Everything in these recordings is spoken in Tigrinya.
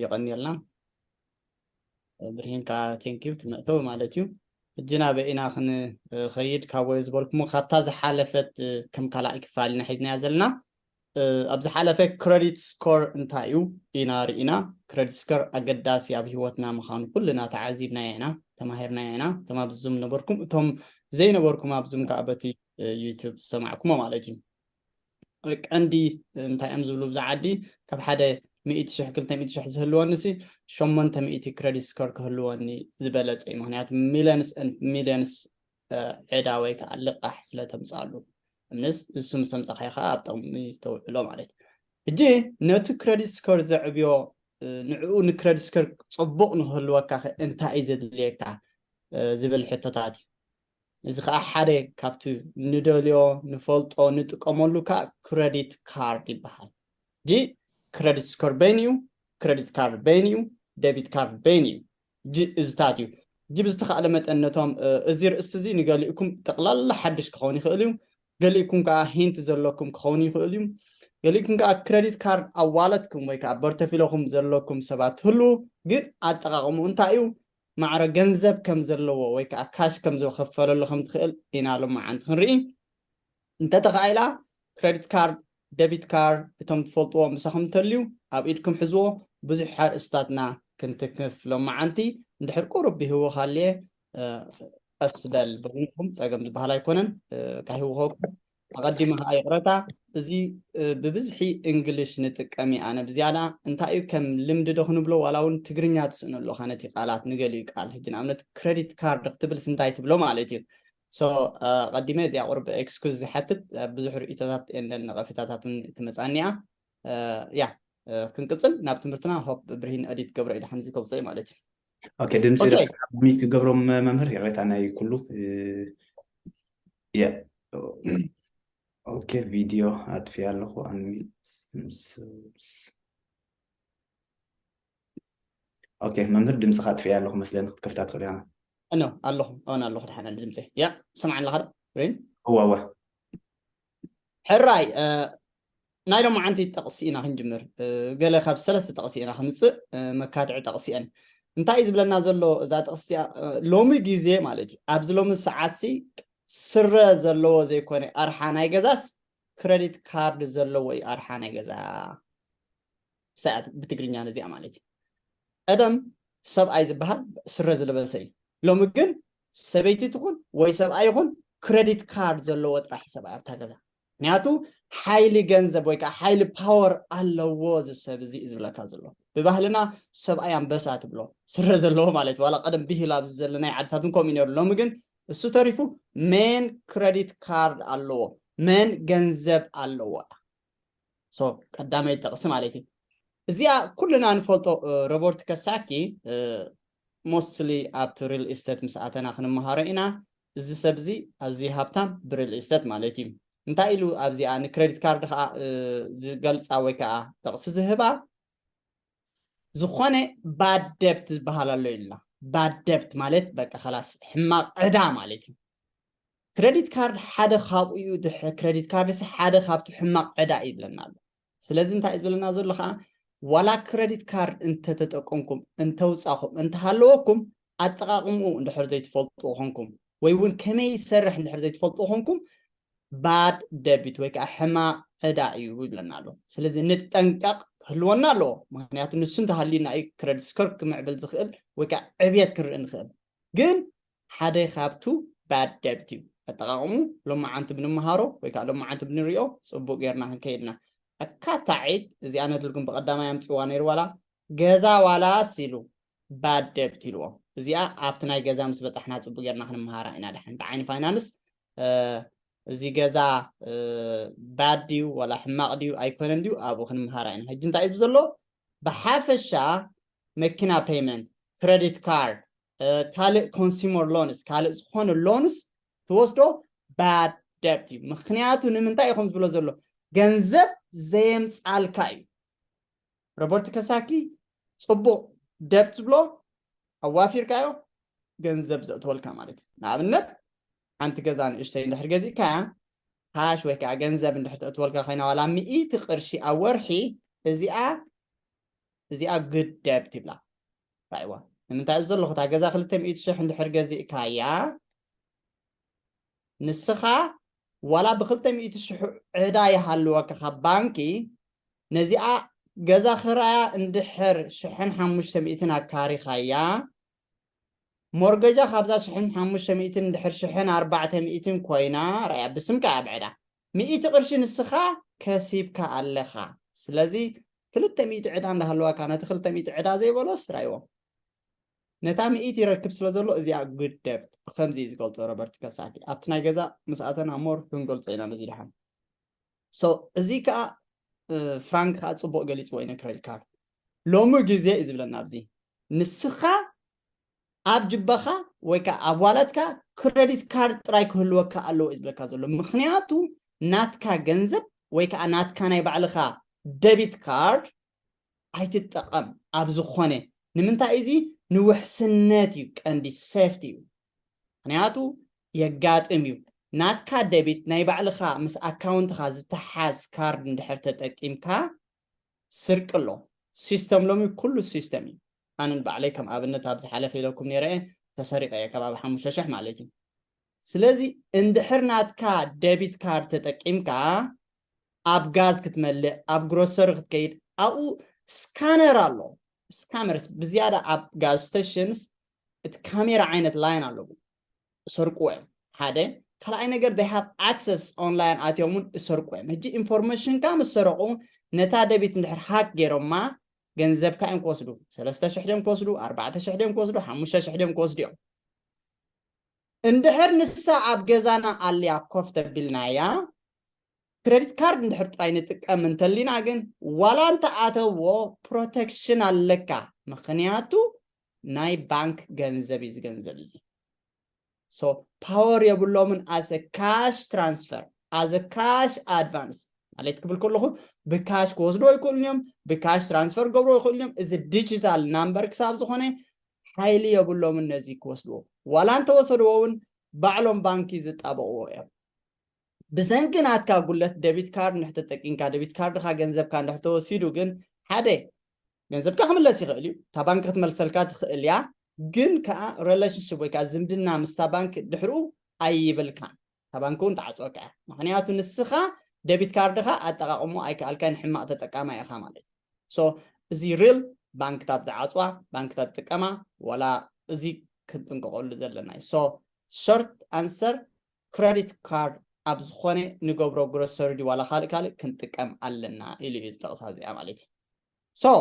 የቐንየልና። ብርሂን ከዓ thank you ትመእተው ማለት እዩ። ሕጂ ናበይ ኢና ክንኸይድ? ካብ ወይ ዝበልኩሞ ካብታ ዝሓለፈት ከም ካልኣይ ክፋል ኢና ሒዝናያ ዘለና። ኣብ ዝሓለፈ credit score እንታይ እዩ ኢና ርኢና። Credit score ኣገዳሲ ኣብ ህይወትና ምዃኑ ኩልና ተዓዚብናዮ ኢና፣ ተማሂርናዮ ኢና። እቶም ኣብ ዙም ነበርኩም፣ እቶም ዘይነበርኩም ኣብ ዙም ከዓ በቲ ዩቱብ ዝሰማዕኩሞ ማለት እዩ። ቀንዲ እንታይ እዮም ዝብሉ ብዛ ዓዲ፣ ካብ ሓደ ሚእቲ ሽሕ ክልተ ሚእቲ ሽሕ ዝህልወኒ ሲ ሸሞንተ ሚእቲ credit score ክህልወኒ ዝበለጸ እዩ። ምክንያቱ millions and millions ዕዳ ወይ ከዓ ልቃሕ ስለ ተምፃሉ እምንስ እሱ ምስ ተምፃኻይ ከዓ ኣብ ጥቕሚ ተውዕሎ ማለት እዩ። ሕጂ ነቲ credit score ዘዕብዮ ንዕኡ ን credit score ፅቡቕ ንክህልወካ ከ እንታይ እዩ ዘድልየካ ዝብል ሕቶታት እዩ። እዚ ከዓ ሓደ ካብቲ ንደልዮ ንፈልጦ ንጥቀመሉ ከዓ credit card ይበሃል። ሕጂ credit score በይኑ እዩ፣ credit card በይኑ እዩ፣ debit card በይኑ እዩ። ሕጂ እዝታት እዩ። ሕጂ ብዝተኻእለ መጠን ነቶም እዚ ርእስቲ እዚ ንገሊእኩም ጠቕላላ ሓድሽ ክኸውን ይኽእል እዩ። ገሊእኩም ከዓ hint ዘለኩም ክኸውን ይኽእል እዩ። ገሊእኩም ከዓ credit card ኣብ ዋለትኩም ወይ ከዓ በርተፊሎኩም ዘለኩም ሰባት ትህልዉ፣ ግን ኣጠቃቕሙ እንታይ እዩ? ማዕረ ገንዘብ ከም ዘለዎ ወይ ከዓ ካሽ ከም ዝኸፈለሉ ከም ትኽእል ኢና ሎማዓንቲ ክንርኢ። እንተተኻኢላ credit card፣ debit card እቶም ትፈልጥዎ ምሳኹም እንተልዩ ኣብ ኢድኩም ሕዝዎ። ብዙሕ ሓርእስታትና ክንትክፍ ሎማዓንቲ። እንድሕር ቁሩብ ብህወኽ ኣልየ ቀስ በል ብቕንዕኹም ጸገም ዝበሃል ኣይኮነን። ካይህወኸኩም ኣቐዲመ ከዓ ይቕረታ። እዚ ብብዝሒ እንግሊሽ ንጥቀም እዩ። ኣነ ብዝያዳ እንታይ እዩ ከም ልምዲ ዶ ክንብሎ ዋላ እውን ትግርኛ ትስእኑ ኣለኻ ነቲ ቃላት ንገሊኡ ቃል። ሕጂ ንኣብነት credit card ክትብልስ እንታይ ትብሎ ማለት እዩ። So ቀዲመ እዚኣ ቁርብ excuse ዝሓትት ብዙሕ ርእይቶታት and ነቐፌታታትን ትመጻኒያ። ያ ክንቅጽል ናብ ትምህርትና። ሆፕ ብርሂን ኤዲት ገብሮ ኢድሓን እዚ ከውፅእ ማለት እዩ። ኦኬ ድምፂ ሚት ክገብሮም መምህር ይቕሬታ ናይ ኩሉ። ኦኬ ቪድዮ ኣጥፊ ኣለኹ። ኣንሚት ኦኬ መምህር ድምፅኻ ኣጥፊ ኣለኹ መስለኒ ክትከፍታ ትኽእል ኢና። እኖ ኣለኹ ኣነ ኣለኹ ድሓን ድምፂ ያ ሰማዕ ኣለኻ ሪን እዋ እዋ ሕራይ ናይ ሎማዓንቲ ጠቕሲ ኢና ክንጅምር። ገለ ካብ ሰለስተ ጠቕሲ ኢና ከምፅእ። መካትዒ ጠቕሲ እየን። እንታይ እዩ ዝብለና ዘሎ እዛ ጠቕሲ እዚኣ? ሎሚ ግዜ ማለት እዩ ኣብዚ ሎሚ ሰዓት ሲ ስረ ዘለዎ ዘይኮነ ኣርሓ ናይ ገዛስ credit card ዘለዎ እዩ ኣርሓ ናይ ገዛ። ሰዓት ብትግርኛ ነዚኣ ማለት እዩ። ቀደም ሰብኣይ ዝበሃል ስረ ዝለበሰ እዩ። ሎሚ ግን ሰበይቲ ትኹን ወይ ሰብኣይ ይኹን credit card ዘለዎ ጥራሕ እዩ ሰብኣይ ኣብታ ገዛ። ምክንያቱ ሓይሊ ገንዘብ ወይ ከዓ ሓይሊ power ኣለዎ እዚ ሰብ እዚ እዩ ዝብለካ ዘሎ። ብባህልና ሰብኣይ ኣንበሳ ትብሎ ስረ ዘለዎ ማለት እዩ። ዋላ ቀደም ብሂል ኣብዚ ዘለናይ ዓድታት እውን ከምኡ ነይሩ። ሎሚ ግን እሱ ተሪፉ men credit card ኣለዎ፣ men ገንዘብ ኣለዎ። So ቀዳመይ ጠቕሲ ማለት እዩ። እዚኣ ኩልና ንፈልጦ ሮበርት ከሳኪ mostly ኣብቲ real estate ምስ ኣተና ክንመሃሮ ኢና። እዚ ሰብ እዚ ኣዝዩ ሃብታም ብ real estate ማለት እዩ። እንታይ ኢሉ ኣብዚኣ ን credit card ከዓ ዝገልፃ ወይ ከዓ ጠቕሲ ዝህባ ዝኾነ bad debt ዝበሃል ኣሎ ኢልና። Bad debt ማለት በቃ ከላስ ሕማቕ ዕዳ ማለት እዩ። Credit card ሓደ ካብኡ እዩ። Credit card ሲ ሓደ ካብቲ ሕማቕ ዕዳ እዩ ይብለና ኣሎ። ስለዚ እንታይ እዩ ዝብለና ዘሎ ከዓ ዋላ credit card እንተተጠቀምኩም እንተውፃኹም እንተሃለወኩም ኣጠቃቅምኡ እንድሕር ዘይትፈልጥዎ ኮንኩም ወይ እውን ከመይ ይሰርሕ እንድሕር ዘይትፈልጥዎ ኮንኩም bad debit ወይ ከዓ ሕማቕ ዕዳ እዩ ይብለና ኣሎ። ስለዚ ንጠንቀቕ ክህልወና ኣለዎ። ምክንያቱ ንሱ እንተሃልዩና እዩ credit score ክምዕብል ዝኽእል ወይ ከዓ ዕብየት ክንርኢ ንኽእል። ግን ሓደ ካብቱ bad debt እዩ። ኣጠቃቅሙ ሎማዓንቲ ብንመሃሮ ወይ ከዓ ሎማዓንቲ ብንሪኦ ፅቡቅ ጌርና ክንከይድና። ኣካታዒት እዚኣ ነትልኩም ብቀዳማይ ኣምፅዋ ነይሩ ዋላ ገዛ ዋላስ ኢሉ bad debt ኢልዎ። እዚኣ ኣብቲ ናይ ገዛ ምስ በፃሕና ፅቡቅ ጌርና ክንመሃራ ኢና። ድሓን ብዓይኒ ፋይናንስ እዚ ገዛ bad ድዩ ዋላ ሕማቅ ድዩ ኣይኮነን ድዩ ኣብኡ ክንመሃራ ኢና። ሕጂ እንታይ እዩ ዘሎ ብሓፈሻ መኪና payment፣ credit card፣ ካልእ consumer loans ካልእ ዝኾነ loans ትወስዶ bad debt እዩ። ምክንያቱ ንምንታይ ኢኹም ዝብሎ ዘሎ ገንዘብ ዘየምፃልካ እዩ። ሮበርት ከሳኪ ፅቡቅ debt ዝብሎ ኣዋፊርካዮ ገንዘብ ዘእትወልካ ማለት እዩ። ንኣብነት ሓንቲ ገዛ ንእሽተይ እንድሕር ገዚእካያ ካሽ ወይ ከዓ ገንዘብ እንድሕር ተእትወልካ ኮይና ዋላ ሚእቲ ቅርሺ ኣብ ወርሒ እዚኣ እዚኣ good debt ይብላ። ራይዋ ንምንታይ ኣብዚ ዘለኹ እታ ገዛ ክልተ ሚእቲ ሽሕ እንድሕር ገዚእካያ ንስኻ ዋላ ብክልተ ሚእቲ ሽሕ ዕዳ ይሃልወካ ካብ ባንኪ ነዚኣ ገዛ ክራያ እንድሕር ሽሕን ሓሙሽተ ሚእትን ኣካሪኻያ ሞርገጃ ካብዛ ሽሕን ሓሙሽተ ሚእትን እንድሕር ሽሕን ኣርባዕተ ሚእትን ኮይና ራያ ብስምካ ኣብ ዕዳ ሚእቲ ቅርሺ ንስኻ ከሲብካ ኣለኻ። ስለዚ ክልተ ሚእቲ ዕዳ እንዳሃለዋካ ነቲ ክልተ ሚእቲ ዕዳ ዘይበሎስ ራይዎ ነታ ሚእቲ ይረክብ ስለ ዘሎ እዚኣ good debt ብከምዚ እዩ ዝገልጾ ሮበርት ከሳቲ ኣብቲ ናይ ገዛ ምስ ኣተና more ክንገልጾ ኢና ነዚ ድሓን so እዚ ከዓ ፍራንክ ከዓ ፅቡቅ ገሊፅዎ እዩ credit card ሎሚ ግዜ እዩ ዝብለና ኣብዚ ንስኻ ኣብ ጅባኻ ወይ ከዓ ኣብ ዋለትካ credit card ጥራይ ክህልወካ ኣለዎ እዩ ዝብለካ ዘሎ ምክንያቱ ናትካ ገንዘብ ወይ ከዓ ናትካ ናይ ባዕልኻ debit card ኣይትጠቐም ኣብ ዝኾነ ንምንታይ እዚ ንውሕስነት እዩ ቀንዲ safety እዩ ምክንያቱ የጋጥም እዩ ናትካ debit ናይ ባዕልኻ ምስ ኣካውንትኻ ዝተሓዝ ካርድ እንድሕር ተጠቂምካ ስርቂ ኣሎ system ሎሚ ኩሉ system እዩ ኣነ ባዕለይ ከም ኣብነት ኣብ ዝሓለፈ ኢለኩም ነይረ ተሰሪቀ እየ ከባቢ ሓሙሽተ ሽሕ ማለት እዩ ስለዚ እንድሕር ናትካ debit card ተጠቂምካ ኣብ ጋዝ ክትመልእ ኣብ grocery ክትከይድ ኣብኡ scanner ኣሎ scammers ብዝያዳ ኣብ gas stations እቲ ካሜራ ዓይነት line ኣለዎ እሰርቅዎ እዮም ሓደ ካልኣይ ነገር they have access online ኣትዮም እውን እሰርቁ እዮም ሕጂ information ካ ምስ ሰረቁ ነታ debit እንድሕር hack ገይሮማ ገንዘብካ እዮም ክወስዱ ሰለስተ ሽሕ ድዮም ክወስዱ ኣርባዕተ ሽሕ ድዮም ክወስዱ ሓሙሽተ ሽሕ ድዮም ክወስዱ እዮም እንድሕር ንሳ ኣብ ገዛና ኣልያ ኮፍ ተቢልናያ credit card እንድሕር ጥራይ ንጥቀም እንተሊና ግን ዋላ እንተኣተዎ protection ኣለካ ምክንያቱ ናይ ባንክ ገንዘብ እዩ ዝገንዘብ እዚ so power የብሎምን as a cash transfer as a cash advance ማለት ክብል ከለኹ ብካሽ ክወስድዎ ይክእሉን እዮም ብካሽ transfer ክገብርዎ ይክእሉን እዮም እዚ digital number ክሳብ ዝኾነ ሓይሊ የብሎምን ነዚ ክወስድዎ ዋላ እንተወሰድዎ እውን ባዕሎም ባንኪ ዝጣበቅዎ እዮም ብሰንኪ ናትካ ጉለት debit card እንድሕር ተጠቂምካ debit card ካ ገንዘብካ እንድሕር ተወሲዱ ግን ሓደ ገንዘብካ ክምለስ ይኽእል እዩ እታ ባንክ ክትመልሰልካ ትኽእል እያ ግን ከዓ relationship ወይ ከዓ ዝምድና ምስታ ባንክ ድሕርኡ ኣይብልካን እታ ባንክ እውን ትዓፅወካ እያ ምክንያቱ ንስኻ debit card ካ ኣጠቃቅሞ ኣይከኣልካን ሕማቅ ተጠቃማይ ኢኻ ማለት እዩ so እዚ real ባንክታት ዝዓፅዋ ባንክታት ዝጥቀማ ዋላ እዚ ክንጥንቀቀሉ ዘለና እዩ so short answer credit card ኣብ ዝኾነ ንገብሮ grocery ድዩ ዋላ ካልእ ካልእ ክንጥቀም ኣለና ኢሉ እዩ ዝጠቕሳ እዚኣ ማለት እዩ so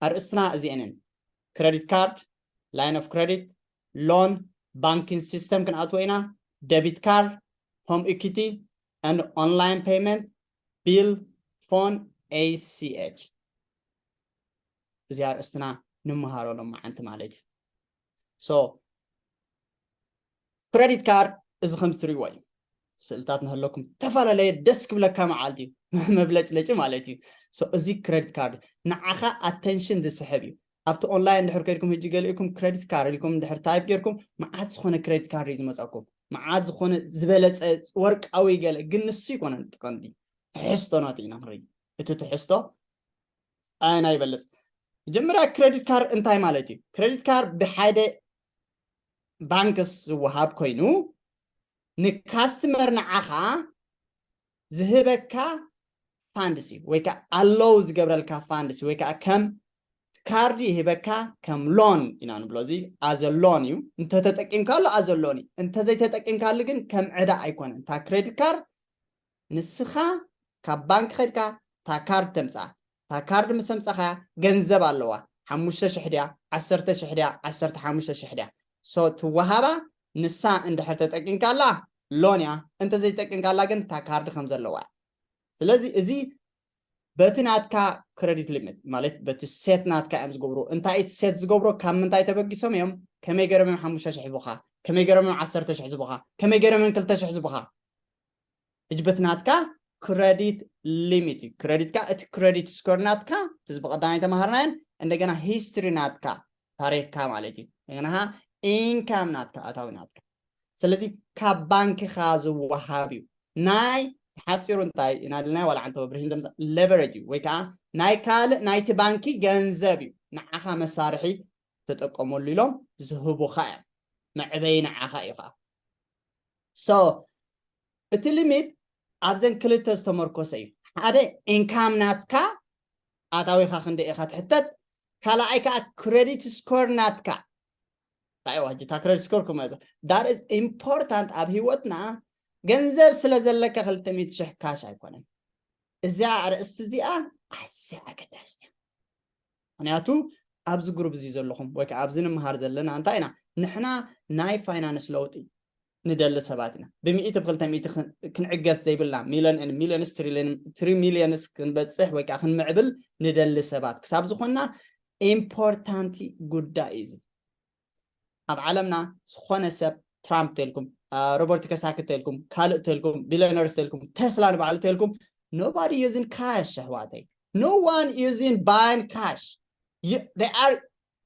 ኣርእስትና እዚአንን credit card line of credit loan banking system ክንኣትዎ ኢና debit card home equity and online payment bill phone A C H እዚ ኣርእስትና ንምሃሮ ሎማዓንቲ ማለት እዩ so credit card እዚ ከም ትሪእዎ እዩ ስእልታት ንህለኩም ዝተፈላለየ ደስ ክብለካ መዓልቲ እዩ መብለጭለጭ ማለት እዩ so እዚ credit card ንዓኻ attention ዝስሕብ እዩ ኣብቲ online እንድሕር ከድኩም ሕጂ ገሊእኩም credit card ኢልኩም እንድሕር type ጌርኩም መዓት ዝኾነ credit card እዩ ዝመፀኩም መዓት ዝኾነ ዝበለፀ ወርቃዊ ገለ ግን ንሱ ይኮነን ቀንዲ ትሕዝቶ ናቱ ኢና ክንርኢ እቲ ትሕዝቶ ኣየና ይበልፅ መጀመርያ credit card እንታይ ማለት እዩ credit card ብሓደ ባንክስ ዝወሃብ ኮይኑ ንካስትመር ንዓኻ ዝህበካ funds እዩ ወይ ከዓ ኣለው ዝገብረልካ funds ወይ ከዓ ከም ካርድ ይህበካ ከም loan ኢና ንብሎ እዚ as a loan እዩ እንተተጠቂምካሉ as a loan እዩ እንተዘይተጠቂምካሉ ግን ከም ዕዳ ኣይኮነን እታ credit card ንስኻ ካብ ባንክ ከድካ እታ ካርድ ተምፅኣ እታ ካርድ ምስ ኣምፃኻያ ገንዘብ ኣለዋ ሓሙሽተ ሽሕ ድያ ዓሰርተ ሽሕ ድያ ዓሰርተ ሓሙሽተ ሽሕ ድያ so ትወሃባ ንሳ እንድሕር ተጠቂምካላ loan እያ እንተዘይጠቂምካላ ግን እታ ካርድ ከም ዘለዋ እያ ስለዚ እዚ በቲ ናትካ credit limit ማለት በቲ set ናትካ እዮም ዝገብሩ እንታይ እቲ set ዝገብሮ ካብ ምንታይ ተበጊሶም እዮም ከመይ ገይሮም እዮም ሓሙሽተ ሽሕ ዝቡኻ ከመይ ገይሮም እዮም ዓሰርተ ሽሕ ዝቡኻ ከመይ ገይሮም እዮም ክልተ ሽሕ ዝቡኻ ሕጂ በቲ ናትካ credit limit እዩ credit ካ እቲ credit score ናትካ እዚ ብቀዳማይ ተማሃርናየን እንደገና history ናትካ ታሪክካ ማለት እዩ እንደገና income ናትካ ኣታዊ ናትካ ስለዚ ካብ ባንክኻ ዝወሃብ እዩ ናይ ሓፂሩ እንታይ ኢና ድልናይ ዋላ ዓንተ ብርሂን ዘምፃ leverage እዩ ወይ ከዓ ናይ ካልእ ናይቲ ባንኪ ገንዘብ እዩ ንዓኻ መሳርሒ ተጠቀመሉ ኢሎም ዝህቡኻ እዮም መዕበይ ንዓኻ እዩ ከዓ so እቲ limit ኣብዘን ክልተ ዝተመርኮሰ እዩ ሓደ income ናትካ ኣታዊኻ ክንደ ኢኻ ትሕተት ካልኣይ ከዓ credit score ናትካ ራእዋ ሕጂ እታ credit score ክመ that is important ኣብ ህይወትና ገንዘብ ስለ ዘለካ ክልተ ሚእቲ ሽሕ ካሽ ኣይኮነን እዚኣ ኣርእስቲ እዚኣ ኣዝያ ኣገዳስቲ እያ ምክንያቱ ኣብዚ ግሩፕ እዚ ዘለኹም ወይ ከዓ ኣብዚ ንምሃር ዘለና እንታይ ኢና ንሕና ናይ ፋይናንስ ለውጢ ንደሊ ሰባት ኢና ብሚእቲ ብክልተ ሚእቲ ክንዕገት ዘይብልና ሚሊዮን ሚሊዮንስ ትሪሊዮንስ ክንበፅሕ ወይ ከዓ ክንምዕብል ንደሊ ሰባት ክሳብ ዝኾንና ኢምፖርታንቲ ጉዳይ እዩ ኣብ ዓለምና ዝኾነ ሰብ ትራምፕ ተልኩም ሮበርት ከሳኪ ተልኩም ካልእ ተልኩም ቢሊዮነርስ ተልኩም ተስላ ንባዕሉ ተልኩም nobody using cash ኣሕዋተይ no one using buying cash you, they are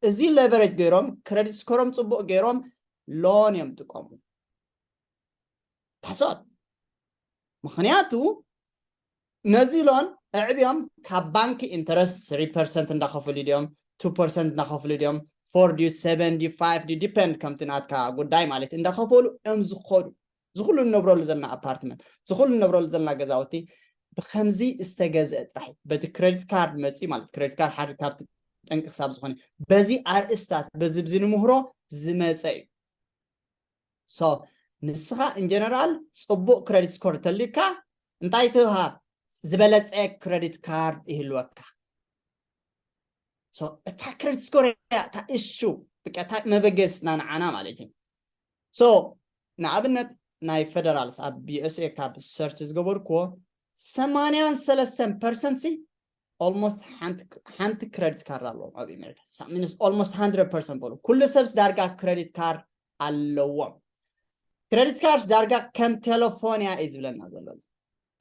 እዚ leverage ገይሮም credit score ኦም ፅቡቅ ገይሮም loan እዮም ጥቀሙ ታሶል ምክንያቱ ነዚ loan ኣዕብዮም ካብ ባንኪ interest three percent እንዳኸፍሉ ድዮም two percent እንዳኸፍሉ ድዮም four ድዩ seven ድዩ five ድዩ depend ከምቲ ናትካ ጉዳይ ማለት እንዳኸፈሉ እዮም ዝኸዱ ዝኩሉ ንነብረሉ ዘለና ኣፓርትመንት ዝኩሉ ንነብረሉ ዘለና ገዛውቲ ብከምዚ ዝተገዝአ ጥራሕ በቲ credit card መፂ ማለት credit card ሓደ ካብቲ ጠንቂ ክሳብ ዝኾነ በዚ ኣርእስታት በዚ ብዚ ንምህሮ ዝመፀ እዩ so ንስኻ in general ፅቡቅ credit score ተልካ እንታይ ትሃብ ዝበለፀ credit card ይህልወካ so እታ credit score እያ እታ እሹ ብቀታ መበገስና ንዓና ማለት እዩ so ንኣብነት ናይ federals ኣብ USA ካብ search ዝገበርክዎ ሰማንያን ሰለስተን percent ሲ almost ሓንቲ credit card ኣለዎም ኣብ ኣሜሪካ almost hundred percent በሉ ኩሉ ሰብስ ዳርጋ credit card ኣለዎም credit card ዳርጋ ከም ቴሌፎን እያ እዩ ዝብለና ዘሎ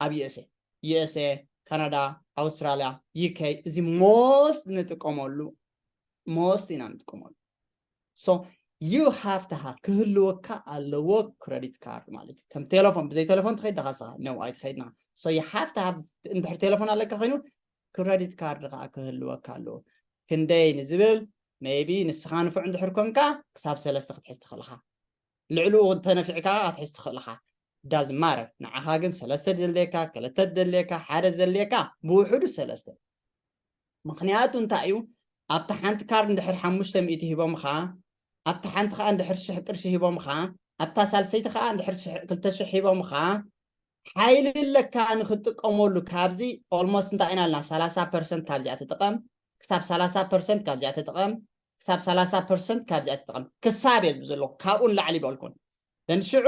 ኣብ USA USA ካናዳ ኣውስትራሊያ UK እዚ most ንጥቀመሉ most ኢና ንጥቀመሉ so you have to have ክህልወካ ኣለዎ credit card ማለት እዩ ከም ቴሌፎን ብዘይ ቴሌፎን ትኸይድ ዳኻ ስኻ ነው ኣይትኸይድና so you have to have እንድሕር ቴሌፎን ኣለካ ኮይኑ credit card ከዓ ክህልወካ ኣለዎ ክንደይ ንዝብል maybe ንስኻ ንፉዕ እንድሕር ኮንካ ክሳብ ሰለስተ ክትሕዝ ትኽእልኻ ልዕልኡ ተነፊዕካ ክትሕዝ ትኽእልኻ doesn't matter ንዓኻ ግን ሰለስተ ደልየካ ክልተ ደልየካ ሓደ ዘልየካ ብውሕዱ ሰለስተ ምኽንያቱ እንታይ እዩ ኣብታ ሓንቲ ካርድ እንድሕር ሓሙሽተ ሚእቲ ሂቦምኻ ኣብታ ሓንቲ ከዓ እንድሕር ሽሕ ቅርሺ ሂቦምኻ ኣብታ ሳልሰይቲ ከዓ እንድሕር ክልተ ሽሕ ሂቦምኻ ሓይሊ ኣለካ ንክትጥቀመሉ ካብዚ almost እንታይ ኢና ልና ሰላሳ percent ካብዚኣ ትጥቀም ክሳብ ሰላሳ percent ካብዚኣ ትጥቀም ክሳብ ሰላሳ percent ካብዚኣ ትጥቀም ክሳብ እየ ዝብል ዘለኹ ካብኡ ንላዕሊ ይበልኩን then ሽዑ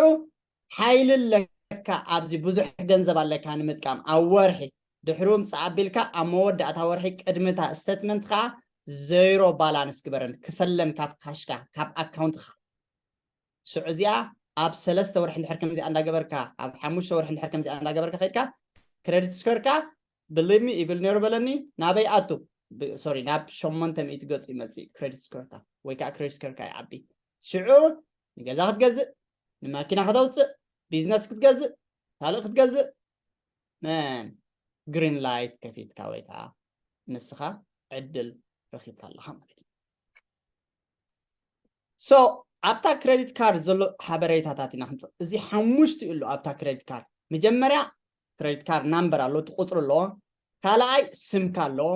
ሓይሊ ኣለካ ኣብዚ ብዙሕ ገንዘብ ኣለካ ንምጥቃም ኣብ ወርሒ ድሕሩ ምፅእ ኣቢልካ ኣብ መወዳእታ ወርሒ ቅድምታ statement ከዓ ዜሮ balance ግበረን ክፈለን ካብ ካሽካ ካብ ኣካውንትካ ሽዑ እዚኣ ኣብ ሰለስተ ወርሒ እንድሕር ከምዚኣ እንዳገበርካ ኣብ ሓሙሽተ ወርሒ እንድሕር ከምዚኣ እንዳገበርካ ከድካ credit score ካ believe me ይብል ነይሩ በለኒ ናበይ ኣቱ sorry ናብ ሸሞንተ ሚእቲ ገፁ ይመፅእ credit score ካ ወይ ከዓ credit score ካ ይዓቢ ሽዑ ንገዛ ክትገዝእ ንማኪና ከተውፅእ business ክትገዝእ ካልእ ክትገዝእ man green light ከፊትካ ወይ ከዓ ንስኻ ዕድል ረኺብካ ኣለኻ ማለት እዩ so ኣብታ credit card ዘሎ ሓበሬታታት ኢና ክንፅእ እዚ ሓሙሽቲ ኣሎ ኣብታ credit card መጀመርያ credit card number ኣሎ እቲ ቁፅሪ ኣለዎ ካልኣይ ስምካ ኣለዎ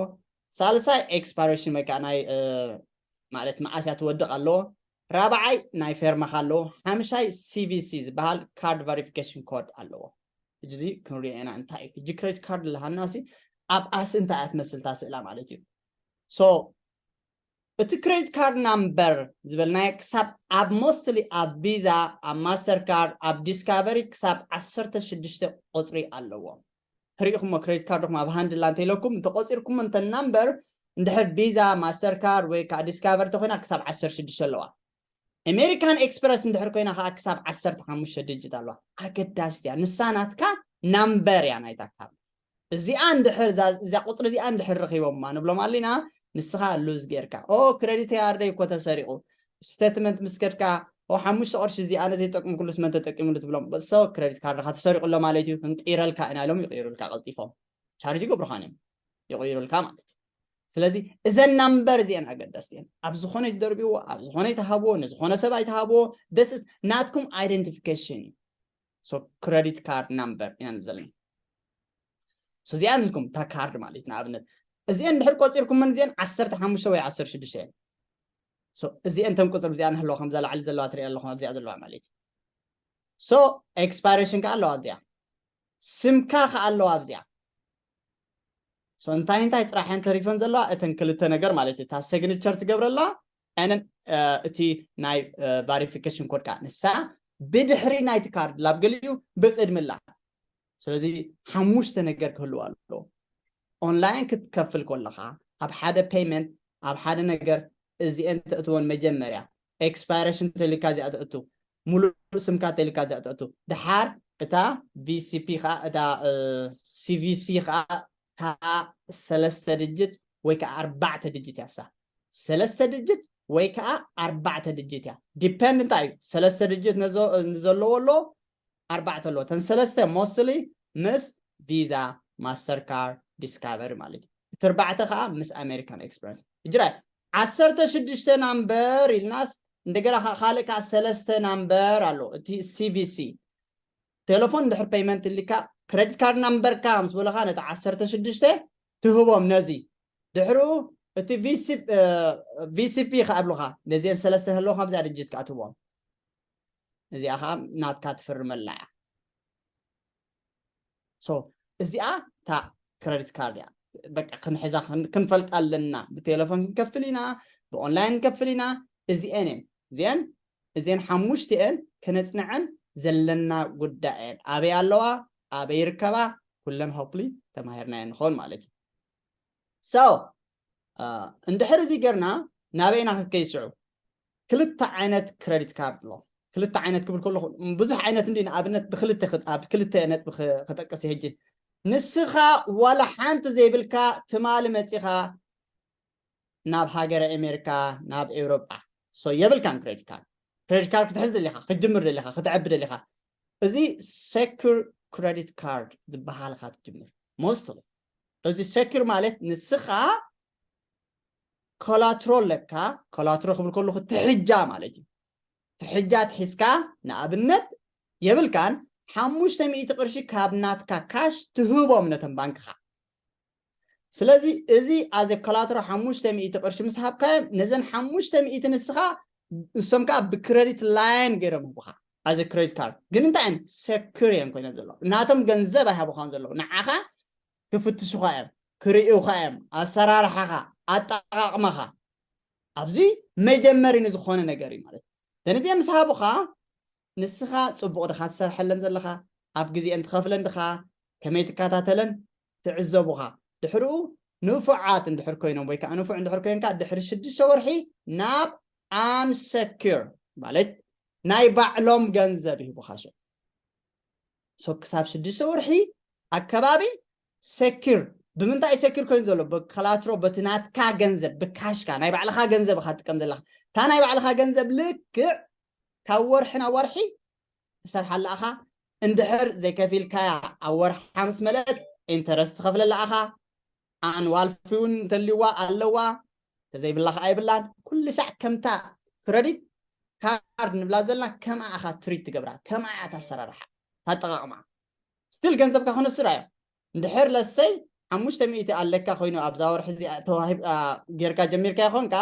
ሳልሳይ expiration ወይ ከዓ ናይ ማለት መዓስያ ትወድቕ ኣለዎ ራብዓይ ናይ ፌርማኻ ኣለዎ ሓምሻይ CVC ዝበሃል card verification code ኣለዎ ሕጂ እዚ ክንሪኦ ኢና እንታይ እዩ ሕጂ credit card ዝሃናሲ ኣብ ኣስ እንታይ እያ ትመስልታ ስእላ ማለት እዩ so እቲ credit card number ዝበልናዮ ክሳብ ኣብ mostly ኣብ visa ኣብ master card ኣብ discovery ክሳብ ዓሰርተ ሽዱሽተ ቁፅሪ ኣለዎ ትሪኢኹሞ credit card ኹም ኣብ ሃንድላ እንተኢለኩም እንተቆፂርኩም እንተ number እንድሕር visa master card ወይ ከዓ discovery ተኮይና ክሳብ ዓሰርተ ሽዱሽተ ኣለዋ American Express እንድሕር ኮይና ከዓ ክሳብ ዓሰርተ ሓሙሽተ digit ኣለዋ ኣገዳስቲ እያ ንሳ ናትካ number እያ ናይታ card እዚኣ እንድሕር እዛ ቁፅሪ እዚኣ እንድሕር ረኪቦማ ንብሎም ኣሊና ንስኻ lose ጌርካ ኦ credit card ይ እኮ ተሰሪቁ statement ምስ ከድካ ኦ ሓሙሽተ ቅርሺ እዚኣ ነዘይ ጠቅሙ ኩሉስ መን ተጠቂሙሉ ትብሎም። So credit card ካ ተሰሪቁ ኣሎ ማለት እዩ፣ ክንቅይረልካ ኢና ኢሎም ይቅይሩልካ ቀልጢፎም። ቻርጅ ይገብሩኻን እዮም፣ ይቅይሩልካ ማለት እዩ። ስለዚ እዘን ናምበር እዚአን ኣገደስቲ እየን። ኣብ ዝኾነ ይደርብዎ፣ ኣብ ዝኾነ ይተሃብዎ፣ ንዝኾነ ሰብ ኣይተሃብዎ። This is ናትኩም identification እዩ። So credit card number ኢና ዘለና። So እዚኣን ህልኩም እታ ካርድ ማለት እዩ። ንኣብነት እዚአን ድሕር ቆፂርኩም መን እዚአን ዓሰርተ ሓሙሽተ ወይ ዓሰርተ ሽዱሽተ እየን። So እዚአን ተን ቁፅር እዚኣን ህልዋ ከምዛ ላዕሊ ዘለዋ ትሪኣ ኣለኹም ኣብዚኣ ዘለዋ ማለት እዩ። So expiration ከዓ ኣለዋ ኣብዚኣ፣ ስምካ ከዓ ኣለዋ ኣብዚኣ። So እንታይ እንታይ ጥራሕ እየን ተሪፈን ዘለዋ? እተን ክልተ ነገር ማለት እዩ። እታ ሲግኒቸር ትገብረላ፣ and እቲ ናይ ቫሪፊኬሽን ኮድ ከዓ ንሳ ብድሕሪ ናይቲ ካርድ ላብ ገሊኡ ብቅድሚ ኣላ። ስለዚ ሓሙሽተ ነገር ክህልዋ ኣለዎ። ኦንላይን ክትከፍል ከለኻ ኣብ ሓደ ፔመንት ኣብ ሓደ ነገር እዚአን ተእትወን መጀመርያ ኤክስፓይሬሽን ተልካ እዚኣ ተእቱ፣ ሙሉእ ስምካ ተልካ እዚኣ ተእቱ። ድሓር እታ ቪሲፒ ከዓ እታ ሲቪሲ ከዓ እታ ሰለስተ ድጅት ወይ ከዓ ኣርባዕተ ድጅት ያሳ ሰለስተ ድጅት ወይ ከዓ ኣርባዕተ ድጅት እያ። ዲፐንድ እንታይ እዩ? ሰለስተ ድጅት ንዘለዎ ኣሎ፣ ኣርባዕተ ኣለዎ። እተን ሰለስተ ሞስትሊ ምስ ቪዛ፣ ማስተርካርድ፣ ዲስካቨሪ ማለት እዩ። እቲ ኣርባዕተ ከዓ ምስ ኣሜሪካን ኤክስፕረስ። እጅራይ ዓሰርተ ሽዱሽተ ናምበር ኢልናስ እንደገና ካልእ ከዓ ሰለስተ ናምበር ኣሎ። እቲ ሲቪሲ ቴሌፎን ድሕር ፔይመንት እልካ ክሬዲት ካርድ ናምበርካ ምስ በለኻ ነቲ ዓሰርተ ሽዱሽተ ትህቦም ነዚ ድሕሩ እቲ ቪሲፒ ከኣብሉኻ ነዚአን ሰለስተ ህለውካ ብዛ ድጅት ከዓ ትህቦም። እዚኣ ከዓ ናትካ ትፍርመላ እያ። So እዚኣ እታ ክረዲት ካርድ እያ። በቃ ክንሕዛ ክንፈልጥ ኣለና። ብቴሌፎን ክንከፍል ኢና፣ ብኦንላይን ክንከፍል ኢና። እዚአን እየን እዚአን እዚአን ሓሙሽቲአን ክነፅንዐን ዘለና ጉዳይ እየን። ኣበይ ኣለዋ፣ ኣበይ ይርከባ፣ ኩለን ሆፕሊ ተማሂርናየን ንኸውን ማለት እዩ። So እንድሕር እዚ ገርና ናበይና ክትከይስዑ ክልተ ዓይነት ክረዲት ካርድ ኣሎ። ክልተ ዓይነት ክብል ከለኹ ብዙሕ ዓይነት እንዲ ንኣብነት ብክልተ ኣብ ክልተ ነጥቢ ክጠቅስ ሕጂ። ንስኻ ዋላ ሓንቲ ዘይብልካ ትማሊ መፂኻ ናብ ሃገረ ኣሜሪካ ናብ ኤውሮጳ የብልካን ክሬዲት ካርድ። ክሬዲት ካርድ ክትሕዝ ደሊኻ፣ ክትጅምር ደሊኻ፣ ክትዕቢ ደሊኻ፣ እዚ ሴኩር ክሬዲት ካርድ ዝበሃል ኢኻ ትጅምር። ሞስትሊ እዚ ሴኩር ማለት ንስኻ ኮላትሮ ኣለካ። ኮላትሮ ክብል ከለኹ ትሕጃ ማለት እዩ። ትሕጃ ትሒዝካ ንኣብነት የብልካን ሓሙሽተ ሚእቲ ቅርሺ ካብ ናትካ ካሽ ትህቦም ነተን ባንክኻ። ስለዚ እዚ ኣዘ ኮላትሮ ሓሙሽተ ሚእቲ ቅርሺ ምስ ሃብካዮም ነዘን ሓሙሽተ ሚእቲ ንስኻ ንሶም ከዓ ብክረዲት ላይን ገይሮም ህቡኻ ኣዘ ክሬዲት ካርድ። ግን እንታይ እየን ሴኩር እየን ኮይነን ዘለዋ። ናቶም ገንዘብ ኣይሃቡኻን ዘለዉ፣ ንዓኻ ክፍትሹኻ እዮም፣ ክርእዩኻ እዮም፣ ኣሰራርሓኻ፣ ኣጠቓቕማኻ። ኣብዚ መጀመሪ ንዝኾነ ነገር እዩ ማለት እዩ። ነዚኦም ምስ ሃቡኻ ንስኻ ፅቡቕ ድኻ ትሰርሐለን ዘለኻ፣ ኣብ ግዜአን ትኸፍለን ድኻ፣ ከመይ ትከታተለን ትዕዘቡኻ። ድሕሪኡ ንፉዓት እንድሕር ኮይኖም ወይ ከዓ ንፉዕ እንድሕር ኮይንካ ድሕሪ ሽዱሽተ ወርሒ ናብ ኣንሰኪር ማለት ናይ ባዕሎም ገንዘብ ይህቡኻ። ሶ ክሳብ ሽዱሽተ ወርሒ ኣከባቢ ሰኪር። ብምንታይ ሰኪር ኮይኑ ዘሎ? ብኮላትሮ፣ በቲ ናትካ ገንዘብ፣ ብካሽካ ናይ ባዕልኻ ገንዘብ ኢኻ ትጥቀም ዘለኻ። እታ ናይ ባዕልኻ ገንዘብ ልክዕ ካብ ወርሒ ናብ ወርሒ ትሰርሓላ ኢኻ። እንድሕር ዘይከፊልካያ ኣብ ወርሓ ምስ መለእት ኢንተረስት ትኸፍለላ ኢኻ። ኣንዋል ፊ እውን እንተልዋ ኣለዋ፣ ተዘይብላ ከዓ ኣይብላን። ኩሉ ሳዕ ከምታ ክረዲት ካርድ ንብላ ዘለና ከምኣ ኢኻ ትሪት ትገብራ፣ ከምኣ እያ ታሰራርሓ ታጠቃቅማ። ስቲል ገንዘብካ ክነሱ ዳዮ። እንድሕር ለሰይ ሓሙሽተ ሚእቲ ኣለካ ኮይኑ ኣብዛ ወርሒ እዚኣ ተዋሂብ ጌርካ ጀሚርካ ይኾንካ።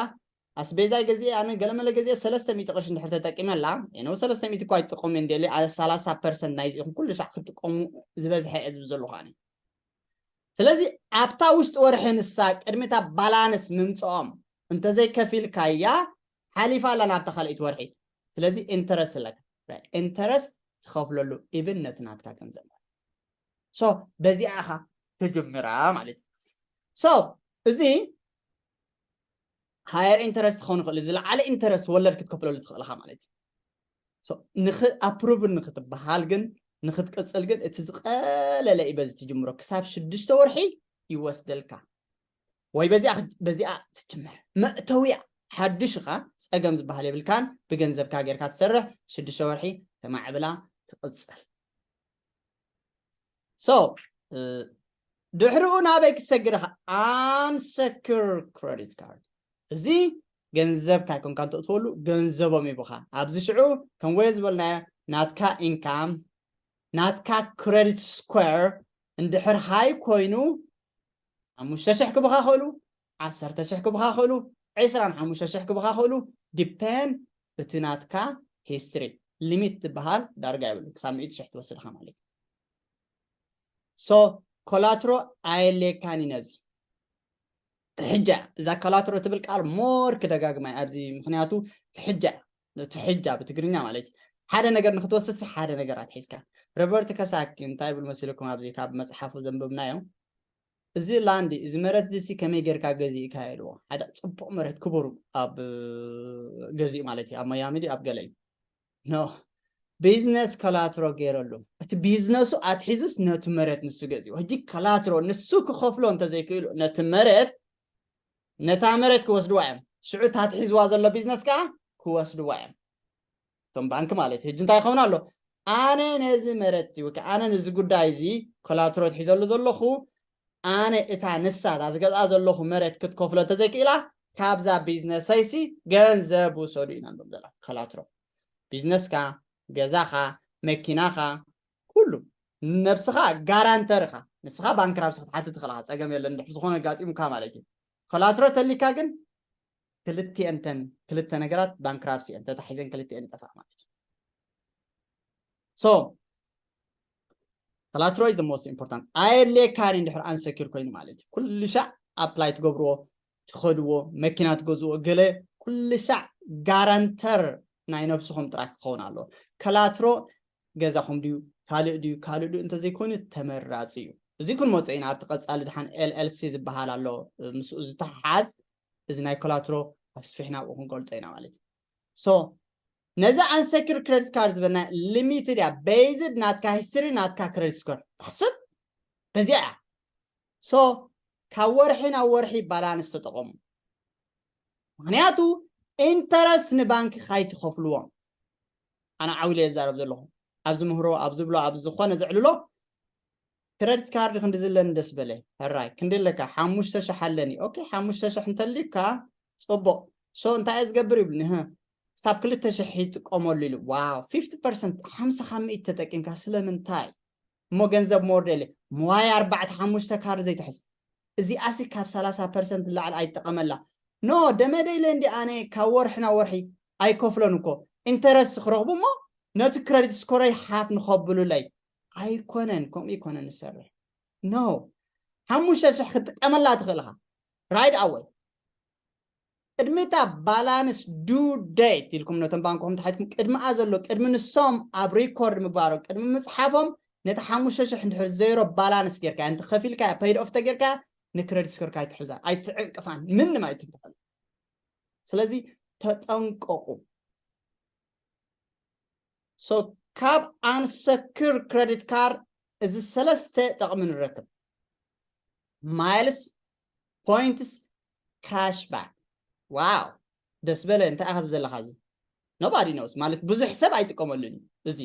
ኣስቤዛይ ገዚኤ ኣነ ገለመለ ገዚኤ ሰለስተ ሚእቲ ቅርሺ እንድሕር ተጠቂመላ፣ ነው ሰለስተ ሚእቲ እኳ ይጥቀሙ እንዴለ ኣነ ሰላሳ ፐርሰንት ናይዚ ኢኹም ኩሉ ሳዕ ክትጥቀሙ ዝበዝሐ እየ ዝብል ዘለኹ ኣነ። ስለዚ ኣብታ ውሽጢ ወርሒ ንሳ ቅድሚታ ባላንስ ምምፅኦም እንተዘይከፊልካያ ሓሊፋ ኣላ ናብታ ካልኣይቲ ወርሒ። ስለዚ ኢንተረስት ኣለካ፣ ኢንተረስት ትኸፍለሉ ኢብን ነቲ ናትካ ገንዘብ ማለት። ሶ በዚኣ ኢኻ ትጅምራ ማለት እዩ። ሶ እዚ ሃየር ኢንተረስት ክኸውን ይኽእል፣ ዝለዓለ ኢንተረስት ወለድ ክትከፍለሉ ትኽእል ኢኻ ማለት እዩ። ንኽኣፕሩቭ ንክትበሃል ግን ንክትቅፅል ግን እቲ ዝቀለለ እዩ በዚ ትጅምሮ፣ ክሳብ ሽዱሽተ ወርሒ ይወስደልካ ወይ በዚኣ በዚኣ ትጅምር። መእተዊያ ሓዱሽ ኻ ጸገም ዝበሃል የብልካን። ብገንዘብካ ጌርካ ትሰርሕ፣ ሽዱሽተ ወርሒ ተማዕብላ ትቕጽል። So ድሕሪኡ ናበይ ክሰግር ኢኻ? Unsecured credit card። እዚ ገንዘብካ ኣይኮንካን ተእትወሉ፣ ገንዘቦም ይቡኻ። ኣብዚ ሽዑ ከም ወየ ዝበልናዮ ናትካ ኢንካም፣ ናትካ ክረዲት ስኮር እንድሕር ሃይ ኮይኑ ሓሙሽተ ሽሕ ክቡኻ ክእሉ፣ ዓሰርተ ሽሕ ክቡኻ ክእሉ፣ ዕስራን ሓሙሽተ ሽሕ ክቡኻ ክእሉ። ዲፔንድ እቲ ናትካ ሂስትሪ። ሊሚት ዝበሃል ዳርጋ የብሉ፣ ክሳብ ሚእቲ ሽሕ ትወስድ ኢኻ ማለት እዩ። So ኮላትሮ ኣየድልየካን እዩ ነዚ። ትሕጃ፣ እዛ ኮላትሮ ትብል ቃል ሞር ክደጋግማ እየ ኣብዚ፣ ምክንያቱ ትሕጃ፣ ትሕጃ ብትግርኛ ማለት እዩ። ሓደ ነገር ንክትወስድ ሓደ ነገር ኣትሒዝካ። ሮበርት ከሳኪ እንታይ ይብል መሲልኩም? ኣብዚ ካብ መፅሓፉ ዘንብብናዮ፣ እዚ ላንድ፣ እዚ መረት እዚ ሲ ከመይ ጌርካ ገዚእካ ኢልዎ። ሓደ ፅቡቅ መረት ክቡር ኣብ ገዚኡ ማለት እዩ፣ ኣብ ማያሚ ድዩ ኣብ ገለ እዩ። ኖ፣ ቢዝነስ ኮላትሮ ገይረሉ። እቲ ቢዝነሱ ኣትሒዙስ ነቲ መረት ንሱ ገዚኡ። ሕጂ ኮላትሮ ንሱ ክኸፍሎ እንተዘይክእሉ ነቲ መረት፣ ነታ መረት ክወስድዋ እዮም። ሽዑ እታ ትሒዝዋ ዘሎ ቢዝነስ ከዓ ክወስድዋ እዮም። እቶም ባንክ ማለት እዩ። ሕጂ እንታይ ይኸውን ኣሎ? ኣነ ነዚ መረት እዚ ወይ ከዓ ኣነ ነዚ ጉዳይ እዚ ኮላትሮ ትሒዘሉ ዘለኹ፣ ኣነ እታ ንሳ እታ ዝገዝኣ ዘለኹ መረት ክትከፍሎ እንተዘይክእላ፣ ካብዛ ቢዝነሰይሲ ገንዘብ ውሰዱ ኢና ንብሎም ዘለና። ኮላትሮ ቢዝነስካ፣ ገዛኻ፣ መኪናኻ፣ ኩሉ ነብስኻ ጋራንተር ኢኻ። ንስኻ ባንክራፕሲ ክትሓትት ትኽእል ኢኻ፣ ጸገም የለን፣ እንድሕር ዝኾነ ኣጋጢሙካ ማለት እዩ። ኮላትሮ ተሊካ ግን ክልቲአን እተን ክልተ ነገራት ባንክራፕሲ እየን ተታሒዘን፣ ክልቲአን ይጠፍኣ ማለት እዩ። So ኮላትሮ is the most important። ኣየድልየካን እንድሕር ኣንሰኪር ኮይኑ ማለት እዩ። ኩሉ ሻዕ ኣፕላይ ትገብርዎ፣ ትኸድዎ፣ መኪና ትገዝዎ፣ ገለ ኩሉ ሻዕ ጋራንተር ናይ ነብስኹም ጥራይ ክኸውን ኣለዎ። ኮላትሮ ገዛኹም ድዩ፣ ካልእ ድዩ፣ ካልእ ድዩ እንተዘይኮይኑ ተመራጺ እዩ። እዚ ክንመጾ ኢና ኣብቲ ቀጻሊ። ድሓን ኤል ኤል ሲ ዝበሃል ኣሎ፣ ምስኡ ዝተሓዝ፣ እዚ ናይ ኮላትሮ ኣስፊሕና ኣብኡ ክንገልጾ ኢና ማለት እዩ። So ነዚ ኣንሰኪር ክረዲት ካርድ ዝበልና ሊሚትድ እያ፣ ቤዝድ ናትካ ሂስትሪ፣ ናትካ ክረዲት ስኮር። ዳስት በዚኣ እያ። So ካብ ወርሒ ናብ ወርሒ ባላንስ ተጠቐሙ። ምክንያቱ ኢንተረስት ንባንክ ካይትኸፍልዎም። ኣነ ዓው ኢለ እዛረብ ዘለኹ፣ ኣብዚ ምህሮ፣ ኣብዚ ብሎ፣ ኣብዚ ዝኾነ ዘዕልሎ፣ ክረዲት ካርድ ክንዲ ዝለኒ ደስ በለ። ሕራይ ክንዲ ኣለካ? ሓሙሽተ ሽሕ ኣለኒ። ኦኬ፣ ሓሙሽተ ሽሕ እንተሊካ ጽቡቕ። So እንታይ እየ ዝገብር ይብሉኒ፣ ህ፣ ክሳብ ክልተ ሽሕ ይጥቀመሉ ኢሉ። ዋው፣ ፊፍቲ ፐርሰንት፣ ሓምሳ ካብ ሚእቲ ተጠቂምካ ስለምንታይ? እሞ ገንዘብ መወርደ የለ። ምዋይ ኣርባዕተ ሓሙሽተ ካርድ ዘይትሕዝ። እዚኣሲ ካብ ሰላሳ ፐርሰንት ንላዕሊ ኣይትጠቐመላ። ኖ፣ ደመደይ ኢለ እንዲ ኣነ ካብ ወርሒ ናብ ወርሒ ኣይከፍሎን እኮ። ኢንተረስት ክረኽቡ እሞ ነቲ ክረዲት ስኮረይ ሓፍ ንኸብሉለይ። ኣይኮነን፣ ከምኡ ይኮነን ንሰርሕ። ኖ፣ ሓሙሽተ ሽሕ ክትጥቀመላ ትኽእል ኢኻ። ራይድ ኣወይ። ቅድሚ እታ ባላንስ ዱ ዴት ኢልኩም ነቶም ባንክኹም ተሓትኩም ቅድሚኣ ዘሎ፣ ቅድሚ ንሶም ኣብ ሪኮርድ ምግባሮም፣ ቅድሚ ምጽሓፎም ነቲ ሓሙሽተ ሽሕ እንድሕር ዜሮ ባላንስ ጌርካ፣ እንተ ከፊልካ፣ ፔይድ ኦፍ ተጌርካ፣ ንክረዲት ስኮርካ ኣይትሕዛ፣ ኣይትዕንቅፋን፣ ምንም ኣይትንተፈል። ስለዚ ተጠንቀቁ። So ካብ ኣንሰኪር ክረዲት ካርድ እዚ ሰለስተ ጠቕሚ ንረክብ። ማይልስ፣ ፖይንትስ፣ ካሽ ባክ። ዋው፣ ደስ በለ። እንታይ ኢኻ ትብል ዘለኻ? እዚ ኖባዲ ኖውስ ማለት ብዙሕ ሰብ ኣይጥቀመሉን እዩ። እዚ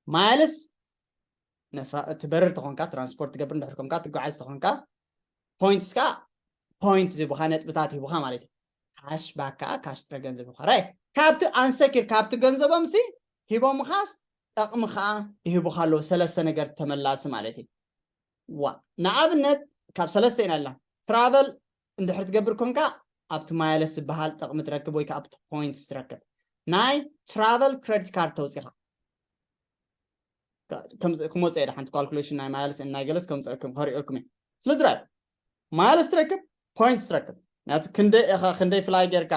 ማይልስ ነፋ-፣ ትበርር ተኾንካ፣ ትራንስፖርት ትገብር እንድሕር ኮንካ፣ ትጓዓዝ ተኾንካ፣ ፖይንትስ ከዓ ፖይንት ይህቡኻ፣ ነጥብታት ይህቡኻ ማለት እዩ። ካሽ ባክ ከዓ ካሽ ጥረ ገንዘብ ይብኻ። ራይ፣ ካብቲ ኣንሰኪር፣ ካብቲ ገንዘቦም ሲ ሂቦምኻስ ጠቕሚ ከዓ ይህቡኻ ኣለዉ። ሰለስተ ነገር ተመላሲ ማለት እዩ። ዋ፣ ንኣብነት ካብ ሰለስተ ኢና ኣለና። ትራቨል እንድሕር ትገብር ኮንካ ኣብቲ ማይለስ ዝበሃል ጠቕሚ ትረክብ ወይ ከዓ ኣብቲ ፖይንትስ ትረክብ። ናይ ትራቨል ክረዲት ካርድ ተውፂኻ ከም ክመፅእ እየ። ሓንቲ ካልኩሌሽን ናይ ማይልስ ናይ ገለስ ከምፀእኩም ከሪኦልኩም እየ። ስለዚ ራይ ማይልስ ትረክብ፣ ፖይንትስ ትረክብ። ናቱ ክንደይ ኢኻ፣ ክንደይ ፍላይ ጌርካ፣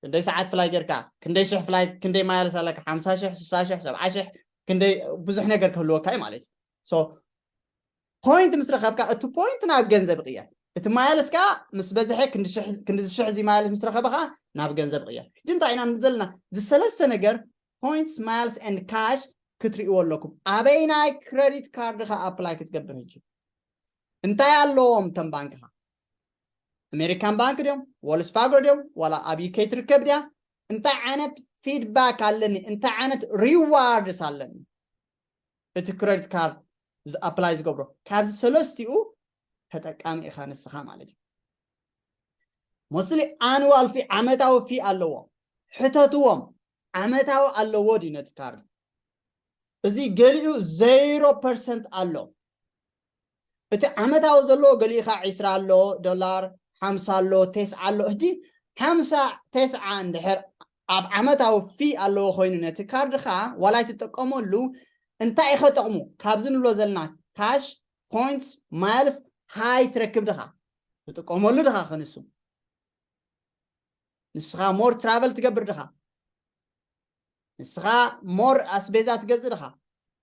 ክንደይ ሰዓት ፍላይ ጌርካ፣ ክንደይ ሽሕ ፍላይ፣ ክንደይ ማይልስ ኣለካ፣ ሓምሳ ሽሕ፣ ስሳ ሽሕ፣ ሰብዓ ሽሕ፣ ክንደይ ብዙሕ ነገር ክህልወካ እዩ ማለት እዩ። So ፖይንት ምስ ረኸብካ እቲ ፖይንት ናብ ገንዘብ ይቕየር። እቲ ማይልስ ከዓ ምስ በዝሐ ክንዲ ሽሕ፣ ክንዲ ሽሕ እዚ ማይልስ ምስ ረኸበ ከዓ ናብ ገንዘብ ይቕየር። ሕጂ እንታይ ኢና ንብል ዘለና? እዚ ሰለስተ ነገር ፖይንትስ፣ ማይልስ ኤንድ ካሽ ክትርእይዎ ኣለኩም። ኣበይናይ ክረዲት ካርድኻ ኣፕላይ ክትገብር ሕጂ እንታይ ኣለዎም እቶም ባንክኻ? ኣሜሪካን ባንክ ድዮም፣ ወልስ ፋርጎ ድዮም፣ ዋላ ኣብ ዩኬ ትርከብ ድያ? እንታይ ዓይነት ፊድባክ ኣለኒ፣ እንታይ ዓይነት ሪዋርድስ ኣለኒ? እቲ ክረዲት ካርድ ኣፕላይ ዝገብሮ፣ ካብዚ ሰለስቲኡ ተጠቃሚ ኢኻ ንስኻ ማለት እዩ። ሞስሊ ኣኑዋል ፊ፣ ዓመታዊ ፊ ኣለዎ። ሕተትዎም። ዓመታዊ ኣለዎ ድዩ ነቲ ካርድ? እዚ ገሊኡ ዜሮ ፐርሰንት ኣሎ። እቲ ዓመታዊ ዘለዎ ገሊኡ ኸዓ ዒስራ ኣሎ፣ ዶላር ሓምሳ ኣሎ፣ ተስዓ ኣሎ። ሕጂ ሓምሳ፣ ተስዓ እንድሕር ኣብ ዓመታዊ ፊ ኣለዎ ኮይኑ ነቲ ካርድኻ ዋላ ኣይትጥቀመሉ፣ እንታይ ኢኸ ጠቕሙ? ካብዚ ንብሎ ዘለና ካሽ፣ ፖይንትስ፣ ማይልስ፣ ሃይ ትረክብ ድኻ? ትጥቀመሉ ድኻ ክንሱ? ንስኻ ሞር ትራቨል ትገብር ድኻ? ንስኻ ሞር ኣስቤዛ ትገዝእ ድኻ?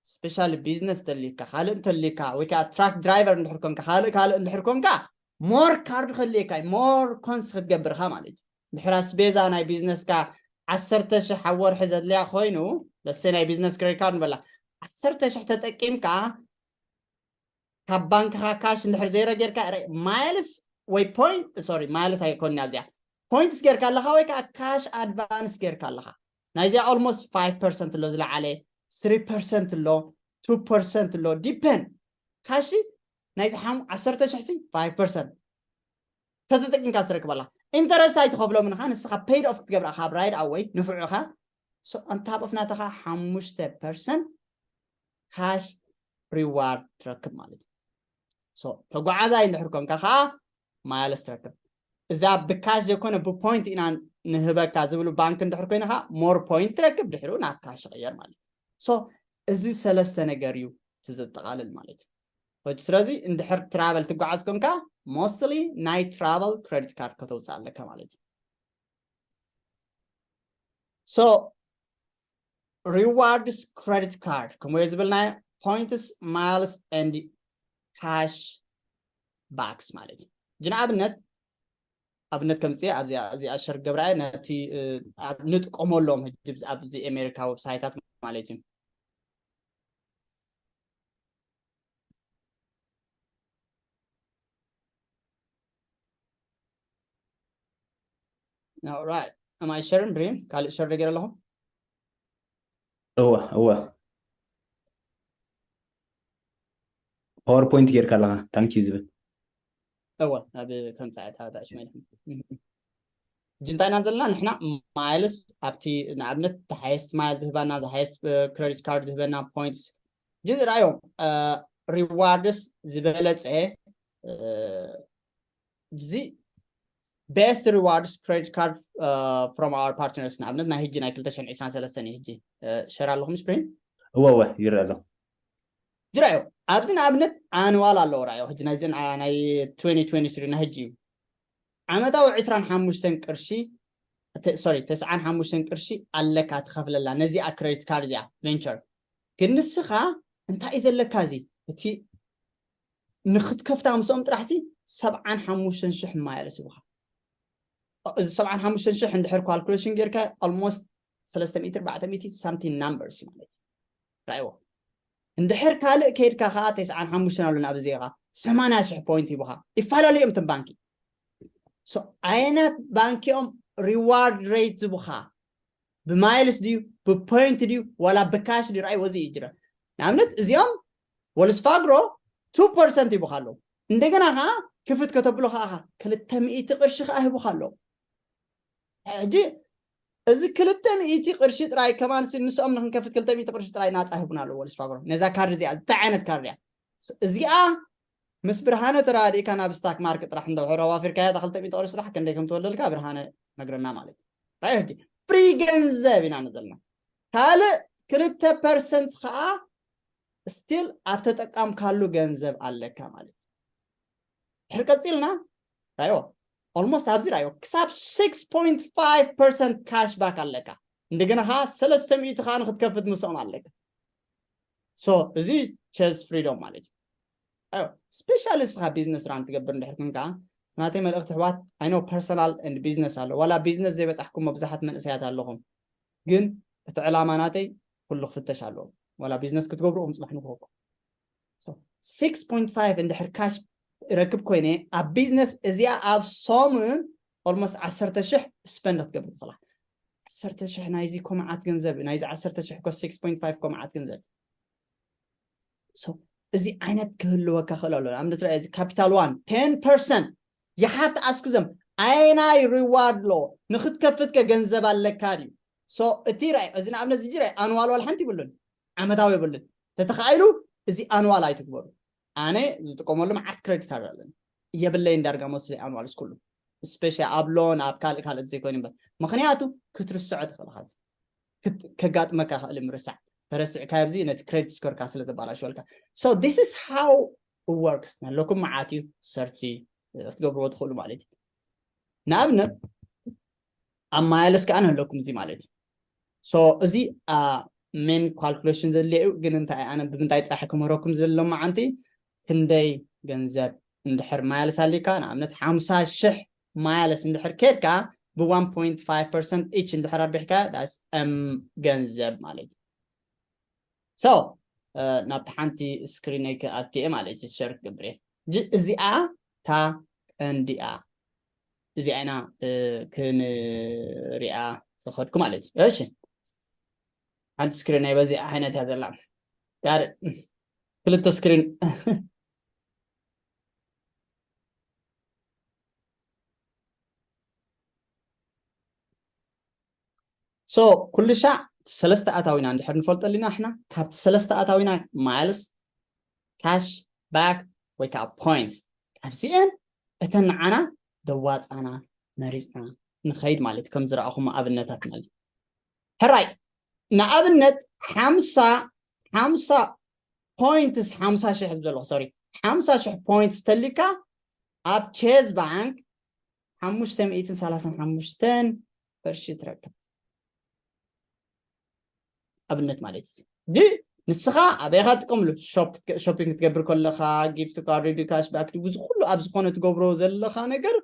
ስፔሻሊ ቢዝነስ ተልካ፣ ካልእ እንተልካ፣ ወይ ከዓ ትራክ ድራይቨር እንድሕር ኮንካ፣ ካልእ ካልእ እንድሕር ኮንካ፣ ሞር ካርድ ከድልየካ እዩ፣ ሞር ኮንስ ክትገብር ኢኻ ማለት እዩ። ድሕር ኣስቤዛ ናይ ቢዝነስካ ዓሰርተ ሽሕ ኣብ ወርሒ ዘድልያ ኮይኑ፣ ለሴ ናይ ቢዝነስ ክሬዲት ካርድ ንበላ፣ ዓሰርተ ሽሕ ተጠቂምካ፣ ካብ ባንክኻ ካሽ እንድሕር ዜሮ ጌርካ፣ ማይልስ ወይ ፖይንት፣ ሶሪ፣ ማይልስ ኣይኮንና እዚኣ፣ ፖይንትስ ጌርካ ኣለኻ ወይ ከዓ ካሽ ኣድቫንስ ጌርካ ኣለኻ። ናይዚኣ ኦልሞስት ፋይቭ ፐርሰንት ኣሎ ዝለዓለ፣ ስሪ ፐርሰንት ኣሎ፣ ቱ ፐርሰንት ኣሎ፣ ዲፐንድ። ካሽ ናይዚ ሓሙ-፣ ዓሰርተ ሽሕ ሲ ፋይቭ ፐርሰንት ተተጠቂምካ ትረክብ ኣላ። ኢንተረስት ኣይትኸፍሎም ኢኻ፣ ንስኻ ፔይድ ኦፍ ክትገብራ ካብ ራይድ ኣወይ ንፍዑኻ። So on top of ናተኻ ሓሙሽተ ፐርሰንት ካሽ ሪዋርድ ትረክብ ማለት እዩ። So ተጓዓዛይ እንድሕር ኮንካ ከዓ ማይልስ ትረክብ። እዛ ብካሽ ዘይኮነ ብፖይንት ኢና ንህበካ ዝብሉ ባንክ እንድሕር ኮይንካ ሞር ፖይንት ትረክብ፣ ድሕሪኡ ናብ ካሽ ይቕየር ማለት እዩ። So እዚ ሰለስተ ነገር እዩ እቲ ዘጠቓልል ማለት እዩ። ስለዚ እንድሕር ትራቨል ትጓዓዝ ኮንካ ሞስትሊ ናይ ትራቨል ክሬዲት ካርድ ከተውፅእ ኣለካ ማለት እዩ። So rewards credit card ከምኡ ዝብልናዮ ፖይንትስ ማይልስ ኤንድ ካሽ ባክስ ማለት እዩ። ሕጂ ንኣብነት ኣብነት ከምፅእ ኣብዚኣ እዚኣ ሸር ገብራየ ነቲ እ፣ ኣብ ንጥቀመሎም ሕጂ ኣብዚ ኣሜሪካ ዌብሳይታት ማለት እዩ። All right. Am I sharing, ብሪም? ካልእ ሸር ነገር ኣለኹም? እወ እወ ፓወርፖይንት ጌርካ ኣለኻ ታንኪዩ ዝብል እወ ኣብ ከምፃ እታ ታሽ ማለት ሕጂ እንታይ ኢና ዘለና ንሕና ማይልስ ኣብቲ ንኣብነት ሃይስት ማይል ዝህበና ሃይስት ክሬዲት ካርድ ዝህበና ፖይንትስ ሕጂ ዝረኣዮም ሪዋርድስ ዝበለፀ እዚ best rewards credit card from our partners ንኣብነት ናይ ሕጂ ናይ ክልተ ሽሕን ዕስራን ሰለስተን እዩ ሕጂ ሸር ኣለኹም ስፕሪን እወ እወ ይረአ ኣሎ ድራዮ ኣብዚ ንኣብነት ኣንዋል ኣለዎ ራዮ ሕጂ ናይዘን ናይ ትዌንቲ ትዌንቲ ስሪ ናይ ሕጂ እዩ ዓመታዊ ዕስራን ሓሙሽተን ቅርሺ ሶሪ ተስዓን ሓሙሽተን ቅርሺ ኣለካ ትኸፍለላ ነዚኣ ክሬዲት ካርድ እዚኣ ቬንቸር ግን ንስኻ እንታይ እዩ ዘለካ እዚ እቲ ንክትከፍታ ምስኦም ጥራሕ ሲ ሰብዓን ሓሙሽተን ሽሕ ማይልስ ይብኻ እዚ ሰብዓን ሓሙሽተን ሽሕ እንድሕር ካልኩሌሽን ጌርካ almost ሰለስተ ሚእቲ ኣርባዕተ ሚእቲ something numbers ማለት እዩ ራእይዎ እንድሕር ካልእ ከይድካ ከዓ ተስዓን ሓሙሽተን ኣሎ ናብ ዜኻ ሰማንያ ሽሕ ፖይንት ይብኻ ይፈላለዩ እዮም እቶም ባንኪ ዓይነት ባንኪኦም ሪዋርድ ሬት ዝብኻ ብማይልስ ድዩ ብፖይንት ድዩ ዋላ ብካሽ ድዩ ራእይ ወዚ እዩ ጅረ ንኣብነት እዚኦም ወልስፋግሮ ቱ ፐርሰንት ይብኻ ኣለዉ እንደገና ከዓ ክፍት ከተብሎ ከዓ ክልተ ሚእቲ ቅርሺ ከዓ ይህቡኻ ኣለዉ ሕጂ እዚ ክልተ ሚእቲ ቅርሺ ጥራይ ከማን ምስኦም ንክንከፍት ክልተ ሚእቲ ቅርሺ ጥራይ ናፃ ይህቡና ኣለዉ ወልስፋግሮ ነዛ ካርድ እዚኣ እንታይ ዓይነት ካርድ እያ እዚኣ ምስ ብርሃነ ተራዲእካ ናብ ስታክ ማርክ ጥራሕ እንተ ውሕሮ ኣዋፊርካያ እታ ክልተ ሚእቲ ቅርሺ ጥራሕ ክንደይ ከም ትወለልካ ብርሃነ ነግረና ማለት እዩ ራእዮ ሕጂ ፍሪ ገንዘብ ኢና ንዘልና ካልእ ክልተ ፐርሰንት ከዓ ስቲል ኣብ ተጠቀምካሉ ገንዘብ ኣለካ ማለት እዩ ድሕር ቀፂልና ራዮ ኦልሞስት ኣብዚ ራዮ ክሳብ ስክስ ፖይንት ፋይቭ ፐርሰንት ካሽ ባክ ኣለካ እንደገና ከዓ ሰለስተ ሚእቲ ከዓ ንክትከፍት ምስኦም ኣለካ ሶ እዚ ቸዝ ፍሪዶም ማለት እዩ ስፔሻሊ እስኻ ቢዝነስ ራን ትገብር እንድሕር ክንካ ናተይ መልእክቲ ኣሕዋት ኣይኖ ፐርሰናል ን ቢዝነስ ኣሎ ዋላ ቢዝነስ ዘይበፃሕኩም መብዛሕት መንእሰያት ኣለኹም ግን እቲ ዕላማ ናተይ ኩሉ ክፍተሽ ኣለዎ ዋላ ቢዝነስ ክትገብሩ ም ፅባሕ ንክወኩም ስክስ ፖይንት ፋይቭ እንድሕር ካሽ ረክብ ኮይነ ኣብ ቢዝነስ እዚኣ ኣብ ሰሙን ኦልሞስት ዓሰርተ ሽሕ ስፐንድ ክትገብር ትኽእላ። ዓሰርተ ሽሕ ናይዚ ኮ መዓት ገንዘብ፣ ናይዚ ዓሰርተ ሽሕ ኮ ስክስ ፖይንት ፋይቭ ኮ መዓት ገንዘብ። So እዚ ዓይነት ክህልወካ ክእል ኣሎ። ንኣብነት ርኣ፣ እዚ ካፒታል ዋን ቴን ፐርሰንት you have to ask them ኣየናይ ሪዋርድ ኣሎ ንክትከፍት ከ ገንዘብ ኣለካ ድዩ? So እቲ ርኣ፣ እዚ ንኣብነት እዚ ርኣ ኣንዋል ዋላ ሓንቲ ይብሉን ዓመታዊ ይብሉን። ተተኻኢሉ እዚ ኣንዋል ኣይትግበሩ። ኣነ ዝጥቀመሉ መዓት ክሬዲት ካርድ ኣለኒ፣ የብለይን ዳርጋ መስሊ ኣንዋል ስኩሉ፣ ስፔሻ ኣብ ሎን ኣብ ካልእ ካልእ ዘይኮይኑ እምበር፣ ምክንያቱ ክትርስዖ ትኽእል ኢኻ። እዚ ክት- ከጋጥመካ ክእል ምርሳዕ፣ ተረሲዕካ ኣብዚ ነቲ ክሬዲት ስኮርካ ስለ ተባላሽወልካ። So this is how it works። ነለኩም መዓት እዩ፣ ሰርች ክትገብርዎ ትኽእሉ ማለት እዩ። ንኣብነት ኣብ ማይልስ ከዓ ንህለኩም እዚ ማለት እዩ። So እዚ ሜን ካልኩሌሽን ዘድልየ እዩ። ግን እንታይ ኣነ ብምንታይ ጥራሕ ክምህረኩም ዝደሊ ሎማዓንቲ ክንደይ ገንዘብ እንድሕር ማይልስ ኣሊካ፣ ንኣብነት ሓምሳ ሽሕ ማይልስ እንድሕር ከድካ ብ one point five percent ኢች እንድሕር ኣርቢሕካ that's M ገንዘብ ማለት እዩ። So ናብቲ ሓንቲ ስክሪነይ ክኣትየ ማለት እዩ፣ ሸር ክገብር እየ። እዚኣ እታ ቀንዲኣ እዚኣ ኢና ክንሪኣ ዝኸድኩ ማለት እዩ። እሺ ሓንቲ ስክሪን ናይ በዚኣ ዓይነት እያ ዘላ። ጋር ክልተ ስክሪን So ኩሉ ሻዕ ሰለስተ ኣታዊና እንድሕር ንፈልጠሉ ኢና ንሕና፣ ካብቲ ሰለስተ ኣታዊና ማይልስ፣ ካሽ ባክ ወይ ከዓ ፖይንትስ፣ ካብዚአን እተን ንዓና ደዋፃና መሪፅና ንኸይድ ማለት እዩ። ከም ዝረኣኹም ኣብነታት ማለት እዩ። ሕራይ ንኣብነት ሓምሳ ሓምሳ ፖይንትስ ሓምሳ ሽሕ ዘለኹ ሶሪ ሓምሳ ሽሕ ፖይንትስ ተሊካ ኣብ ቼዝ ባንክ ሓሙሽተ ሚእትን ሰላሳን ሓሙሽተን ቅርሺ ትረክብ። ኣብነት ማለት እዩ። ጂ ንስኻ ኣበይኻ ትጥቀምሉ? ሾፒንግ ክትገብር ከለኻ፣ ጊፍት ካርድ፣ ካሽ ባክ፣ ብዙ ኩሉ ኣብ ዝኾነ ትገብሮ ዘለኻ ነገር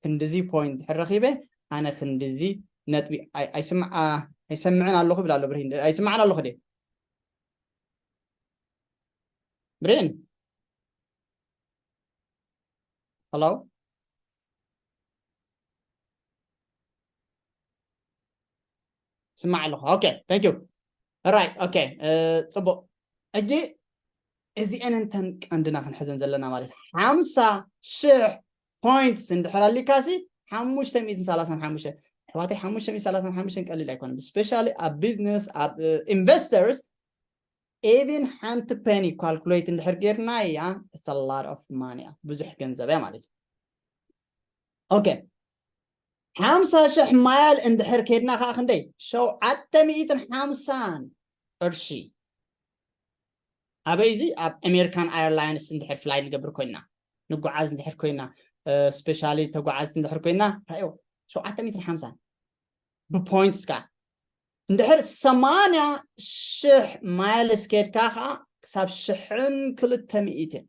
ክንድዚ ፖይንት ድሕር ረኺበ ኣነ ክንድዚ ነጥቢ ኣይስምዓ ኣይሰምዕን ኣለኹ ይብል ኣሎ ብርሂን። ኣይስምዓን ኣለኹ ደ ብሬን ሄሎ ስማዕ ኣለኹ። ኦኬ ታንክ ዩ ራይት ኦኬ ፅቡቅ። ሕጂ እዚአን እንተን ቀንድና ክንሕዘን ዘለና ማለት ሓምሳ ሽሕ ፖይንትስ እንድሕር ኣሊካሲ ሓሙሽተ ሚእትን ሰላሳን ሓሙሽተ ኣሕዋተይ ሓሙሽተ ሚእትን ሰላሳን ሓሙሽተን ቀሊል ኣይኮነን። ስፔሻሊ ኣብ ቢዝነስ ኣብ ኢንቨስተርስ ኢቪን ሓንቲ ፔኒ ካልኩሌት እንድሕር ጌርና እያ it's a lot of money እያ ብዙሕ ገንዘብ እያ ማለት እዩ። ኦኬ ሓምሳ ሽሕ ማይል እንድሕር ኬድና ከዓ ክንደይ ሸውዓተ ሚእትን ሓምሳን ቅርሺ ኣበይ እዚ ኣብ ኣሜሪካን ኤርላይንስ እንድሕር ፍላይ ንገብር ኮይና ንጓዓዝ እንድሕር ኮይና ስፔሻሊ ተጓዓዝቲ እንድሕር ኮይና ራዮ ሸውዓተ ሚእትን ሓምሳን ብፖይንትስ ከዓ እንድሕር ሰማንያ ሽሕ ማይልስ ኬድካ ከዓ ክሳብ ሽሕን ክልተ ሚእትን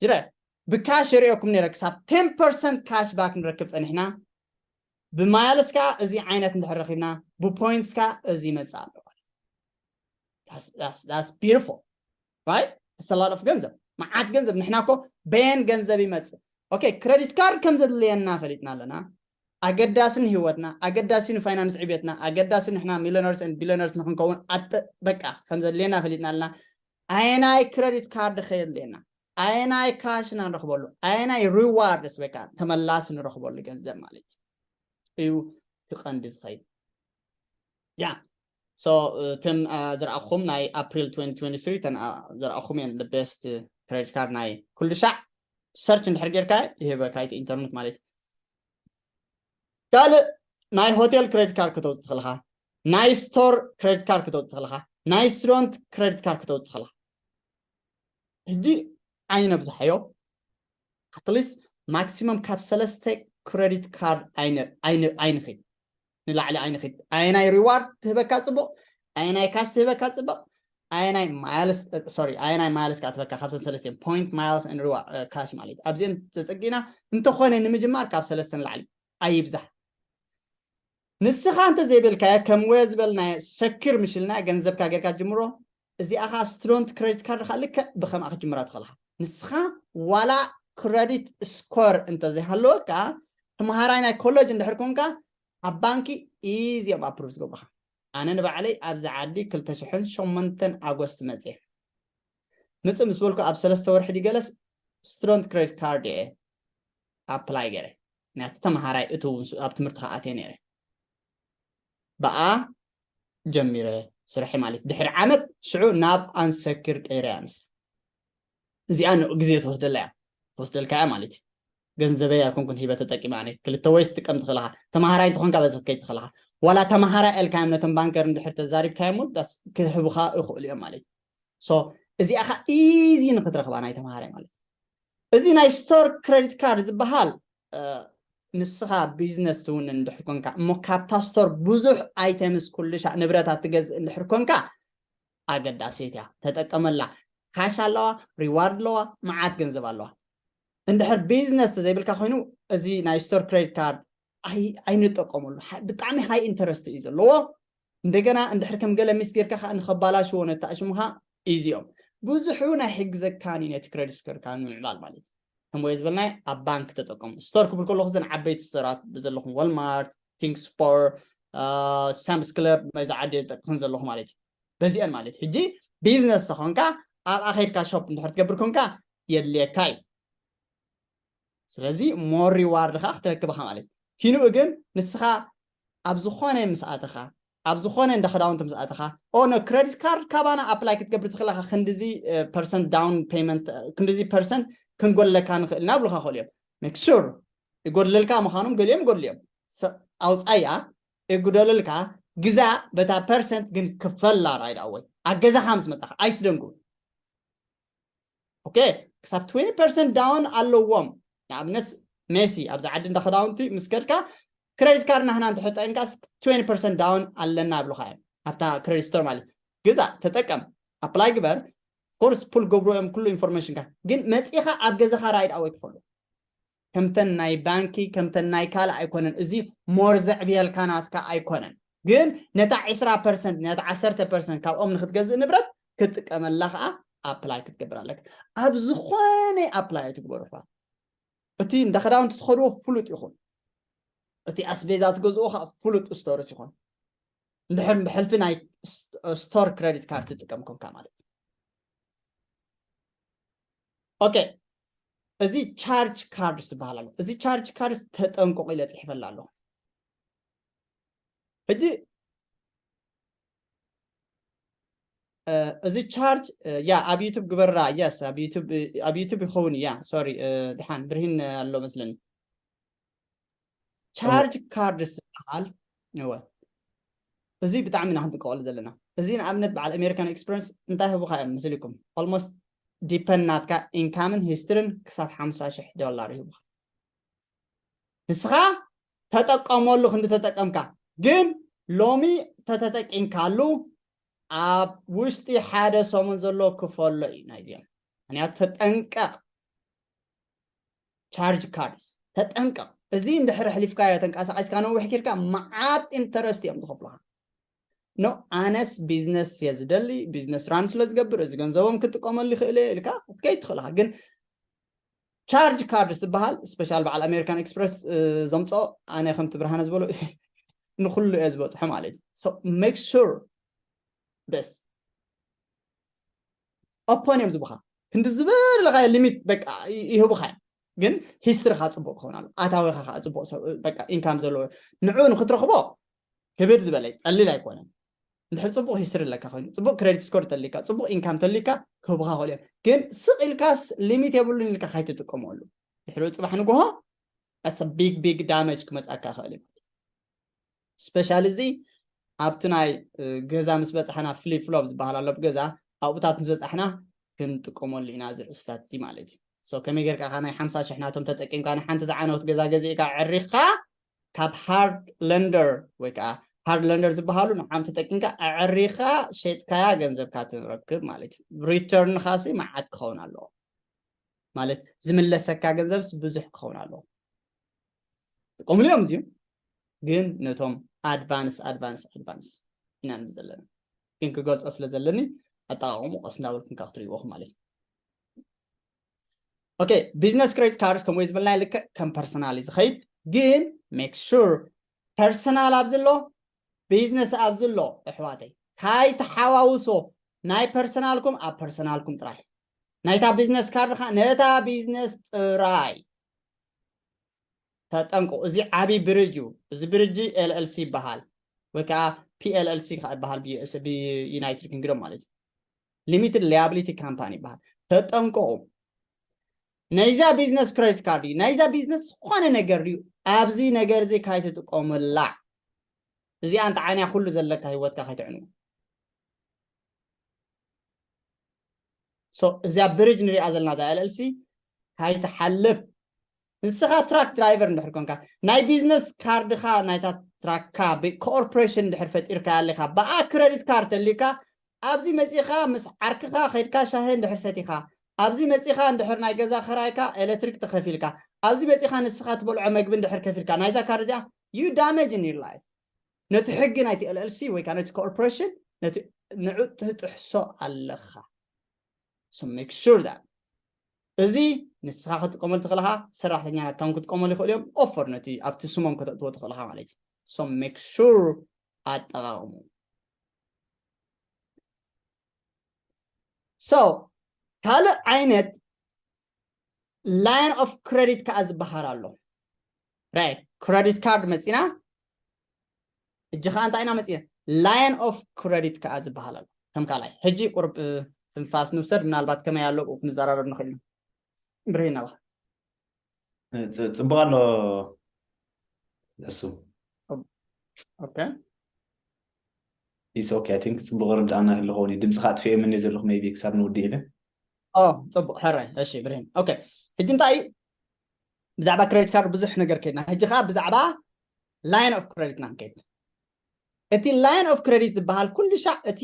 ጅረ ብካሽ የርእየኩም ነረ ክሳብ ቴን ፐርሰንት ካሽ ባክ ንረክብ ፀኒሕና ብማይልስ ከዓ እዚ ዓይነት እንድሕር ረኪብና ብፖይንትስ ከዓ እዚ ይመፅእ ኣሎ ቢዩቲፉል ራይት ስ ላት ኦፍ ገንዘብ መዓት ገንዘብ ንሕና ኮ በየን ገንዘብ ይመፅእ ኦኬ ክረዲት ካርድ ከም ዘድልየና ፈሊጥና ኣለና ኣገዳሲ ንህይወትና ኣገዳሲ ንፋይናንስ ዕቤትና ኣገዳሲ ንሕና ሚሊነርስ ን ቢሊነርስ ንክንከውን ኣጠ በቃ ከም ዘድልየና ፈሊጥና ኣለና ኣየናይ ክረዲት ካርድ ከየድልየና ኣየናይ ካሽ ኢና ንረክበሉ ኣየናይ ሪዋርድስ በቃ ተመላሲ ንረክበሉ ገንዘብ ማለት እዩ እዩ ትቀንዲ ዝኸይድ ያ so እተን ዝረኣኹም ናይ ኣፕሪል twenty twenty-three እተን ዝረኣኹም እየን the best credit card ናይ ኩሉ ሻዕ ሰርች እንድሕር ጌርካ ይህበካ እቲ ኢንተርኔት ማለት ካልእ ናይ ሆቴል ክሬዲት ካርድ ክተውፅእ ትኽእልኻ ናይ ስቶር ክሬዲት ካርድ ክተውፅእ ትኽእልኻ ናይ ስቱደንት ክሬዲት ካርድ ክተውፅእ ትኽእልኻ ሕጂ ኣይነብዝሓዮ ኣትሊስት ማክሲመም ካብ ሰለስተ ክሬዲት ካርድ ኣይንኽድ ንላዕሊ ኣይንኽድ ኣየናይ ሪዋርድ ትህበካ ፅቡቅ ኣየናይ ካሽ ትህበካ ፅቡቅ ኣየናይ ማይልስ ሶሪ ኣየናይ ማይልስ ከዓ ትህበካ ካብተን ሰለስተ point miles and reward cash ማለት ኣብዚአን ተፀጊና እንተኾነ ንምጅማር ካብ ሰለስተ ንላዕሊ ኣይብዛሕ ንስኻ እንተዘይበልካዮ ከም ወየ ዝበልናዮ ሰኪር ምሽልና ገንዘብካ ጌርካ ጅምሮ እዚኣ ኸዓ student credit card ኸዓ ልክዕ ብኸምኣ ክትጅምራ ትኽእል ኢኻ። ንስኻ ዋላ credit score እንተዘይሃለወካ፣ ተምሃራይ ናይ ኮሌጅ እንድሕር ኮንካ፣ ኣብ ባንኪ ኢዚ እዮም ኣፕሩቭ ዝገብሩኻ። ኣነ ንባዕለይ ኣብዚ ዓዲ ክልተ ሽሕን ሸሞንተን ኣጎስት መፅየ። ምፅእ ምስ በልኩ ኣብ ሰለስተ ወርሒ ድዩ ገለስ student credit card እየ ኣፕላይ ገይረ። ምክንያቱ ተምሃራይ እትው ኣብ ትምህርቲ ከኣትየ ነይረ። ብኣ ጀሚረ ስርሐ ማለት ድሕሪ ዓመት ሽዑ ናብ ኣንሰኪር ቀይረ ኣንስ እዚኣ ንኡ ግዜ ትወስደላ እያ ትወስደልካ እያ ማለት እዩ። ገንዘበይ ኣይኮንኩን ሂበ ተጠቂማ ኣነ ክልተ ወይ ትጥቀም ትኽእልኻ። ተምሃራይ እንተኾንካ በዘት ከይድ ትኽእልኻ። ዋላ ተምሃራይ ኣልካዮም ነቶም ባንከር እንድሕር ተዛሪብካዮም እውን ዳስ ክህቡኻ ይኽእሉ እዮም ማለት እዩ። So እዚኣ ኸ ኢዚ ንክትረኽባ ናይ ተምሃራይ ማለት እዩ። እዚ ናይ store credit card ዝበሃል ንስኻ ቢዝነስ እውን እንድሕር ኮንካ እሞ ካብታ ስቶር ብዙሕ ኣይተምስ ኩሉ ሻዕ ንብረታት ትገዝእ እንድሕር ኮንካ ኣገዳሲት እያ። ተጠቀመላ። ካሽ ኣለዋ፣ ሪዋርድ ኣለዋ፣ መዓት ገንዘብ ኣለዋ። እንድሕር ቢዝነስ ተዘይብልካ ኮይኑ እዚ ናይ ስቶር ክሬዲት ካርድ ኣይንጠቀመሉ። ብጣዕሚ ሃይ ኢንተረስት እዩ ዘለዎ። እንደገና እንድሕር ከም ገለ ሚስ ጌርካ ከዓ ንከባላሽዎ ነተኣሽሙካ ኢዚ እዮም። ብዙሑ ናይ ሕግዘካን እዩ ነቲ ክሬዲት ስኮርካ ንምዕባል ማለት እዩ። ከምኡ ዝበልናይ ኣብ ባንክ ተጠቀሙ። ስቶር ክብል ከለኹ ዘን ዓበይቲ ስቶራት ዘለኹም ወልማርት፣ ኪንግስ ስፖር፣ ሳምስ ክለብ መዚ ዓዲ ጠቅስን ዘለኹ ማለት እዩ። በዚአን ማለት ሕጂ ቢዝነስ ተኾንካ ኣብ ኣኼድካ ሾፕ እንድሕር ትገብር ኮንካ የድልየካ እዩ። ስለዚ ሞር ሪዋርድ ከዓ ክትረክብ ኢኻ ማለት እዩ። ኪንኡ ግን ንስኻ ኣብ ዝኾነ ምስ ኣተኻ ኣብ ዝኾነ እንዳ ክዳውንቲ ምስ ኣተኻ ኦ ነ ክሬዲት ካርድ ካባና ኣፕላይ ክትገብር ትኽእል ኢኻ ክንድዚ ፐርሰንት ዳውን ፔመንት ክንድዚ ፐርሰንት ክንጎለካ ንኽእል ኢና ብሉኻ ክእል እዮም። ሜክ ሹር ይጎድለልካ ምዃኖም ገሊኦም ይጎድሉ እዮም። ኣውፃያ ይጉደለልካ ግዛ በታ ፐርሰንት ግን ክፈላ ራይድ ኣወይ ኣብ ገዛኻ ምስ መፃኻ ኣይትደንጉ። ኦኬ ክሳብ ትዌንቲ ፐርሰንት ዳውን ኣለዎም። ንኣብነት ሜሲ ኣብዚ ዓዲ እንዳ ክዳውንቲ ምስ ከድካ ክሬዲት ካርድ ናህና እንተሕጠንካ ትዌንቲ ፐርሰንት ዳውን ኣለና ኣብሉካ እዮም ኣብታ ክሬዲት ስቶር ማለት ግዛ ተጠቀም ኣፕላይ ግበር ኮርስ ፑል ገብሩ እዮም ኩሉ ኢንፎርሜሽንካ ግን መፂኻ ኣብ ገዛኻ ራይድ ኣወይ ክፈሉ ከምተን ናይ ባንኪ ከምተን ናይ ካልእ ኣይኮነን እዚ ሞር ዘዕብየልካ ናትካ ኣይኮነን ግን ነታ ዕስራ ፐርሰንት ነታ ዓሰርተ ፐርሰንት ካብኦም ንክትገዝእ ንብረት ክትጥቀመላ ከዓ ኣፕላይ ክትገብር ኣለካ ኣብ ዝኾነ ኣፕላይ ኣይትግበሩ ባ እቲ እንዳ ክዳውንቲ ትኸድዎ ፍሉጥ ይኹን እቲ ኣስቤዛ ትገዝኦ ከዓ ፍሉጥ ስቶርስ ይኹን እንድሕር ብሕልፊ ናይ ስቶር ክሬዲት ካርድ ትጥቀም ኮንካ ማለት ኦኬ እዚ ቻርጅ ካርድስ ዝበሃል ኣሎ እዚ ቻርጅ ካርድስ ተጠንቀቁ ኢለ ፅሒፈላ ኣለኹ ሕጂ እዚ ቻርጅ ያ ኣብ ዩቱብ ግበራ የስ ኣብ ዩቱብ ይኸውን ያ ሶሪ ድሓን ብርሂን ኣሎ መስለኒ ቻርጅ ካርድስ ዝበሃል እወ እዚ ብጣዕሚ ኢና ክንጥቀቀሉ ዘለና እዚ ንኣብነት በዓል ኣሜሪካን ኤክስፕረንስ እንታይ ህቡካ እዮም ምስልኩም ኦልሞስት ዲፐን ናትካ ኢንካምን ሂስትርን ክሳብ ሓምሳ ሽሕ ዶላር ይህቡካ ንስኻ ተጠቀመሉ ክንዲ ተጠቀምካ ግን ሎሚ ተተጠቂምካሉ ኣብ ውሽጢ ሓደ ሰሙን ዘሎ ክፈሎ እዩ ናይዚኦም ምክንያቱ ተጠንቀቕ ቻርጅ ካርድስ ተጠንቀቕ እዚ እንድሕር ሕሊፍካዮ ተንቀሳቂስካ ነዊሕ ኪልካ መዓት ኢንተረስት እዮም ዝኸፍሉካ ኖ ኣነስ ቢዝነስ እየ ዝደሊ ቢዝነስ ራን ስለ ዝገብር እዚ ገንዘቦም ክጥቀመሉ ይኽእል እየ ኢልካ ክትከይድ ትኽእልካ ግን ቻርጅ ካርድ ዝበሃል ስፔሻል በዓል ኣሜሪካን ኤክስፕረስ ዘምፅኦ ኣነ ከምቲ ብርሃነ ዝበሎ ንኩሉ እየ ዝበፅሖ ማለት እዩ ሜክ ሹር ደስ ኦፖን እዮም ዝብኻ ክንዲ ዝበለካዮ ሊሚት በቃ ይህቡኻ እዮም ግን ሂስትሪኻ ፅቡቅ ክኸውን ኣሎ ኣታዊኻ ከዓ ፅቡቅ በቃ ኢንካም ዘለዎ ንዑ ንክትረኽቦ ክብድ ዝበለ ቀሊል ኣይኮነን እንድሕር ፅቡቅ ሂስትሪ ኣለካ ኮይኑ ፅቡቅ ክሬዲት ስኮር ተሊካ ፅቡቅ ኢንካም ተሊካ ክህቡካ ክእል እዮም ግን ስቅ ኢልካስ ሊሚት የብሉን ኢልካ ካይትጥቀመሉ ድሕሪ ፅባሕ ንግሆ ኣሰ ቢግ ቢግ ዳመጅ ክመፃካ ክእል እዩ ስፔሻል እዚ ኣብቲ ናይ ገዛ ምስ በፃሕና ፍሊፕ ፍሎፕ ዝበሃል ኣሎ ገዛ ኣብኡታት ምስ በፃሕና ክንጥቀመሉ ኢና ዝርእስታት እዚ ማለት እዩ ከመይ ጌርካ ናይ ሓምሳ ሽሕ ናቶም ተጠቂምካ ናይ ሓንቲ ዝዓነወት ገዛ ገዚእካ ዕሪኻ ካብ ሃርድ ለንደር ወይ ከዓ ሃርድ ለንደር ዝበሃሉ ንዓም ተጠቂምካ ኣዕሪኻ ሸጥካያ ገንዘብካ ትረክብ ማለት እዩ ሪተርንኻሲ መዓት ክኸውን ኣለዎ ማለት ዝምለሰካ ገንዘብስ ብዙሕ ክኸውን ኣለዎ ጥቅምሉ እዮም እዚኦም ግን ነቶም ኣድቫንስ ኣድቫንስ ኣድቫንስ ኢና ንብል ዘለና ግን ክገልፆ ስለ ዘለኒ ኣጠቃቅሙ ቀስ እንዳበልኩም ካብ ክትሪእዎ ማለት እዩ። Okay, business credit cards ከም ዝበልናዮ ልክዕ ከም personal እዩ ዝኸይድ፣ ግን make sure personal ኣብዚ ኣሎ፣ business ኣብዚ ኣሎ። ኣሕዋተይ፣ ካይተሓዋውሶ፣ ናይ personal ኩም ኣብ personal ኩም ጥራይ፣ ናይታ business card ካ ነታ business ጥራይ። ተጠንቀቁ፣ እዚ ዓቢ bridge እዩ። እዚ bridge LLC ይበሃል፣ ወይ ከዓ PLLC ከዓ ይበሃል ብ United Kingdom ማለት እዩ። Limited liability company ይበሃል። ተጠንቀቁ። ናይዛ business credit card እዩ፣ ናይዛ business ዝኾነ ነገር እዩ። ኣብዚ ነገር እዚ ካይትጥቀሙላ። እዚኣ እንተ ዓይንያ ኩሉ ዘለካ ህይወትካ ካይትዕንዎ። So እዚኣ bridge ንሪኣ ዘለና እዛ LLC ካይትሓልፍ። ንስኻ truck driver እንድሕር ኮንካ፣ ናይ business card ኻ ናይታ truck ካ ብ corporation እንድሕር ፈጢርካ ኣለኻ፣ ብኣ credit card ተሊካ፣ ኣብዚ መጺኻ ምስ ዓርክኻ ከይድካ ሻሂ እንድሕር ሰቲኻ፣ ኣብዚ መጺኻ እንድሕር ናይ ገዛ ክራይካ ኤሌክትሪክ ተኸፊልካ፣ ኣብዚ መጺኻ ንስኻ ትበልዖ መግቢ እንድሕር ከፊልካ፣ ናይዛ card እዚኣ you damage in your life። ነቲ ሕጊ ናይቲ LLC ወይ ከዓ ነቲ corporation፣ ነቲ ንዑ ትጥሕሶ ኣለኻ። So make sure that እዚ ንስኻ ክትጥቀመሉ ትኽእልኻ፣ ሰራሕተኛ ናትካውን ክትጥቀመሉ ይኽእሉ እዮም። Offer ነቲ ኣብቲ ስሞም ከተእትዎ ትኽእልኻ ማለት እዩ። So make sure ኣጠቃቅሙ። So ካልእ ዓይነት line of credit ከዓ ዝበሃል ኣሎ። Right፣ credit card መፂና፣ እጂ ከዓ እንታይ ኢና መፂና? Line of credit ከዓ ዝበሃል ኣሎ። ከም ካልኣይ ሕጂ ቁርብ ትንፋስ ንውሰድ፣ ምናልባት ከመይ ኣሎ ብኡ ክንዘራረብ ንኽእል ኢና። ብርሂን ናባኻ። ጽቡቕ ኣሎ እሱ። Okay። It's okay, I think ጽቡቕ ርድኣና ይህሉ ኸውን እዩ። ድምፅኻ ኣጥፊኤ ምኒ ዘለኹ maybe ክሳብ ንውድእ ኢለ። ኦ፣ ጽቡቕ፣ ሕራይ። እሺ ብርሂን። Okay፣ ሕጂ እንታይ እዩ? ብዛዕባ credit card ብዙሕ ነገር ከይድና፣ ሕጂ ከዓ ብዛዕባ line of credit ኢና ክንከይድ። እቲ line of credit ዝበሃል ኩሉ ሻዕ እቲ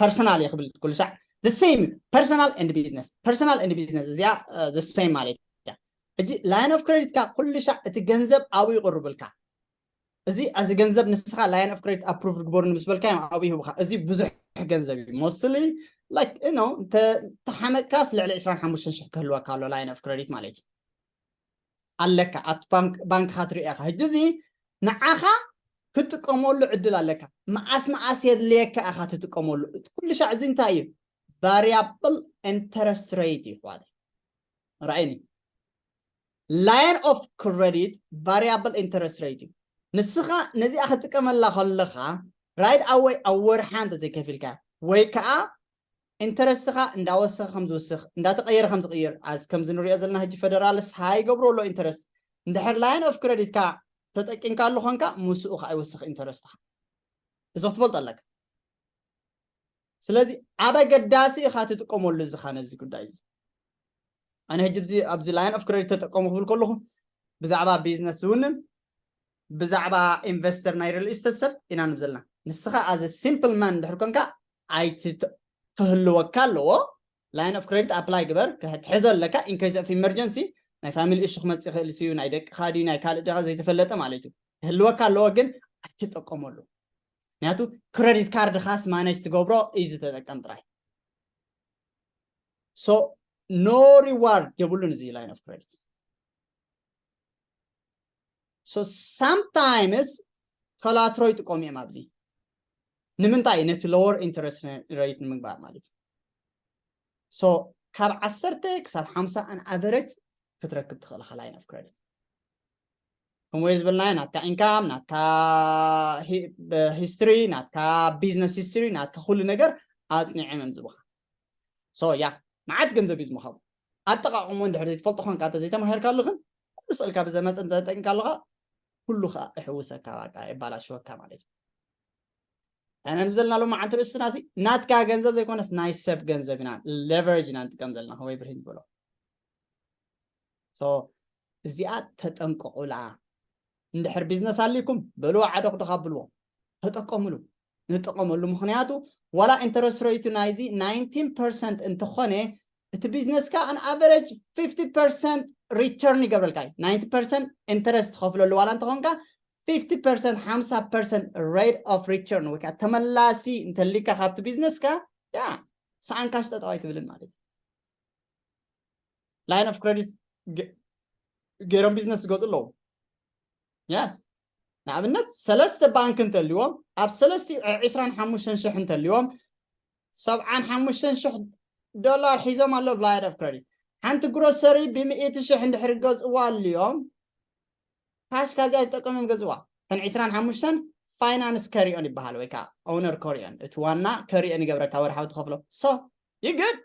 personal እየ ክብል ኩሉ ሻዕ the same፣ personal and business፣ personal and business እዚኣ the same ማለት እያ። ሕጂ line of credit ካ ኩሉ ሻዕ እቲ ገንዘብ ኣብኡ ይቕርብልካ። እዚ እዚ ገንዘብ ንስኻ line of credit approve ግበሩኒ ምስ በልካዮም ኣብኡ ይህቡኻ። እዚ ብዙሕ ገንዘብ እዩ። Mostly like you know እንተ ተሓመቅካስ ልዕሊ ዕስራን ሓሙሽተን ሽሕ ክህልወካ ኣሎ line of credit ማለት እዩ። ኣለካ ኣብቲ ባንክ ባንክኻ ትሪኦ ኢኻ። ሕጂ እዚ ንዓኻ ክትጥቀመሉ ዕድል ኣለካ። መዓስ መዓስ የድልየካ ኢኻ ትጥቀመሉ። እቲ ኩሉ ሻዕ እዚ እንታይ እዩ? Variable interest rate እዩ ኣሕዋተይ። ርኣይኒ፣ line of credit variable interest rate እዩ። ንስኻ ነዚኣ ክትጥቀመላ ከለኻ right away ኣብ ወርሓ እንተዘይከፊልካ ወይ ከዓ interest ኻ እንዳወሰኸ ከም ዝውስኽ እንዳተቐየረ ከም ዝቕይር፣ as ከምዚ ንሪኦ ዘለና ሕጂ ፈደራልስ high ይገብሮ ኣሎ interest። እንድሕር line of credit ካ ተጠቂምካሉ ኾንካ ምስኡ ኸዓ ይውስኽ interest ኻ። እዚ ክትፈልጦ ኣለካ። ስለዚ ኣብ ኣገዳሲ ኢኻ ትጥቀመሉ እዚ ኻ ነዚ ጉዳይ እዚ። ኣነ ሕጂ ኣብዚ ኣብዚ line of credit ተጠቀሙ ክብል ከለኹ ብዛዕባ business ዝውንን ብዛዕባ investor ናይ real estate ሰብ ኢና ንብል ዘለና። ንስኻ as a simple man እንድሕር ኮንካ ኣይትት- ክህልወካ ኣለዎ። Line of credit apply ግበር፣ ክትሕዞ ኣለካ in case of emergency። ናይ family issue ክመጽእ ይኽእል እዩ፣ ናይ ደቅኻ ድዩ ናይ ካልእ ድኻ ዘይተፈለጠ ማለት እዩ። ክህልወካ ኣለዎ፣ ግን ኣይትጠቀመሉ። ምክንያቱ credit card ኻስ manage ትገብሮ እዩ ዝተጠቀም ጥራይ። So no reward የብሉን እዚ line of credit። So sometimes collateral ይጥቀሙ እዮም ኣብዚ። ንምንታይ? ነቲ lower interest rate ንምግባር ማለት እዩ። So ካብ ዓሰርተ ክሳብ ሓምሳ on average ክትረክብ ትኽእል ኢኻ line of credit። ከምኡ ዝበልናዮ ናትካ income፣ ናትካ ሂ- ብ- history፣ ናትካ business history፣ ናትካ ኩሉ ነገር ኣጽኒዖም እዮም ዝብኻ። So yeah፣ መዓት ገንዘብ እዩ ዝምሃቡ። ኣጠቃቅሞ እንድሕር ዘይትፈልጦ ኮንካ እንተ ዘይተማሂርካሉ ግን ኩሉ ስእልካ ብዘመፀ እንተተጠቂምካ ኣለካ ኩሉ ከዓ ይሕውሰካ፣ በቃ የባላሽወካ ማለት እዩ። ኣነ ንብዘልና ሎማዓንቲ ርእስና ሲ ናትካ ገንዘብ ዘይኮነስ ናይ ሰብ ገንዘብ ኢና leverage ኢና ንጥቀም ዘለና ወይ ብርሂን ዝበሎ። So እዚኣ ተጠንቀቁላ። እንድሕር business ኣልኩም በልዋ ዓደኹ ዶኻ ብልዎ፣ ተጠቀምሉ፣ ንጠቀመሉ። ምክንያቱ ዋላ interest rate ናይዚ nineteen percent እንተኾነ እቲ business ካ on average fifty percent return ይገብረልካ እዩ። Ninety percent interest ትኸፍለሉ ዋላ እንተኾንካ fifty percent ሓምሳ percent rate of return ወይ ከዓ ተመላሲ እንተሊካ ካብቲ business ካ ያ ሰኣን ካሽ ጠጠው ኣይትብልን ማለት እዩ። Line of credit ገይሮም ቢዝነስ ዝገጡ ኣለዉ። Yes፣ ንኣብነት ሰለስተ ባንክ እንተልዎም ኣብ ሰለስቲኡ ዕስራን ሓሙሽተን ሽሕ እንተልዎም ሰብዓን ሓሙሽተን ሽሕ ዶላር ሒዞም ኣለዉ line of credit። ሓንቲ ግሮሰሪ ብሚእቲ ሽሕ እንድሕር ገዝእዋ ኣልዮም ካሽ ካብዚኣ ዝጠቀሞም ገዝእዋ። እተን ዕስራን ሓሙሽተን ፋይናንስ ከሪኦን ይበሃል ወይ ከዓ ኦነር ከሪኦን፣ እቲ ዋና ከሪኦን ይገብረካ ወርሓዊ ትኸፍሎ። So you good።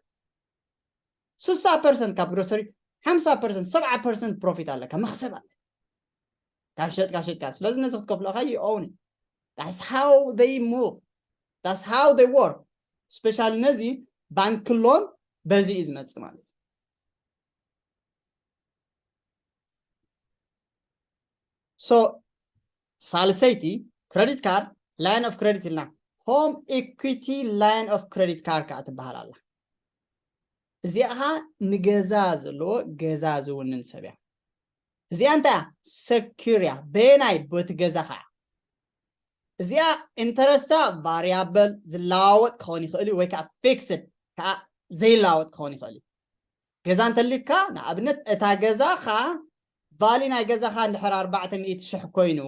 ስሳ ፐርሰንት ካብ ግሮሰሪ ሓምሳ ፐርሰንት ሰብዓ ፐርሰንት ፕሮፊት ኣለካ፣ መክሰብ ኣለ ካብ ሸጥካ ሸጥካ። ስለዚ ነዚ ክትከፍሎ ካ you own it። That's how they move, that's how they work። ስፔሻሊ ነዚ ባንክ ሎን በዚ እዩ ዝመፅእ ማለት እዩ። So ሳልሰይቲ ክረዲት ካርድ line of credit ኢልና፣ home equity line of credit card ከዓ ትበሃል ኣላ። እዚኣ ኸዓ ንገዛ ዘለዎ ገዛ ዝውንን ሰብ እያ። እዚኣ እንታይ እያ? ሰኪር እያ። በየናይ? በቲ ገዛ ኸዓ። እዚኣ ኢንተረስታ ቫሪያብል ዝለዋወጥ ክኸውን ይኽእል እዩ ወይ ከዓ ፊክስድ ከዓ ዘይለዋወጥ ክኸውን ይኽእል እዩ። ገዛ እንተሊካ ንኣብነት እታ ገዛኻ ቫሊ ናይ ገዛኻ እንድሕር ኣርባዕተ ሚእቲ ሽሕ ኮይኑ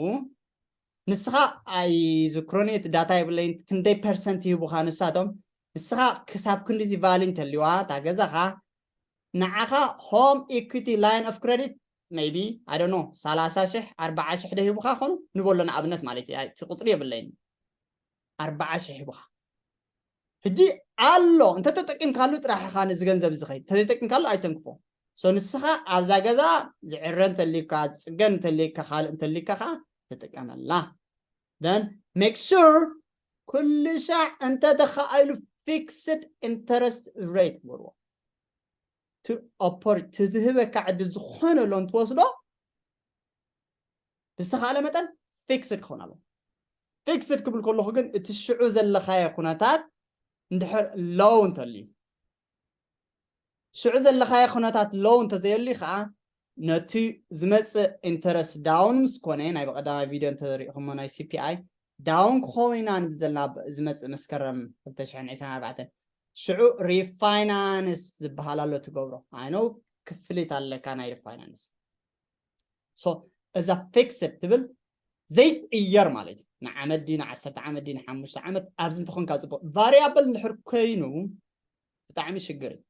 ንስኻ ኣይዝክሮን እቲ ዳታ የብለይን ክንደይ ፐርሰንት ይህቡኻ ንሳቶም ንስኻ ክሳብ ክንዲዚ ቫሊ እንተልዋ እታ ገዛኻ ንዓኻ home equity line of credit maybe I don't know ሰላሳ ሽሕ ኣርባዓ ሽሕ ዶ ሂቡኻ ኾኑ ንበሎ ንኣብነት ማለት እዩ እቲ ቁፅሪ የብለይን ኣርባዓ ሽሕ ሂቡኻ ሕጂ ኣሎ እንተተጠቂምካሉ ጥራሕ ኢኻ ነዚ ገንዘብ እዚ ኸይድ እንተዘይጠቂምካሉ ኣይተንክፎ so ንስኻ ኣብዛ ገዛ ዝዕረ እንተሊካ ዝፅገን እንተሊካ ካልእ እንተሊካ ከዓ ተጠቀመላ then make sure ኩሉ ሻዕ እንተተኻኢሉ fixed interest rate ግበርዎ to oppor ትዝህበካ ዕድል ዝኾነ ሎን ትወስዶ ብዝተኻእለ መጠን ፊክስድ ክኸውን ኣለዎ። ፊክስድ ክብል ከለኹ ግን እቲ ሽዑ ዘለኻዮ ኩነታት እንድሕር ሎው እንተልዩ ሽዑ ዘለኻዮ ኩነታት ሎው እንተዘየልዩ ከዓ ነቲ ዝመፅእ ኢንተረስት ዳውን ምስ ኮነ ናይ ብቐዳማይ ቪድዮ እንተሪእኹሞ ናይ ሲፒኣይ ዳውን ክኸውን ኢና ንብል ዘለና ዝመፅእ መስከረም ክልተ ሽሕን ዕስራን ኣርባዕተን ሽዑ ሪፋይናንስ ዝበሃል ኣሎ ትገብሮ ኣይነው ክፍሊት ኣለካ ናይ ሪፋይናንስ so እዛ ፊክስድ ትብል ዘይቅየር ማለት እዩ ንዓመት ድዩ ንዓሰርተ ዓመት ድዩ ንሓሙሽተ ዓመት ኣብዚ እንተኾንካ ፅቡቅ ቫሪያብል እንድሕር ኮይኑ ብጣዕሚ ሽግር እዩ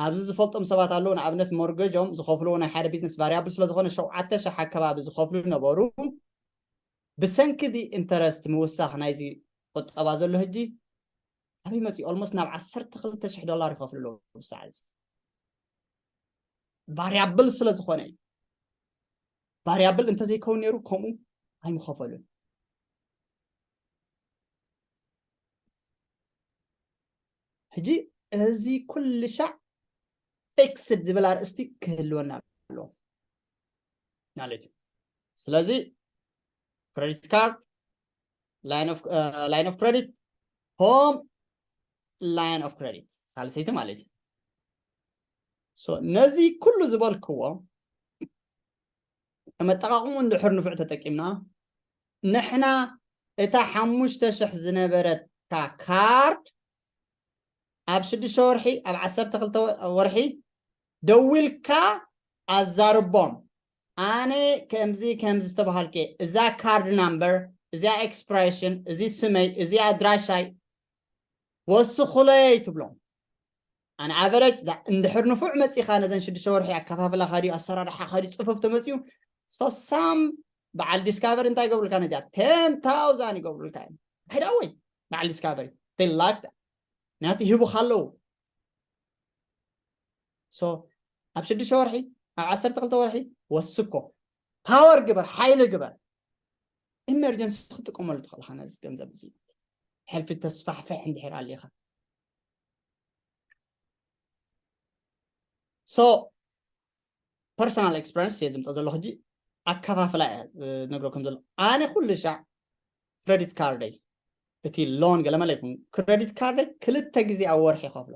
ኣብዚ ዝፈልጦም ሰባት ኣለዉ ንኣብነት ሞርገጆም ዝኸፍልዎ ናይ ሓደ ቢዝነስ ቫሪያብል ስለዝኾነ ሸውዓተ ሸሕ ኣከባቢ ዝኸፍሉ ነበሩ ብሰንኪ ዚ ኢንተረስት ምውሳኽ ናይዚ ቁጠባ ዘሎ ህጂ ኣበይ መፅኡ ኦልሞስት ናብ ዓሰርተ ክልተ ሽሕ ዶላር ይኸፍሉ ኣለዉ ብሳዕ እዚ ቫሪያብል ስለ ዝኾነ እዩ ቫሪያብል እንተዘይከውን ነይሩ ከምኡ ኣይምኸፈሉን ሕጂ እዚ ኩሉ ሻዕ ፊክስድ ዝብል ኣርእስቲ ክህልወና ኣለዎ ማለት እዩ ስለዚ credit card line of credit home line of credit ሳልሰይቲ ማለት እዩ ነዚ ኩሉ ዝበልክዎ መጠቃቅሙ እንድሕር ንፉዕ ተጠቂምና ንሕና እታ ሓሙሽተ ሽሕ ዝነበረትካ ካርድ ኣብ ሽዱሽተ ወርሒ ኣብ ዓሰርተ ክልተ ወርሒ ደዊልካ ኣዛርቦም ኣነ ከምዚ ከምዚ ዝተባሃልከ እዛ ካርድ ናምበር እዚኣ ኤክስፕሬሽን እዚ ስመይ እዚ ኣድራሻይ ወስኹለይ ትብሎም ኣን ኣቨረጅ እንድሕር ንፉዕ መፂኻ ነዘን ሽዱሽተ ወርሒ ኣከፋፍላ ካድዩ ኣሰራርሓ ካድዩ ፅፉፍ ተመፅዩ ሶሳም በዓል ዲስካቨሪ እንታይ ይገብሩልካ ነዚኣ ቴን ታውዛን ይገብሩልካ እዮም ሄዳወይ በዓል ዲስካቨሪ ላክ ናቲ ይህቡካ ኣለዉ so ኣብ ሽዱሽተ ወርሒ ኣብ ዓሰርተ ክልተ ወርሒ ወስኮ ፓወር ግበር ሓይሊ ግበር ኢመርጀንሲ ክትጥቀመሉ ትኽእል ነዚ ገንዘብ እዚ ሕልፊ ተስፋሕፍሕ እንድሕር ኣሊኻ so personal experience እየ ዝምፀ ዘሎ ሕጂ ኣከፋፍላ እየ ዝነግረኩም ዘሎ ኣነ ኩሉ ሻዕ ክረዲት ካርደይ እቲ ሎን ገለመለ ይኹን ክረዲት ካርደይ ክልተ ግዜ ኣብ ወርሒ ይኸፍሎ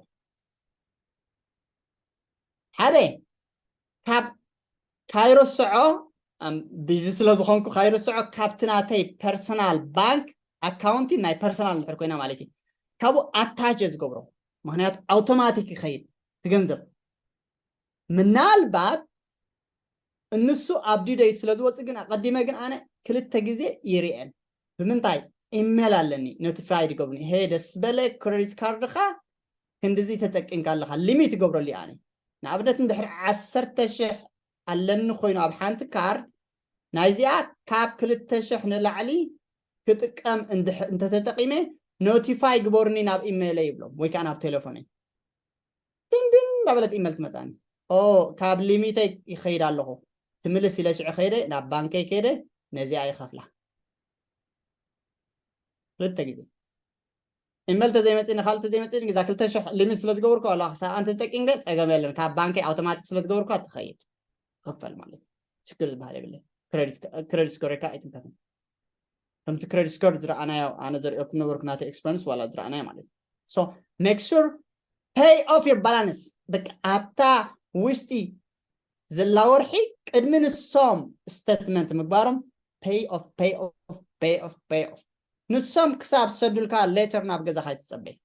ሓደ ካብ ካይረስዖ ቢዚ ስለ ዝኾንኩ ካይረስዖ ካብቲ ናተይ ፐርሰናል ባንክ ኣካውንቲ ናይ ፐርሰናል እንድሕር ኮይና ማለት እዩ ካብኡ ኣታች ዝገብሮ፣ ምክንያቱ ኣውቶማቲክ ይኸይድ ትገንዘብ። ምናልባት እንሱ ኣብ ዲደይ ስለ ዝወፅእ ግን ኣቀዲመ ግን ኣነ ክልተ ግዜ ይርኤን። ብምንታይ? ኢሜል ኣለኒ፣ ኖቲፋይ ይገብሩኒ። ሄ ደስ በለ፣ ክሬዲት ካርድካ ክንድዚ ተጠቂምካ ኣለካ፣ ሊሚት ይገብረሉ ኣነ። ንኣብነት እንድሕር ዓሰርተ ሽሕ ኣለኒ ኮይኑ ኣብ ሓንቲ ካርድ ናይዚኣ ካብ ክልተ ሽሕ ንላዕሊ ክጥቀም እንድሕ- እንተተጠቂመ ኖቲፋይ ግበሩኒ ናብ ኢሜይለይ ይብሎም ወይ ከዓ ናብ ቴሌፎነይ። ድንድን እንዳበለት ኢሜል ትመፃኒ። ኦ፣ ካብ ሊሚተይ ይኸይድ ኣለኹ። ትምልስ ኢለ ሽዑ ከይደ ናብ ባንከይ ከይደ ነዚኣ ይኸፍላ። ክልተ ግዜ ኢሜል ተዘይመፅኒ ካልእ ተዘይመፅኒ ግዛ ክልተ ሽሕ ሊሚት ስለ ዝገበርኩ ኣላ ክሳብ ኣንቲ ተጠቂምገ ፀገም የለን። ካብ ባንከይ ኣውቶማቲክ ስለ ዝገበርኩ ትኸይድ ክፈል ማለት እዩ። ሽግር ዝበሃል የብለ። ክሬዲት ስኮሬካ ኣይትንከፍን። ከምቲ ክሬዲት ስኮር ዝረኣናዮ ኣነ ዘርእየኩም ነበርኩ ናተ ኤክስፐሪንስ ዋላ ዝረኣናዮ ማለት እዩ። So make sure pay off your balance። በቃ ኣብታ ውሽጢ ዘላ ወርሒ ቅድሚ ንሶም ስቴትመንት ምግባሮም pay off pay off pay off pay off። ንሶም ክሳብ ሰዱልካ ሌተር ናብ ገዛኻ ይትፀበይ።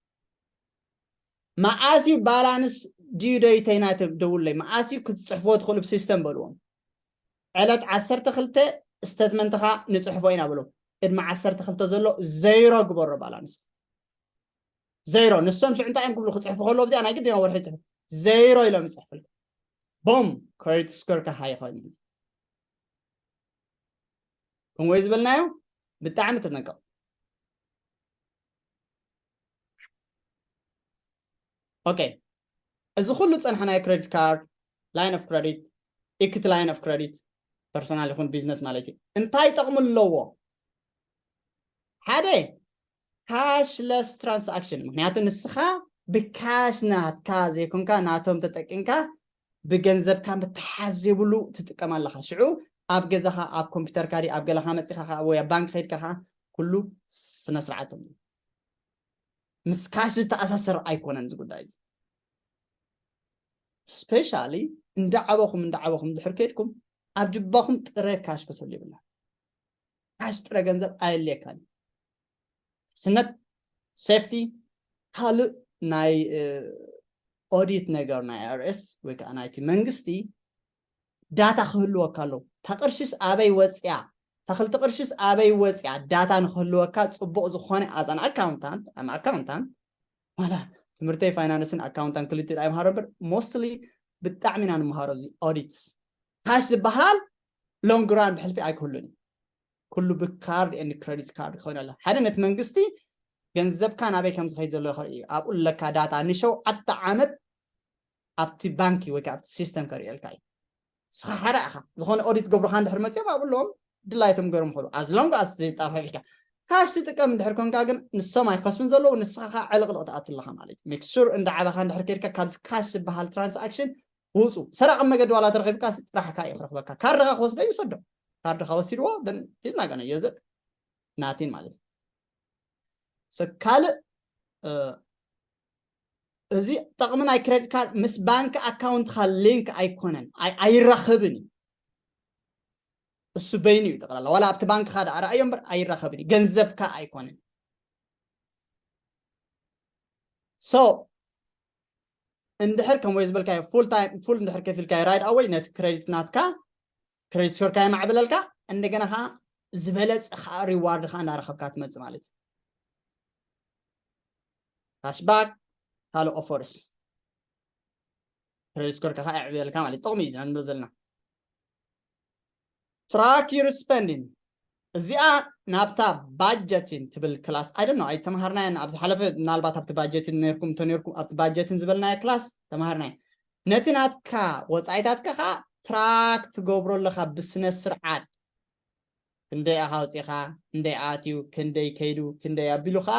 መዓስ እዩ ባላንስ ድዩ ደይተይና ደውለይ? መዓስ እዩ ክትፅሕፍዎ ትኽእሉ ብሲስተም በልዎም። ዕለት ዓሰርተ ክልተ ስቴትመንትኻ ንፅሕፎ ኢና በሎም። ቅድሚ ዓሰርተ ክልተ ዘሎ ዘይሮ ግበሮ ባላንስ። ዘይሮ። ንሶም ሽዑ እንታይ እዮም ክብሉ ክፅሕፉ ከለዉ ኣብዚኣ ናይ ግድና ወርሒ ይፅሕፉ። ዘይሮ ኢሎም ይፅሕፉልካ። ቦም ክሬዲት ስኮርካ ሃይ ይኸውን። ከምኡ ዝበልናዮ ብጣዕሚ ተጠንቀቕ። ኦኬ፣ እዚ ኩሉ ፀንሐናዮ ክሬዲት ካርድ፣ ላይን ኦፍ ክሬዲት፣ ኢኩቲ ላይን ኦፍ ክሬዲት፣ ፐርሰናል ይኹን ቢዝነስ ማለት እዩ። እንታይ ጥቕሚ ኣለዎ? ሓደ ካሽለስ ትራንሳክሽን፣ ምክንያቱ ንስኻ ብካሽ ናትካ ዘይኮንካ ናቶም ተጠቂምካ ብገንዘብካ ምትሓዝ ዘይብሉ ትጥቀም ኣለኻ። ሽዑ ኣብ ገዛኻ ኣብ ኮምፒውተርካ ድዩ ኣብ ገላኻ መፂኻ ወይ ኣብ ባንክ ከይድካ ከዓ ኩሉ ስነ ስርዓቶም ምስ ካሽ ዝተኣሳሰር ኣይኮነን እዚ ጉዳይ እዚ። ስፔሻሊ እንዳዓበኹም እንዳዓበኹም ድሕር ከይድኩም ኣብ ጅባኹም ጥረ ካሽ ክትህሉ ይብላ። ካሽ ጥረ ገንዘብ ኣየድልየካን። ስነት ሴፍቲ ካልእ ናይ ኦዲት ነገር ናይ ኣይኣርኤስ ወይ ከዓ ናይቲ መንግስቲ ዳታ ክህልወካ ኣለዎ። እታ ቅርሽስ ኣበይ ወፅያ፣ እታ ክልተ ቅርሽስ ኣበይ ወፅያ ዳታ ንክህልወካ ፅቡቅ ዝኾነ ኣዛን ኣካውንታንት ኣም ኣካውንታንት ዋላ ትምህርተይ ፋይናንስን ኣካውንታን ክልቲኡ ኣይምሃሮ እምበር ሞስትሊ ብጣዕሚ ኢና ንምሃሮ እዚ ኦዲት ካሽ ዝበሃል ሎንግ ራን ብሕልፊ ኣይክህሉን እዩ። ኩሉ ብካርድ ኤንድ ክሬዲት ካርድ ክኸውን ኣሎ። ሓደ ነቲ መንግስቲ ገንዘብካ ናበይ ከም ዝኸይድ ዘሎ ከርኢ እዩ። ኣብኡ ለካ ዳታ ንሸውዓተ ዓመት ኣብቲ ባንኪ ወይ ከዓ ኣብቲ ሲስተም ከርእየልካ እዩ። ንስኻ ሓራ ኢኻ። ዝኾነ ኦዲት ገብሩኻ እንድሕር መፂኦም ኣብኡ ኣለዎም ድላይቶም ገሮም ይኸዱ። ኣዝሎም ኣስ ዘይጣፋፊካ ካሽ ትጥቀም እንድሕር ኮንካ ግን ንሶም ኣይከስብን ዘለዉ ንስኻ ከዓ ዕልቕልቕ ትኣቱ ኣለኻ ማለት እዩ። ሜክ ሹር እንዳዓበኻ እንድሕር ከይድካ ካብዚ ካሽ ዝበሃል ትራንሳክሽን ውፁ። ሰራቂ መገዲ ዋላ ተረኺብካ ጥራሕካ እዩ ክረኽበካ። ካርድኻ ክወስዶ ይውሰዶ። ካርድኻ ወሲድዎ ሂዝናገነ የዘድ ናቲን ማለት እዩ። ካልእ እዚ ጥቕሚ ናይ ክሬዲት ካርድ ምስ ባንክ ኣካውንትካ ሊንክ ኣይኮነን፣ ኣይራኸብን እዩ። እሱ በይኑ እዩ ጠቕላላ። ዋላ ኣብቲ ባንክካ ደኣ ረኣዮ እምበር ኣይራኸብን እዩ። ገንዘብካ ኣይኮነን። ሶ እንድሕር ከም ወይ ዝበልካዮ ፉል ታይም ፉል እንድሕር ከፊልካዮ ራይድ ኣወይ ነቲ ክሬዲት ናትካ ክሬዲት ስኮርካ የማዕብለልካ። እንደገና ከዓ ዝበለፀ ከዓ ሪዋርድ ከዓ እንዳረኸብካ ትመፅእ ማለት እዩ። ካሽባክ ካልእ ኦፈርስ ክሬዲት ስኮርካ ከዓ የዕብየልካ ማለት ጥቕሚ እዩ ንብል ዘለና። ትራክ ዩር ስፐንዲን እዚኣ ናብታ ባጀቲን ትብል ክላስ ኣይደኖ ኣይተምሃርናየን ኣብ ዝሓለፈ ምናልባት ኣብቲ ባጀቲን ነርኩም እንተነርኩም ኣብቲ ባጀቲን ዝበልናዮ ክላስ ተምሃርናዮ። ነቲ ናትካ ወፃኢታትካ ከዓ ትራክ ትገብሮ ኣለካ ብስነ ስርዓት ክንደይ ኣኻ ወፂኻ ክንደይ ኣትዩ ክንደይ ከይዱ ክንደይ ኣቢሉ ከዓ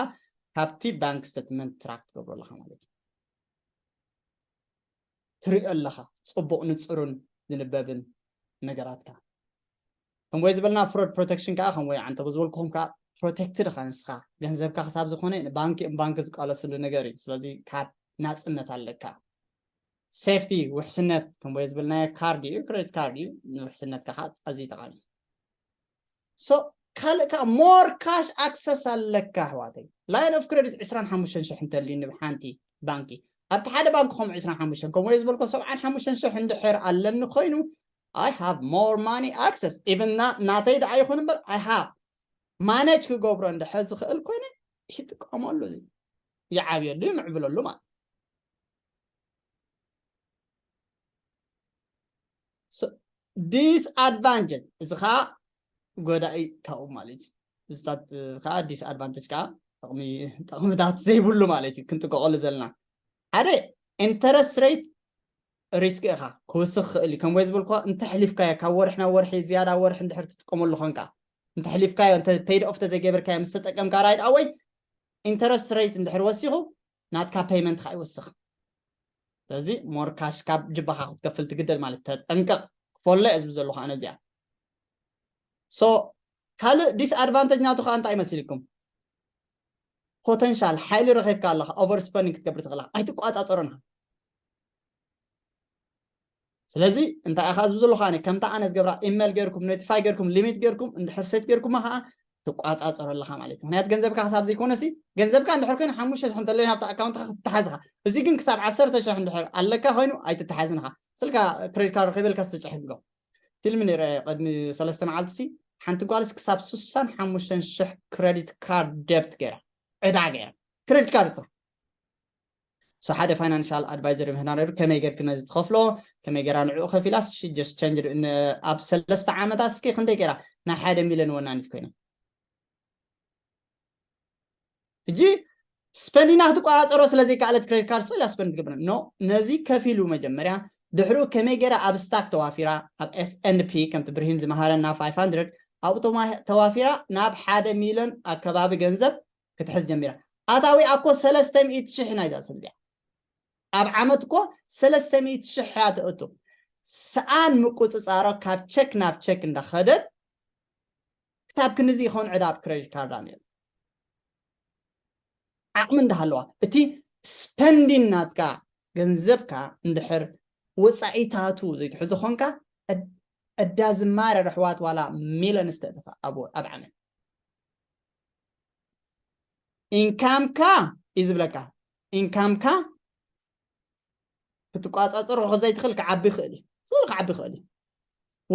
ካብቲ ባንክ ስተትመንት ትራክ ትገብሮ ኣለካ ማለት እዩ። ትሪኦ ኣለኻ ፅቡቕ ንፅሩን ዝንበብን ነገራትካ ከምወይ ዝበልና ፍሮድ ፕሮቴክሽን ከዓ ከምወይ ዓንተ ዝበልኩኹም ከዓ ፕሮቴክትድ ኢኻ ንስኻ ገንዘብካ ክሳብ ዝኾነ ንባንኪ እምባንኪ ዝቃለስሉ ነገር እዩ ስለዚ ካብ ናፅነት ኣለካ ሴፍቲ ውሕስነት ከምወይ ዝበልናዮ ካርድ እዩ ክሬዲት ካርድ እዩ ንውሕስነትካ ከዓ ኣዝዩ ጠቃሚ ሶ ካልእ ከዓ more cash access ኣለካ ኣሕዋተይ። Line of credit ዕስራን ሓሙሽተን ሽሕ እንተልዩ ንብ ሓንቲ ባንኪ ኣብቲ ሓደ ባንክ ከም ዕስራን ሓሙሽተን ከምኡ ዝበልኮ ሰብዓን ሓሙሽተን ሽሕ እንድሕር ኣለኒ ኮይኑ I have more money access even ናተይ ደኣ ይኹን እምበር I have manage ክገብሮ እንድሕር ዝኽእል ኮይነ ይጥቀመሉ ይዓብየሉ ይምዕብለሉ ማለት disadvantage እዚ ከዓ ጎዳኢ ካብኡ ማለት እዩ። እዚታት ከዓ disadvantage ከዓ ጥቕምታት ዘይብሉ ማለት እዩ ክንጥንቀቐሉ ዘለና። ሓደ interest rate risk ኢኻ ክውስኽ ክእል እዩ። ከም ወይ ዝበልኩ እንተሕሊፍካዮ ካብ ወርሒ ናብ ወርሒ ዝያዳ ወርሒ እንድሕር ትጥቀመሉ ኾንካ እንተሕሊፍካዮ እንተ paid off ተዘይገብርካዮ ምስ ተጠቀምካ right away interest rate እንድሕር ወሲኹ ናትካ payment ከዓ ይወስኽ። ስለዚ more cash ካብ ጅባኻ ክትከፍል ትግደድ ማለት ተጠንቀቕ። ክፈሎ እየ ዝብል ዘለኹ ኣነ እዚኣ። So ካልእ disadvantage ናቱ ከዓ እንታይ ይመስልኩም? Potential ሓይሊ ረኺብካ ኣለኻ overspending ክትገብር ትኽእላ ኣይትቋፃፀሮን ኢኻ። ስለዚ እንታይ ኢኻ ዝብል ዘለኹ ኣነ ከምታ ኣነ ዝገብራ email ገይርኩም notify ገይርኩም limit ገይርኩም እንድሕር set ገይርኩማ ከዓ ትቋፃፀሮ ኣለኻ ማለት እዩ። ምክንያቱ ገንዘብካ ክሳብ ዘይኮነሲ ገንዘብካ እንድሕር ኮይኑ ሓሙሽተ ሽሕ እንተለዩ ናብቲ ኣካውንትካ ክትተሓዝ ኢኻ። እዚ ግን ክሳብ ዓሰርተ ሽሕ እንድሕር ኣለካ ኮይኑ ኣይትተሓዝን ኢኻ። ስልካ credit card ረኺበልካ ዝተጨሕግሎ ፊልም ነይረ ቅድሚ ሰለስተ መዓልቲ ሲ ሓንቲ ጓልስ ክሳብ ስሳን ሓሙሽተን ሽሕ credit card debt ገይራ ዕዳ ገይራ credit card ጥራሕ so ሓደ financial advisor ምህና ነሩ ከመይ ገርክ ነዚ ትኸፍሎ ከመይ ገራ ንዕኡ ከፊላስ just change ኣብ ሰለስተ ዓመታት እስኪ ክንደይ ገይራ ናይ ሓደ ሚሊዮን ወናኒት ኮይና ሕጂ spending ና ክትቆፃፀሮ ስለዘይከኣለት credit card ስለ spend ትገብር no ነዚ ከፊሉ መጀመርያ ድሕሩ ከመይ ገይራ ኣብ stock ተዋፊራ ኣብ S and P ከምቲ ብርሂን ዝመሃረና five hundred ኣብኡ ተዋፊራ ናብ ሓደ ሚሊዮን ኣከባቢ ገንዘብ ክትሕዝ ጀሚራ ኣታዊ ኣኮ ሰለስተ ሚእቲ ሽሕ ናይዛ ሰብ እዚኣ ኣብ ዓመት እኮ ሰለስተ ሚእቲ ሽሕ እያ ትእቱ ሰኣን ምቁፅፃሮ ካብ ቸክ ናብ ቸክ እንዳኸደት ክሳብ ክንዚ ይኸውን ዕዳ ኣብ credit card ኣ ነይሩ ዓቕሚ እንዳሃለዋ እቲ spending ናትካ ገንዘብካ እንድሕር ወፃኢታቱ ዘይትሕዞ ኾንካ እዳ ዝማረ ኣሕዋት ዋላ ሚለንስ ተእትኻ ኣብ ዓመት income ካ እዩ ዝብለካ income ካ ክትቋፃፀሮ ከዘይትኽእል ክዓቢ ይኽእል እዩ ስል ክዓቢ ይኽእል እዩ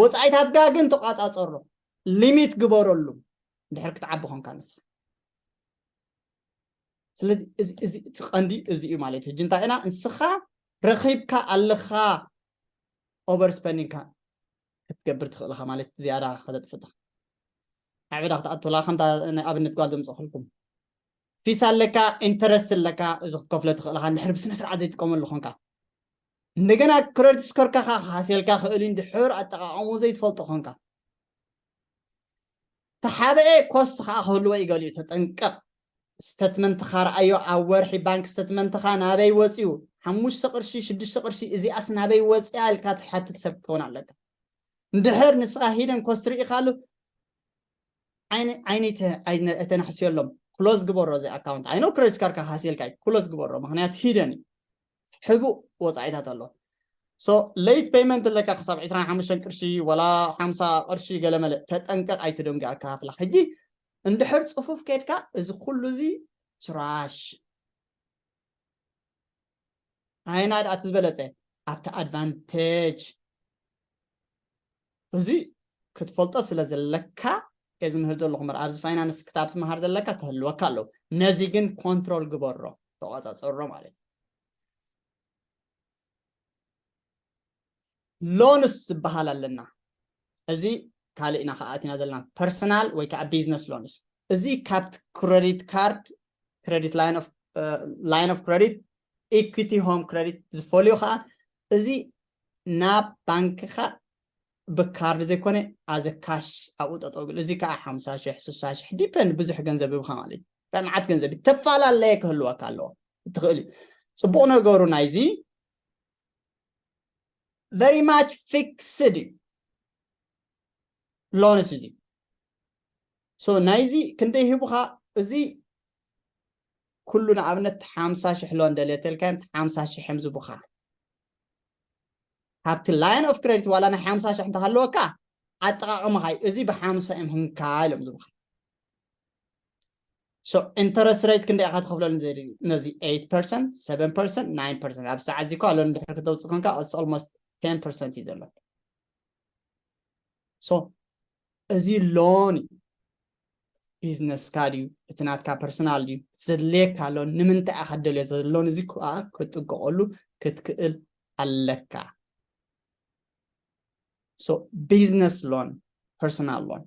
ወፃኢታትካ ግን ተቋፃፀሮ limit ግበረሉ እንድሕር ክትዓቢ ኾንካ ንስኻ ስለዚ እዚ እቲ ቀንዲ እዚ እዩ ማለት እዩ እንታይ ኢና ንስኻ ረኺብካ ኣለኻ overspending ካ ክትገብር ትኽእል ኢኻ ማለት ዝያዳ ከተጥፍእ ኣብ ዕዳ ክትኣትላ ከምታ ናይ ኣብነት ጓል ዘምፀኹልኩም ፊስ ኣለካ interest ኣለካ እዚ ክትከፍሎ ትኽእል ኢኻ እንድሕር ብስነ ስርዓት ዘይጥቀመሉ ኾንካ እንደገና credit score ካ ካሃስየልካ ክእል እንድሕር ኣጠቃቀሙ ዘይትፈልጦ ኾንካ ተሓበኤ cost ከዓ ክህልዎ ይገሊኡ ተጠንቀቕ statement ኻ ረኣዮ ኣብ ወርሒ bank statement ኻ ናበይ ወፅዩ ሓሙሽተ ቅርሺ ሽዱሽተ ቅርሺ እዚኣስ ናበይ ወፅያ ኢልካ ትሓትት ሰብ ክትኸውን ኣለካ እንድሕር ንስኻ hidden cost ርኢኻሉ ዓይኒ ኣይተናሕስየሎም close ግበሮ እዚ account I know credit card ካ ሃስየልካ close ግበሮ ምክንያቱ hidden እዩ ሕቡእ ወፃኢታት ኣሎ so late payment ኣለካ ክሳብ ዕስራን ሓሙሽተን ቅርሺ ወላ ሓምሳ ቅርሺ ገለመለ ተጠንቀቕ ኣይትደንጉ ኣከፋፍላ ሕጂ እንድሕር ፅፉፍ ከድካ እዚ ኩሉ እዚ trash ኣይና ደኣ እቲ ዝበለፀ ኣብቲ advantage እዚ ክትፈልጦ ስለ ዘለካ እየ ዝምህር ዘለኹ እምበር ኣብዚ finance ክታብ ትምሃር ዘለካ ክህልወካ ኣለዉ ነዚ ግን control ግበሮ ተቆፃፀሮ ማለት እዩ loans ዝበሃል ኣለና እዚ ካልእ ኢና ከዓ ኣቲና ዘለና personal ወይ ከዓ business loans እዚ ካብቲ credit card credit line of line of credit equity home credit ዝፈልዮ ከዓ እዚ ናብ ባንክኻ ብካርድ ዘይኮነ ኣዘ ካሽ ኣብኡ ጠጠው ብል እዚ ከዓ ሓምሳ ሽሕ ስሳ ሽሕ depend ብዙሕ ገንዘብ ይብካ ማለት እዩ መዓት ገንዘብ ተፈላለየ ክህልወካ ኣለዎ ትኽእል እዩ ፅቡቕ ነገሩ ናይዚ very much fixed እዩ loans እዚ so ናይዚ ክንደይ ሂቡኻ እዚ ኩሉ ንኣብነት ሓምሳ ሽሕ loan ደልየ ተልካዮም ሓምሳ ሽሕ እዮም ዝቡኻ ካብቲ line of credit ዋላ ናይ ሓምሳ ሽሕ እንተሃለወካ ኣጠቃቅምኻ እዩ እዚ ብሓምሳ እዮም ህንካ ኢሎም ዝቡኻ So interest rate ክንደይ ኢኻ ትኸፍለሉ? ነዚ eight percent, seven percent, nine percent። ኣብ ሰዓት እዚ እኮ ኣሎ እንድሕር ክተውፅእ ኮንካ it's almost ten percent እዩ ዘሎ። So እዚ loan እዩ። ቢዝነስካ ድዩ፣ እቲ ናትካ ፐርሰናል ድዩ፣ ዘድልየካ ኣሎ፣ ንምንታይ ኢኻ ደልዮ ዘሎ፣ እዚ ከዓ ክትጥንቀቐሉ ክትክእል ኣለካ። So business loan, personal loan።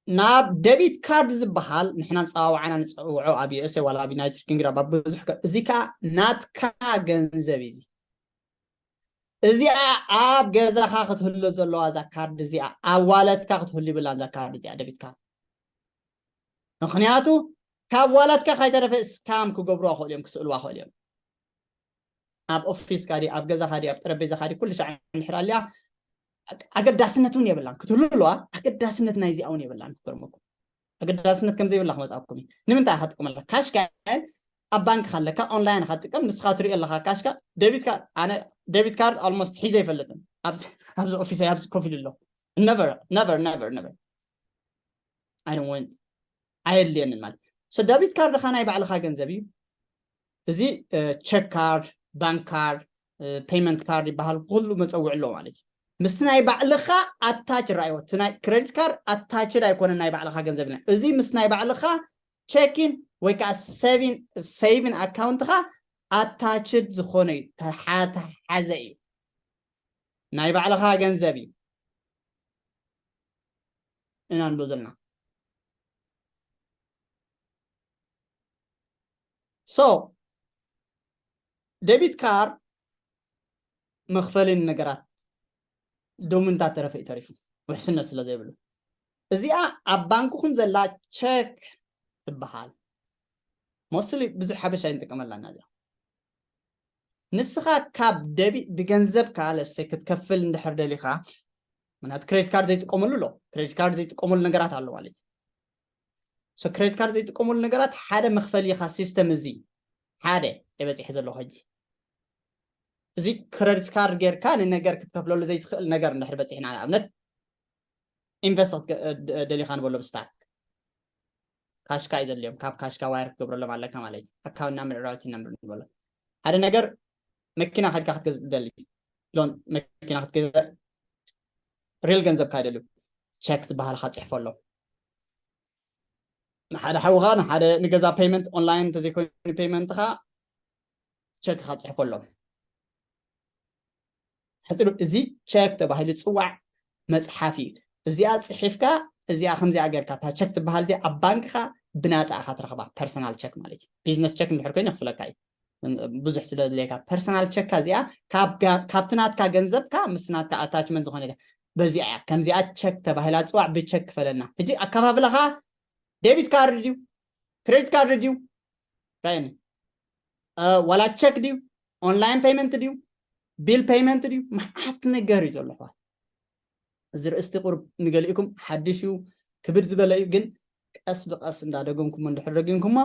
ናብ ደቢት ካርድ ዝበሃል ንሕና ንፀዋውዓና ንፅውዖ ኣብ USA ዋላ ኣብ ዩናይትድ ኪንግደም ኣብ ብዙሕ ከ- እዚ ከዓ ናትካ ገንዘብ እዩ። እዚኣ ኣብ ገዛኻ ክትህሉ ዘለዋ እዛ ካርድ እዚኣ ኣብ ዋለትካ ክትህሉ ይብላ እዛ ካርድ እዚኣ ደቢት ካርድ። ምክንያቱ ካብ ዋለትካ ከይተረፈ ስካም ክገብሩ ክእሉ እዮም፣ ክስእልዋ ክእሉ እዮም። ኣብ ኦፊስካ ድዩ ኣብ ገዛኻ ድዩ ኣብ ጠረጴዛኻ ድዩ ኩሉ ሻዕ እንድሕር ኣልያ ኣገዳስነት እውን የብላን ክትህሉ ኣለዋ። ኣገዳስነት ናይዚኣ እውን የብላን ክገርመኩም። ኣገዳስነት ከም ዘይብላ ክመፃኩም እዩ። ንምንታይ ኢኻ ትጥቀመላ? ካሽካ ኣብ ባንክ ኣለካ፣ ኦንላይን ኢኻ ትጥቀም፣ ንስኻ ትሪኦ ኣለካ ካሽካ። ደቢት ካርድ፣ ኣነ ደቢት ካርድ almost ሒዘ ኣይፈልጥን። ኣብዚ ኦፊስ ኣብዚ ኮፍ ኢሉ ኣሎ። Never, never, never, never። I don't want ኣየድልየንን ማለት። So ደቢት ካርድኻ ናይ ባዕልኻ ገንዘብ እዩ። እዚ ቸክ ካርድ፣ ባንክ ካርድ፣ ፔመንት ካርድ ይበሃል። ኩሉ መፀውዒ ኣለዎ ማለት እዩ። ምስቲ ናይ ባዕልኻ ኣታች ራእይዎ። እቲ ናይ ክሬዲት ካርድ ኣታችድ ኣይኮነን ናይ ባዕልኻ ገንዘብ። እዚ ምስ ናይ ባዕልኻ ቸኪን ወይ ከዓ ሴቪን ኣካውንትኻ ኣታችድ ዝኾነ እዩ፣ ተሓሓዘ እዩ። ናይ ባዕልኻ ገንዘብ እዩ። ኢና ንብሎ ዘለና። So ደቢት ካርድ መኽፈሊ ንነገራት ዶምንታት ተረፈ እዩ ተሪፉ፣ ውሕስነት ስለ ዘይብሉ። እዚኣ ኣብ ባንክኹም ዘላ ቸክ ትበሃል። ሞስሊ ብዙሕ ሓበሻ ይንጥቀመላ እና እዚኣ። ንስኻ ካብ ደቢት ብገንዘብካ ለሰ ክትከፍል እንድሕር ደሊኻ፣ ምክንያቱ ክሬዲት ካርድ ዘይጥቀመሉ ኣሎ። ክሬዲት ካርድ ዘይጥቀመሉ ነገራት ኣሎ ማለት እዩ። So ክሬዲት ካርድ ዘይጥቀመሉ ነገራት ሓደ መኽፈሊ ኢኻ ሲስተም እዚ ሓደ የበፂሐ ዘለኹ ሕጂ። እዚ ክሬዲት ካርድ ጌርካ ንነገር ክትከፍለሉ ዘይትኽእል ነገር እንድሕር በፂሕና ንኣብነት ኢንቨስት ደሊኻ ንበሎ ብስታክ ካሽካ እዩ ዘድልዮም። ካብ ካሽካ ዋየር ክትገብረሎም ኣለካ ማለት እዩ። ኣካውንትና ምዕራብቲ ነምር ንበሎ ሓደ ነገር መኪና ከድካ ክትገዝእ ደሊ ሎን መኪና ክትገዝእ ሪል ገንዘብካ ይደልዩ ቸክ ዝበሃልካ ፅሕፈሎም ንሓደ ሓውኻ ንሓደ ንገዛ ፔመንት ኦንላይን እንተዘይኮይኑ ፔመንትኻ ቸክ ኢኻ ትፅሕፈሎም። ሕፅሉ እዚ ቸክ ተባሂሉ ዝፅዋዕ መፅሓፍ እዩ። እዚኣ ፅሒፍካ እዚኣ ከምዚኣ ጌርካ እታ ቸክ ትበሃል እዚኣ ኣብ ባንክኻ ብናፃ ኢኻ ትረኽባ። ፐርሰናል ቸክ ማለት እዩ። ቢዝነስ ቸክ እንድሕር ኮይኑ ይኽፍለካ እዩ። ብዙሕ ስለ ድሌካ ፐርሰናል ቸካ እዚኣ ካብቲ ናትካ ገንዘብካ ምስ ናትካ ኣታችመንት ዝኾነ በዚኣ እያ። ከምዚኣ ቸክ ተባሂላ ፅዋዕ ብቸክ ክፈለና። ሕጂ ኣከፋፍለኻ ዴቢት ካርድ ድዩ ክሬዲት ካርድ ድዩ ራይኒ ዋላ ቸክ ድዩ ኦንላይን ፔይመንት ድዩ ቢል ፔይመንት ድዩ መዓት ነገር እዩ ዘሎ ኣሕዋት። እዚ ርእስቲ ቁርብ ንገሊእኩም ሓድሽ እዩ ክብድ ዝበለ እዩ ግን ቀስ ብቀስ እንዳደገምኩሞ እንድሕር ደጊምኩሞ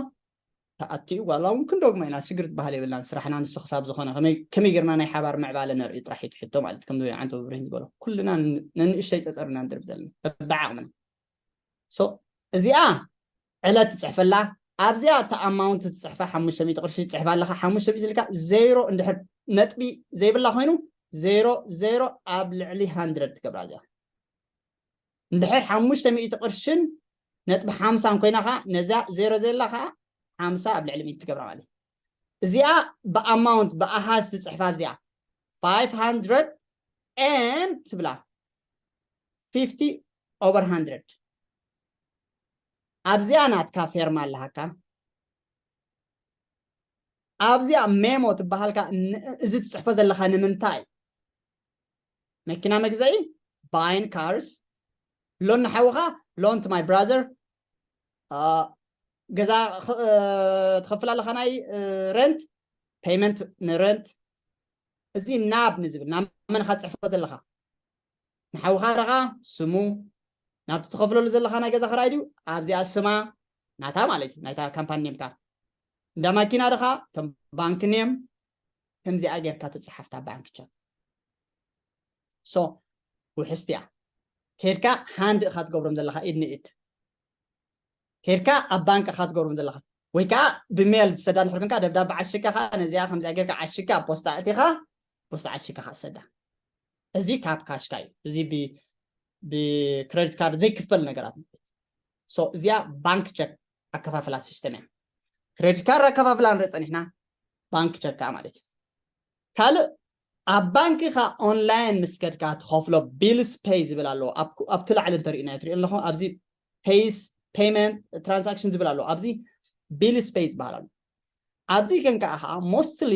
ተኣትዩ ዋላ እውን ክንደግሞ ኢና ሽግር ዝበሃል የብልናን ስራሕና ንሱ ክሳብ ዝኾነ ከመይ ጌርና ናይ ሓባር ምዕባለ ነርኢ ጥራሕ እዩ ትሕቶ ማለት ከም ዓንተው ብርሂን ዝበሎ ኩልና ነንእሽተይ ፀፀር ኢና ንድርብ ዘለና በብዓቕምና እዚኣ ዕለት ትፅሕፈላ ኣብዚኣ እቲ ኣማውንት ትፅሕፋ ሓሙሽተ ሚእቲ ቅርሺ ትፅሕፋ ኣለካ ሓሙሽተ ሚእቲ ኢልካ ዜሮ እንድሕር ነጥቢ ዘይብላ ኮይኑ ዜሮ ዜሮ ኣብ ልዕሊ ሃንድረድ ትገብራ እዚኣ እንድሕር ሓሙሽተ ሚእቲ ቅርሽን ነጥቢ ሓምሳን ኮይና ከዓ ነዛ ዜሮ ዘላ ከዓ ሓምሳ ኣብ ልዕሊ ሚእቲ ትገብራ ማለት እዚኣ ብኣማውንት ብኣሃዝ ትፅሕፋ ኣብዚኣ five hundred and ትብላ fifty over hundred ኣብዚኣ ናትካ ፌርማ ኣለሃካ ኣብዚኣ ሜሞ ትበሃልካ እዚ ትፅሕፎ ዘለካ ንምንታይ መኪና መግዛኢ buying cars loan ንሓውኻ loan to my brother ገዛ ትኸፍል ኣለካ ናይ rent payment ን rent እዚ ናብ ንዝብል ናብ መን ካ ትፅሕፎ ዘለካ ንሓውኻ ደኻ ስሙ ናብቲ ትኸፍለሉ ዘለካ ናይ ገዛ ክራይ ድዩ ኣብዚኣ ስማ ናታ ማለት እዩ ናይታ ካምፓኒ ኔምካ እንዳ ማኪና ደኻ እቶም ባንክ ኔም ከምዚኣ ጌርካ ትፅሓፍታ ባንክ ቸክ so ውሕስቲ እያ ከይድካ ሃንድ ኢኻ ትገብሮም ዘለኻ፣ ኢድ ንኢድ ከይድካ ኣብ ባንክ ኢኻ ትገብሮም ዘለኻ። ወይ ከዓ ብሜል ዝሰዳ እንድሕር ኮንካ፣ ደብዳቤ ዓሽካ ከዓ ነዚኣ ከምዚኣ ጌርካ ዓሽካ ኣብ ፖስታ ኣእቲኻ፣ ፖስታ ዓሽካ ከዓ ሰዳ። እዚ ካብ ካሽካ እዩ። እዚ ብክሬዲት ካርድ ዘይክፈል ነገራት ማለት እዩ። እዚኣ ባንክ ቸክ ኣከፋፍላ ሲስተም እያ። ክሬዲት ካርድ ኣከፋፍላ ንርኢ ፀኒሕና፣ ባንክ ቸክ ከዓ ማለት እዩ። ካልእ ኣብ ባንክኻ ኦንላይን ምስ ከድካ ትኸፍሎ ቢልስ ፔይ ዝብል ኣለዎ። ኣብቲ ላዕሊ እንተሪእና ትሪኦ ኣለኹ፣ ኣብዚ ፔይስ ፔይመንት ትራንዛክሽን ዝብል ኣለዎ። ኣብዚ ቢልስ ፔይ ዝበሃል ኣሎ። ኣብዚ ግን ከዓ ከዓ ሞስትሊ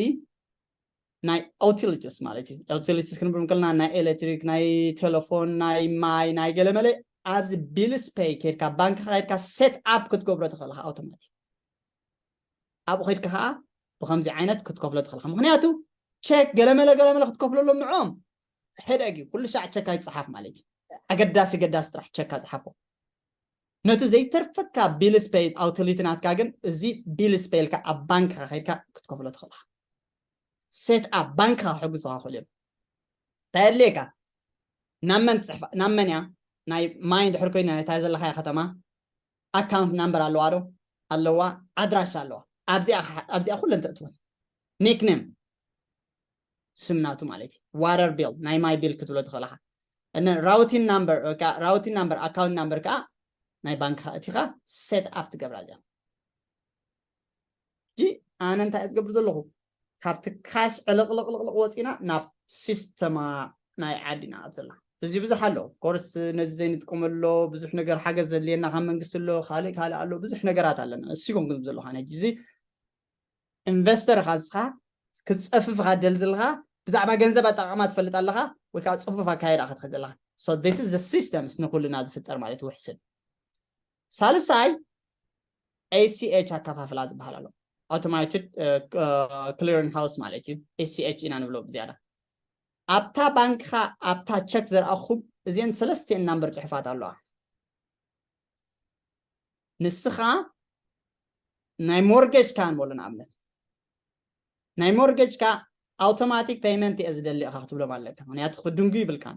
ናይ ዩቲሊቲስ ማለት እዩ። ዩቲሊቲስ ክንብል ከለና ናይ ኤሌክትሪክ፣ ናይ ቴሌፎን፣ ናይ ማይ፣ ናይ ገለመለ ኣብዚ ቢልስ ፔይ ከድካ ባንክኻ ከድካ ሴት ኣፕ ክትገብሮ ትኽእል ኢኻ ኣውቶማቲክ። ኣብኡ ከድካ ከዓ ብከምዚ ዓይነት ክትከፍሎ ትኽእል ኢኻ። ምክንያቱ ቸክ ገለመለ ገለመለ ክትከፍለሎም ንዕኦም ሕደግ እዩ። ኩሉ ሻዕ ቸክ ኣይትፅሓፍ ማለት እዩ። ኣገዳሲ ገዳሲ ጥራሕ ቸክ ኣፅሓፎ። ነቲ ዘይተርፈካ ቢልስ ፔይ ኣውቲሊቲ ናትካ ግን እዚ ቢልስ ፔይ ኢልካ ኣብ ባንክኻ ከድካ ክትከፍሎ ትኽእል ኢኻ። ሴት ኣፕ ባንክኻ ክሕግዙኻ ክኽእሉ እዮም። እንታይ ኣድልየካ? ናብ መን ትፅሕፋ? ናብ መን እያ? ናይ ማይ እንድሕር ኮይና እታ ዘለኻያ ከተማ ኣካውንት ናምበር ኣለዋ ዶ? ኣለዋ። ኣድራሻ ኣለዋ። ኣብዚኣ ከ- ኣብዚኣ ኩለን ተእትወን። ኒክኔም ስም ናቱ ማለት እዩ። ዋተር ቢል ናይ ማይ ቢል ክትብሎ ትኽእል ኢኻ። እነ ራውቲን ናምበር ራውቲን ናምበር ኣካውንት ናምበር ከዓ ናይ ባንክኻ እቲኻ ሴት ኣፕ ትገብራ እዚኣ። ሕጂ ኣነ እንታይ እየ ዝገብር ዘለኹ? ካብቲ ካሽ ዕልቕልቕልቕልቕ ወፂና ናብ ሲስተማ ናይ ዓዲና ኣት ዘላ። እዚ ብዙሕ ኣሎ ኮርስ፣ ነዚ ዘይንጥቀመሎ ብዙሕ ነገር ሓገዝ ዘድልየና ካብ መንግስቲ ኣሎ፣ ካልእ ካልእ ኣሎ፣ ብዙሕ ነገራት ኣለና። እሱ ይኮንኩ ዝብ ዘለኹ ኣነ ሕጂ እዚ ኢንቨስተር ኢኻ ንስኻ፣ ክትፀፍፍ ኢኻ ትደሊ ዘለኻ፣ ብዛዕባ ገንዘብ ኣጠቃቅማ ትፈልጥ ኣለኻ ወይ ከዓ ፅፉፍ ኣካየዳ ክትኸድ ዘለኻ። So this is the systems ንኩልና ዝፍጠር ማለት ውሕስን። ሳልሳይ ኤሲኤች ኣከፋፍላ ዝበሃል ኣሎ። ኣውቶማይትድ ክሊሪንግ ሃውስ ማለት እዩ። ኤሲኤች ኢና ንብሎ ብዝያዳ። ኣብታ ባንክኻ ኣብታ ቸክ ዘርኣኹም እዚአን ሰለስቲአን ናምበር ፅሑፋት ኣለዋ። ንስኻ ናይ ሞርጌጅ ካ ንበሎ ንኣብነት ናይ ሞርጌጅ ካ ኣውቶማቲክ ፔይመንት እየ ዝደሊ ኢኻ ክትብሎም ኣለካ። ምክንያቱ ክድንጉ ይብልካን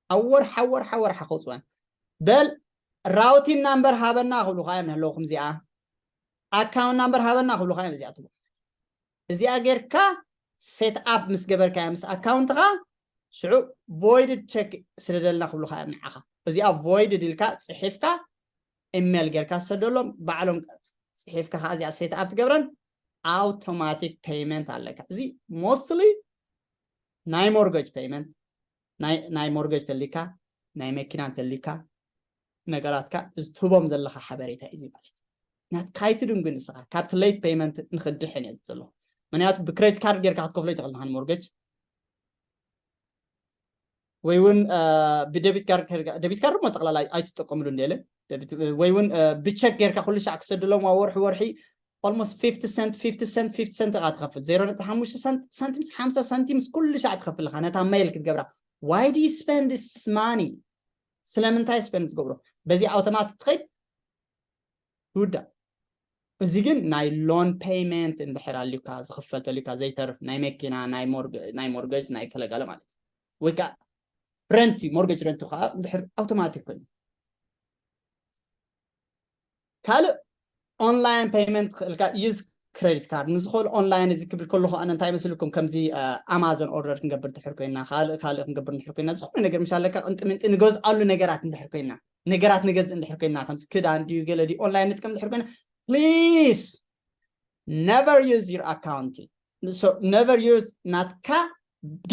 ኣብ ወርሓ ወርሓ ወርሓ ከውፅወን በል ራውቲን ናምበር ሃበና ክብሉካ እዮም ንህለውኩም እዚኣ ኣካውንት ናምበር ሃበና ክብሉካ እዮም እዚኣ ትብሉ እዚኣ ጌርካ ሴት ኣፕ ምስ ገበርካያ ምስ ኣካውንትኻ ሽዑ ቮይድድ ቸክ ስደደልና ክብሉካ እዮም ንዓኻ እዚኣ ቮይድድ ኢልካ ፅሒፍካ ኢሜል ጌርካ ዝሰደሎም ባዕሎም ፅሒፍካ ከዓ እዚኣ ሴት ኣፕ ትገብረን ኣውቶማቲክ ፔይመንት ኣለካ እዚ ሞስትሊ ናይ ሞርገጅ ፔይመንት ናይ ሞርገጅ ተሊካ ናይ መኪና እንተሊካ ነገራትካ እዚ ትህቦም ዘለካ ሓበሬታ እዩ ማለት ናትካ ኣይትድንጉ ንስኻ ካብቲ ሌት ፔይመንት ንክድሕን እየ ዘሎ ምክንያቱ ብክሬዲት ካርድ ጌርካ ክትከፍሎ ይትኽእል ንሃን ሞርገጅ ወይ እውን ብደቢት ካርድ ደቢት ካርድ ሞ ጠቅላላ ኣይትጠቀምሉ እንደ ወይ እውን ብቸክ ጌርካ ኩሉ ሻዕ ክሰድሎም ወርሒ ወርሒ almost fifty cent fifty cent fifty cent ኢኻ ትኸፍል zero ነጥቢ ሓሙሽተ ሳንቲምስ ሓምሳ ሳንቲምስ ኩሉ ሻዕ ትኸፍል ኢኻ ነታ ሜል ክትገብራ why do you spend this money ስለምንታይ ስፐንድ ትገብሮ በዚ ኣውቶማት ትኸይድ ይውዳእ እዚ ግን ናይ ሎን ፔይመንት እንድሕር ኣልዩካ ዝኽፈል ተልዩካ ዘይተርፍ ናይ መኪና ናይ ሞርገጅ ናይ ከለጋለ ማለት እዩ ወይ ከዓ ረንቲ ሞርገጅ ረንቲ ከዓ እንድሕር ኣውቶማቲክ ኮይኑ ካልእ ኦንላይን ፔይመንት ክእልካ ዩዝ ክሬዲት ካርድ ንዝኽእል ኦንላይን እዚ ክብል ከለኹ ኣነ እንታይ መስልኩም ከምዚ ኣማዞን ኦርደር ክንገብር ድሕር ኮይና ካልእ ካልእ ክንገብር ድሕር ኮይና ዝኾነ ነገር ምሽ ኣለካ ቅንጢ ምንጢ ንገዝኣሉ ነገራት እንድሕር ኮይና ነገራት ንገዝእ እንድሕር ኮይና ከምዚ ክዳን ድዩ ገለ ድዩ ኦንላይን ንጥቀም እንድሕር ኮይና please never use your account never use ናትካ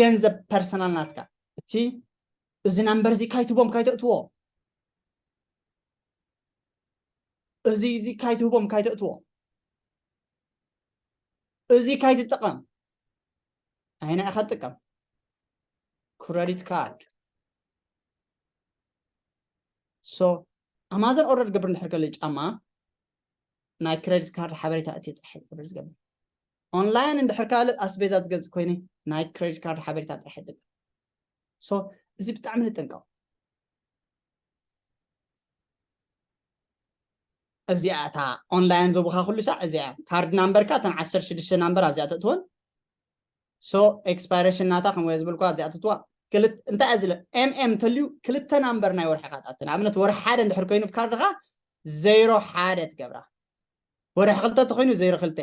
ገንዘብ ፐርሰናል ናትካ እቲ እዚ ናምበር እዚ ካይትቦም ካይተእትዎ እዚ እዚ ካይትህቦም ካይተእትዎ እዚ ካይትጠቐም ኣይና ኢኻ ትጥቀም ክረዲት ካርድ ሶ ኣማዞን ኦርደር ገብር እንድሕር ከለ ጫማ ናይ ክረዲት ካርድ ሓበሬታ እቲ ጥራሕ ኦርደር ዝገብር ኦንላይን እንድሕር ካልእ ኣስቤዛ ዝገዝእ ኮይኑ ናይ ክረዲት ካርድ ሓበሬታ ጥራሕ ይጥቀም ሶ እዚ ብጣዕሚ ንጥንቀቕ እዚኣ እታ ኦንላይን ዝቡኻ ኩሉ ሳዕ እዚኣ ካርድ ናምበርካ እተን ዓሰርተ ሽዱሽተ ናምበር ኣብዚኣ ተእትወን ሶ ኤክስፓይሬሽን ናታ ከምኡ ዝብልኳ ኣብዚኣ ተእትዋ እንታይ እያ ዝለ ኤምኤም እንተልዩ ክልተ ናምበር ናይ ወርሒ ካጣት ንኣብነት ወርሒ ሓደ እንድሕር ኮይኑ ብካርድኻ ዜሮ ሓደ ትገብራ። ወርሒ ክልተ ተኮይኑ ዜሮ ክልተ፣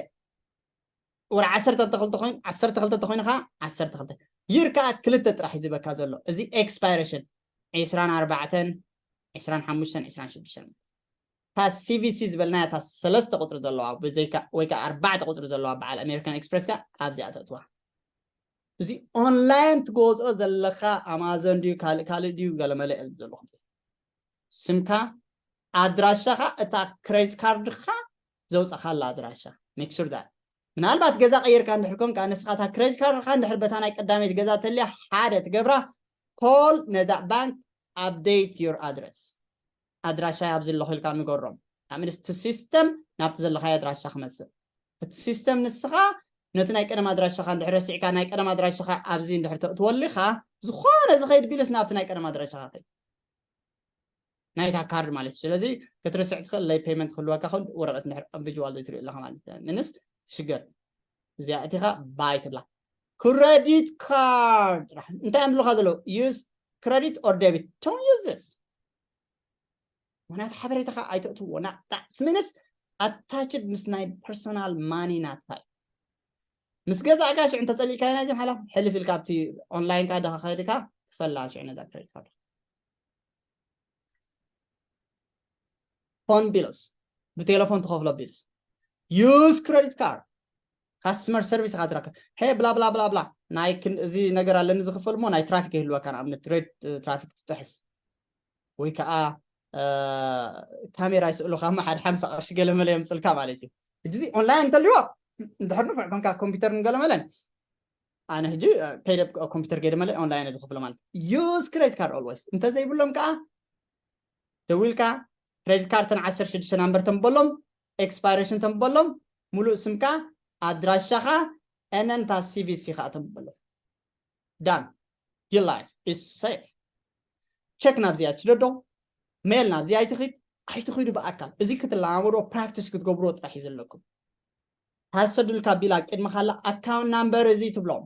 ወርሒ ዓሰርተ ክልተ ኮይኑ ዓሰርተ ክልተ ተኮይኑ ከዓ ዓሰርተ ክልተ ይር ከዓ ክልተ ጥራሕ እዩ ዝበካ ዘሎ። እዚ ኤክስፓይሬሽን ዕስራን ኣርባዕተን ዕስራን ሓሙሽተን ዕስራን ሽዱሽተን እታ ሲቪሲ ዝበልናያ እታ ሰለስተ ቁፅሪ ዘለዋ ወይ ከዓ ኣርባዕተ ቁፅሪ ዘለዋ በዓል ኣሜሪካን ኤክስፕሬስ ከዓ ኣብዚኣ ተእትዋ። እዚ ኦንላይን ትገዝኦ ዘለካ ኣማዞን ድዩ ካልእ ካልእ ድዩ ገለመለ እየ ዝብል ዘለኹ። ስምካ ኣድራሻኻ እታ ክሬዲት ካርድካ ዘውፃኻላ ኣድራሻ ሜክ ሹር ዳት ምናልባት ገዛ ቀይርካ እንድሕር ኮንካ ንስኻ እታ ክሬዲት ካርድካ እንድሕር በታ ናይ ቀዳመይቲ ገዛ ተልያ ሓደ ትገብራ ኮል ነዛ ባንክ ኣፕዴት ዩር ኣድረስ ኣድራሻ ኣብዚ ኣለኹ ኢልካ ንገሮም። ኣምንስ እቲ ሲስተም ናብቲ ዘለኻዮ ኣድራሻ ክመፅእ እቲ ሲስተም ንስኻ ነቲ ናይ ቀደም ኣድራሻኻ እንድሕር ረሲዕካ ናይ ቀደም ኣድራሻኻ ኣብዚ እንድሕር ተእትወሊኻ ዝኾነ ዝኸይድ ቢልስ ናብቲ ናይ ቀደም ኣድራሻኻ ከይድ ናይታ ካርድ ማለት እዩ። ስለዚ ክትርስዕ ትኽእል ለይ ፔመንት ክህልወካ ኹን ወረቐት እንድሕር ቪዥዋል ዘይትሪኦ ኣለኻ ማለት እዩ። ምንስ ትሽገር እዚኣ እቲኻ ባይ ትብላ። ክረዲት ካርድ ጥራሕ እንታይ እዮም ዝብሉኻ ዘለዉ? use credit or debit, don't use this። ምክንያቱ ሓበሬታኻ ኣይተእትዎ ናጣዕ ስምንስ ኣታችድ ምስ ናይ ፐርሶናል ማኒ ናትካ እዩ። ምስ ገዛእካ ሽዑ እንተፀሊእካ ናይዚ ሓላ ሕልፍ ኢልካ ኣብቲ ኦንላይንካ ደኻ ከድካ ክፈላ ሽዑ ነዛ ክሬዲት ካርድ ፎን ቢልስ ብቴሌፎን ትኸፍሎ ቢልስ use credit card customer service ኢኻ ትረክብ። ሄ ብላ ብላ ብላ ብላ ናይ ክን- እዚ ነገር ኣለኒ ዝኽፈል እሞ ናይ ትራፊክ ይህልወካ ንኣብነት ሬድ ትራፊክ ትጥሕስ ወይ ከዓ ካሜራ ይስእሉካ እሞ ሓደ ሓምሳ ቅርሺ ገለመለ የምፅልካ ማለት እዩ። ሕጂ እዚ ኦንላይን እንተልዎ እንድሕር ንፉዕ ኮንካ ኮምፒውተር ንገለመለን ኣነ ሕጂ ከይደ ኮምፒውተር ከይደ መለ ኦንላይን ዝኽፍሎ ማለት use credit card always እንተዘይብሎም ከዓ ደዊልካ ክሬዲት ካርድ ተን ዓሰርተ ሽዱሽተ ናምበር ተንበሎም ኤክስፓይሬሽን ተንበሎም ሙሉእ ስምካ ኣድራሻኻ እነንታ ሲቪሲ ከዓ ተንበሎም done your life is safe። ቸክ ናብዚኣ ትስደዶ ሜል ናብዚ ኣይትኽድ ኣይትኽዱ ብኣካል እዚ ክትለማመዶ ፕራክቲስ ክትገብርዎ ጥራሕ እዩ ዘለኩም። ታሰዱልካ ቢላ ቅድሚ ካላ ኣካውንት ናምበር እዚ ትብሎም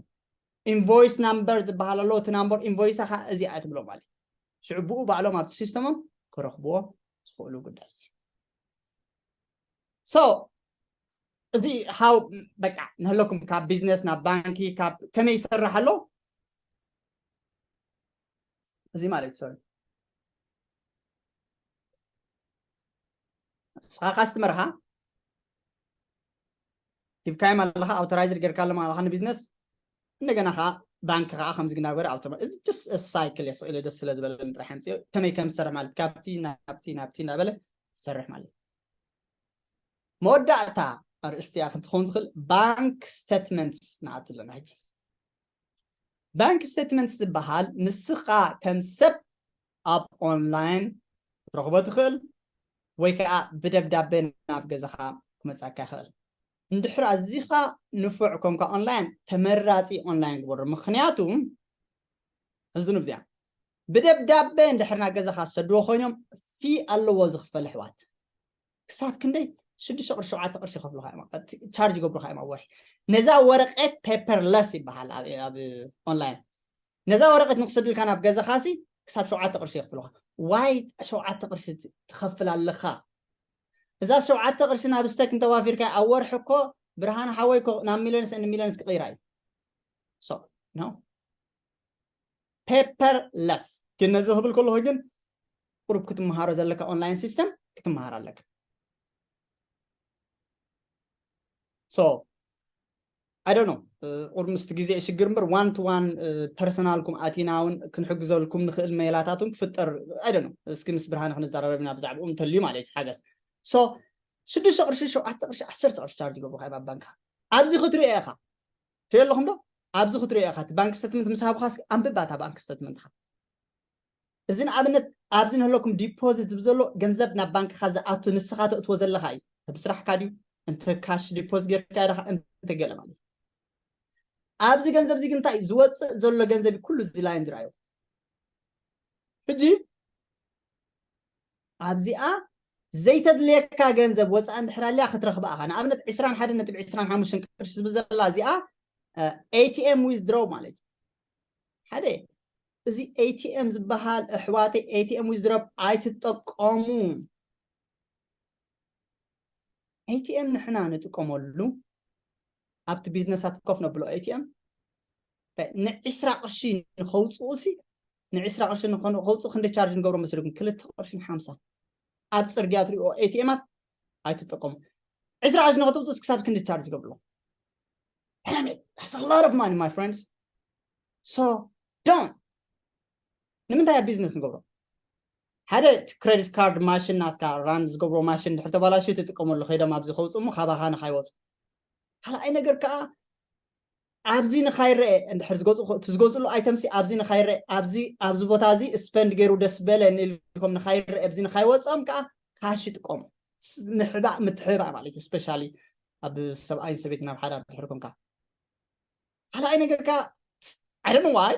ኢንቮይስ ናምበር ዝበሃል ኣሎ እቲ ናምበር ኢንቮይሳ ከዓ እዚኣ ትብሎ ማለት ሽዑ ብኡ ባዕሎም ኣብቲ ሲስተሞም ክረኽብዎ ዝኽእሉ ጉዳይ እዚ so እዚ how በቃ ንህለኩም ካብ ቢዝነስ ናብ ባንኪ ካብ ከመይ ይሰርሕ ኣሎ እዚ ማለት ሶሪ ንስኻ ካስትመርኻ ሂብካዮም ኣለኻ ኣውቶራይዝድ ጌርካ ኣለማ ኣለኻ ንቢዝነስ እንደገና ከዓ ባንክ ከዓ ከምዚ ግናገር ኣውቶማ እዚ ስ ሳይክል እየ ስኢለ ደስ ስለ ዝበለኒ ጥራሕ ምፅኦ ከመይ ከም ዝሰርሕ ማለት ካብቲ ናብቲ ናብቲ እናበለ ዝሰርሕ ማለት መወዳእታ ኣርእስቲያ ክትኸውን ዝኽእል ባንክ ስቴትመንትስ ንኣት ኣለና ሕጂ ባንክ ስቴትመንትስ ዝበሃል ንስኻ ከም ሰብ ኣብ ኦንላይን ክትረኽቦ ትኽእል ወይ ከዓ ብደብዳቤ ናብ ገዛኻ ክመፃካ ይኽእል እንድሕር ኣዚኻ ንፉዕ ኮንካ ኦንላይን ተመራፂ ኦንላይን ግበሮ ምክንያቱ ሕዝኑ ብዚኣ ብደብዳቤ እንድሕር ናብ ገዛኻ ዝሰድዎ ኮይኖም ፊ ኣለዎ ዝኽፈል ኣሕዋት ክሳብ ክንደይ ሽዱሽተ ቅርሺ ሸውዓተ ቅርሺ ይኸፍሉኻ እዮም ቻርጅ ይገብሩኻ እዮም ኣብ ወርሒ ነዛ ወረቀት ፔፐርለስ ይበሃል ኣብ ኦንላይን ነዛ ወረቀት ንክሰዱልካ ናብ ገዛኻ ሲ ክሳብ ሸውዓተ ቅርሺ ይኸፍሉኻ ዋይ ሸውዓተ ቅርሺ ትኸፍል ኣለኻ እዛ ሸውዓተ ቅርሺ ናብ ስተክ እንተዋፊርካ ኣብ ወርሒ እኮ ብርሃን ሓወይ እኮ ናብ ሚሊዮንስ ን ሚሊዮንስ ክቕይራ እዩ so no paperless ግን ነዚ ክብል ከለኹ ግን ቁሩብ ክትመሃሮ ዘለካ ኦንላይን ሲስተም ክትመሃር ኣለካ so I don't know ቁርብ ምስቲ ግዜ ሽግር እምበር ዋን ቱ ዋን ፐርሰናልኩም ኣቲና እውን ክንሕግዘልኩም ንኽእል ሜላታት እውን ክፍጠር I don't know እስኪ ምስ ብርሃነ ክንዘራረብ ኢና ብዛዕባኡ እንተልዩ ማለት እዩ ሓገዝ so ሽዱሽተ ቅርሺ ሸውዓተ ቅርሺ ዓሰርተ ቅርሺ ቻርጅ ይገብሩካ እዮም ኣብ ባንካ ኣብዚ ክትሪኦ ኢኻ ትሪኦ ኣለኹም ዶ ኣብዚ ክትሪኦ ኢኻ እቲ ባንክ ስተትመንት ምስ ሃብኻ እስኪ ኣንብባ እታ ባንክ ስተትመንትኻ እዚ ንኣብነት ኣብዚ ንህለኩም ዲፖዚት ዝብል ዘሎ ገንዘብ ናብ ባንክኻ ዝኣቱ ንስኻ ተእትዎ ዘለኻ እዩ እቲ ብስራሕካ ድዩ እንተ ካሽ ዲፖዚት ጌርካ ኢኻ እንተ ገለ ማለት እዩ ኣብዚ ገንዘብ እዚ ግን እንታይ ዝወፅእ ዘሎ ገንዘብ እዩ ኩሉ እዚ ላይን ዝረኣዮ ሕጂ ኣብዚኣ ዘይተድልየካ ገንዘብ ወፃእ እንድሕር ኣልያ ክትረኽባ ኢኻ ንኣብነት ዕስራን ሓደን ነጥቢ ዕስራን ሓሙሽተን ቅርሺ ዝብል ዘላ እዚኣ ኤቲኤም ዊዝድሮው ማለት እዩ ሓደ እዚ ኤቲኤም ዝበሃል ኣሕዋተይ፣ ኤቲኤም ዊዝድሮፕ ኣይትጠቀሙ። ኤቲኤም ንሕና ንጥቀመሉ ኣብቲ ቢዝነሳት ኮፍ ነብሎ ኤቲኤም ንዕስራ ቅርሺ ንኸውፅኡ ሲ ንዕስራ ቅርሺ ንኸውፅኡ ክንደ ቻርጅ ንገብሮ መስለኩም? ክልተ ቅርሽን ሓምሳ። ኣብ ፅርግያ ትሪኦ ኤቲኤማት ኣይትጠቀሙ። ዕስራ ቅርሺ ንኸተውፅኡ ክሳብ ክንደ ቻርጅ ገብርሎ? Damn it, that's a lot of money, my friends. So don't. ንምንታይ ኣብ ቢዝነስ ንገብሮ? ሓደ ክሬዲት ካርድ ማሽን ናትካ ራን ዝገብሮ ማሽን ድሕር ተባላሽዩ ትጥቀመሉ ከይዶም ኣብዚ ከውፅኡ እሞ ካባኻ ንካይወፁ። ካልኣይ ነገር ከዓ ኣብዚ ንካይረአ እንድሕር ዝገዝኡ እቲ ዝገዝእሉ ኣይተምሲ ኣብዚ ንካይረአ ኣብዚ ኣብዚ ቦታ እዚ ስፐንድ ገይሩ ደስ በለ ንኢልኩም ንካይረአ ኣብዚ ንካይወፅኦም ከዓ ካሽ ይጥቀሙ። ምሕባእ ምትሕባእ ማለት እዩ። ስፔሻሊ ኣብ ሰብኣይን ሰበይትን ናብ ሓዳር ድሕር ኮንካ ካልኣይ ነገር ከዓ I don't know why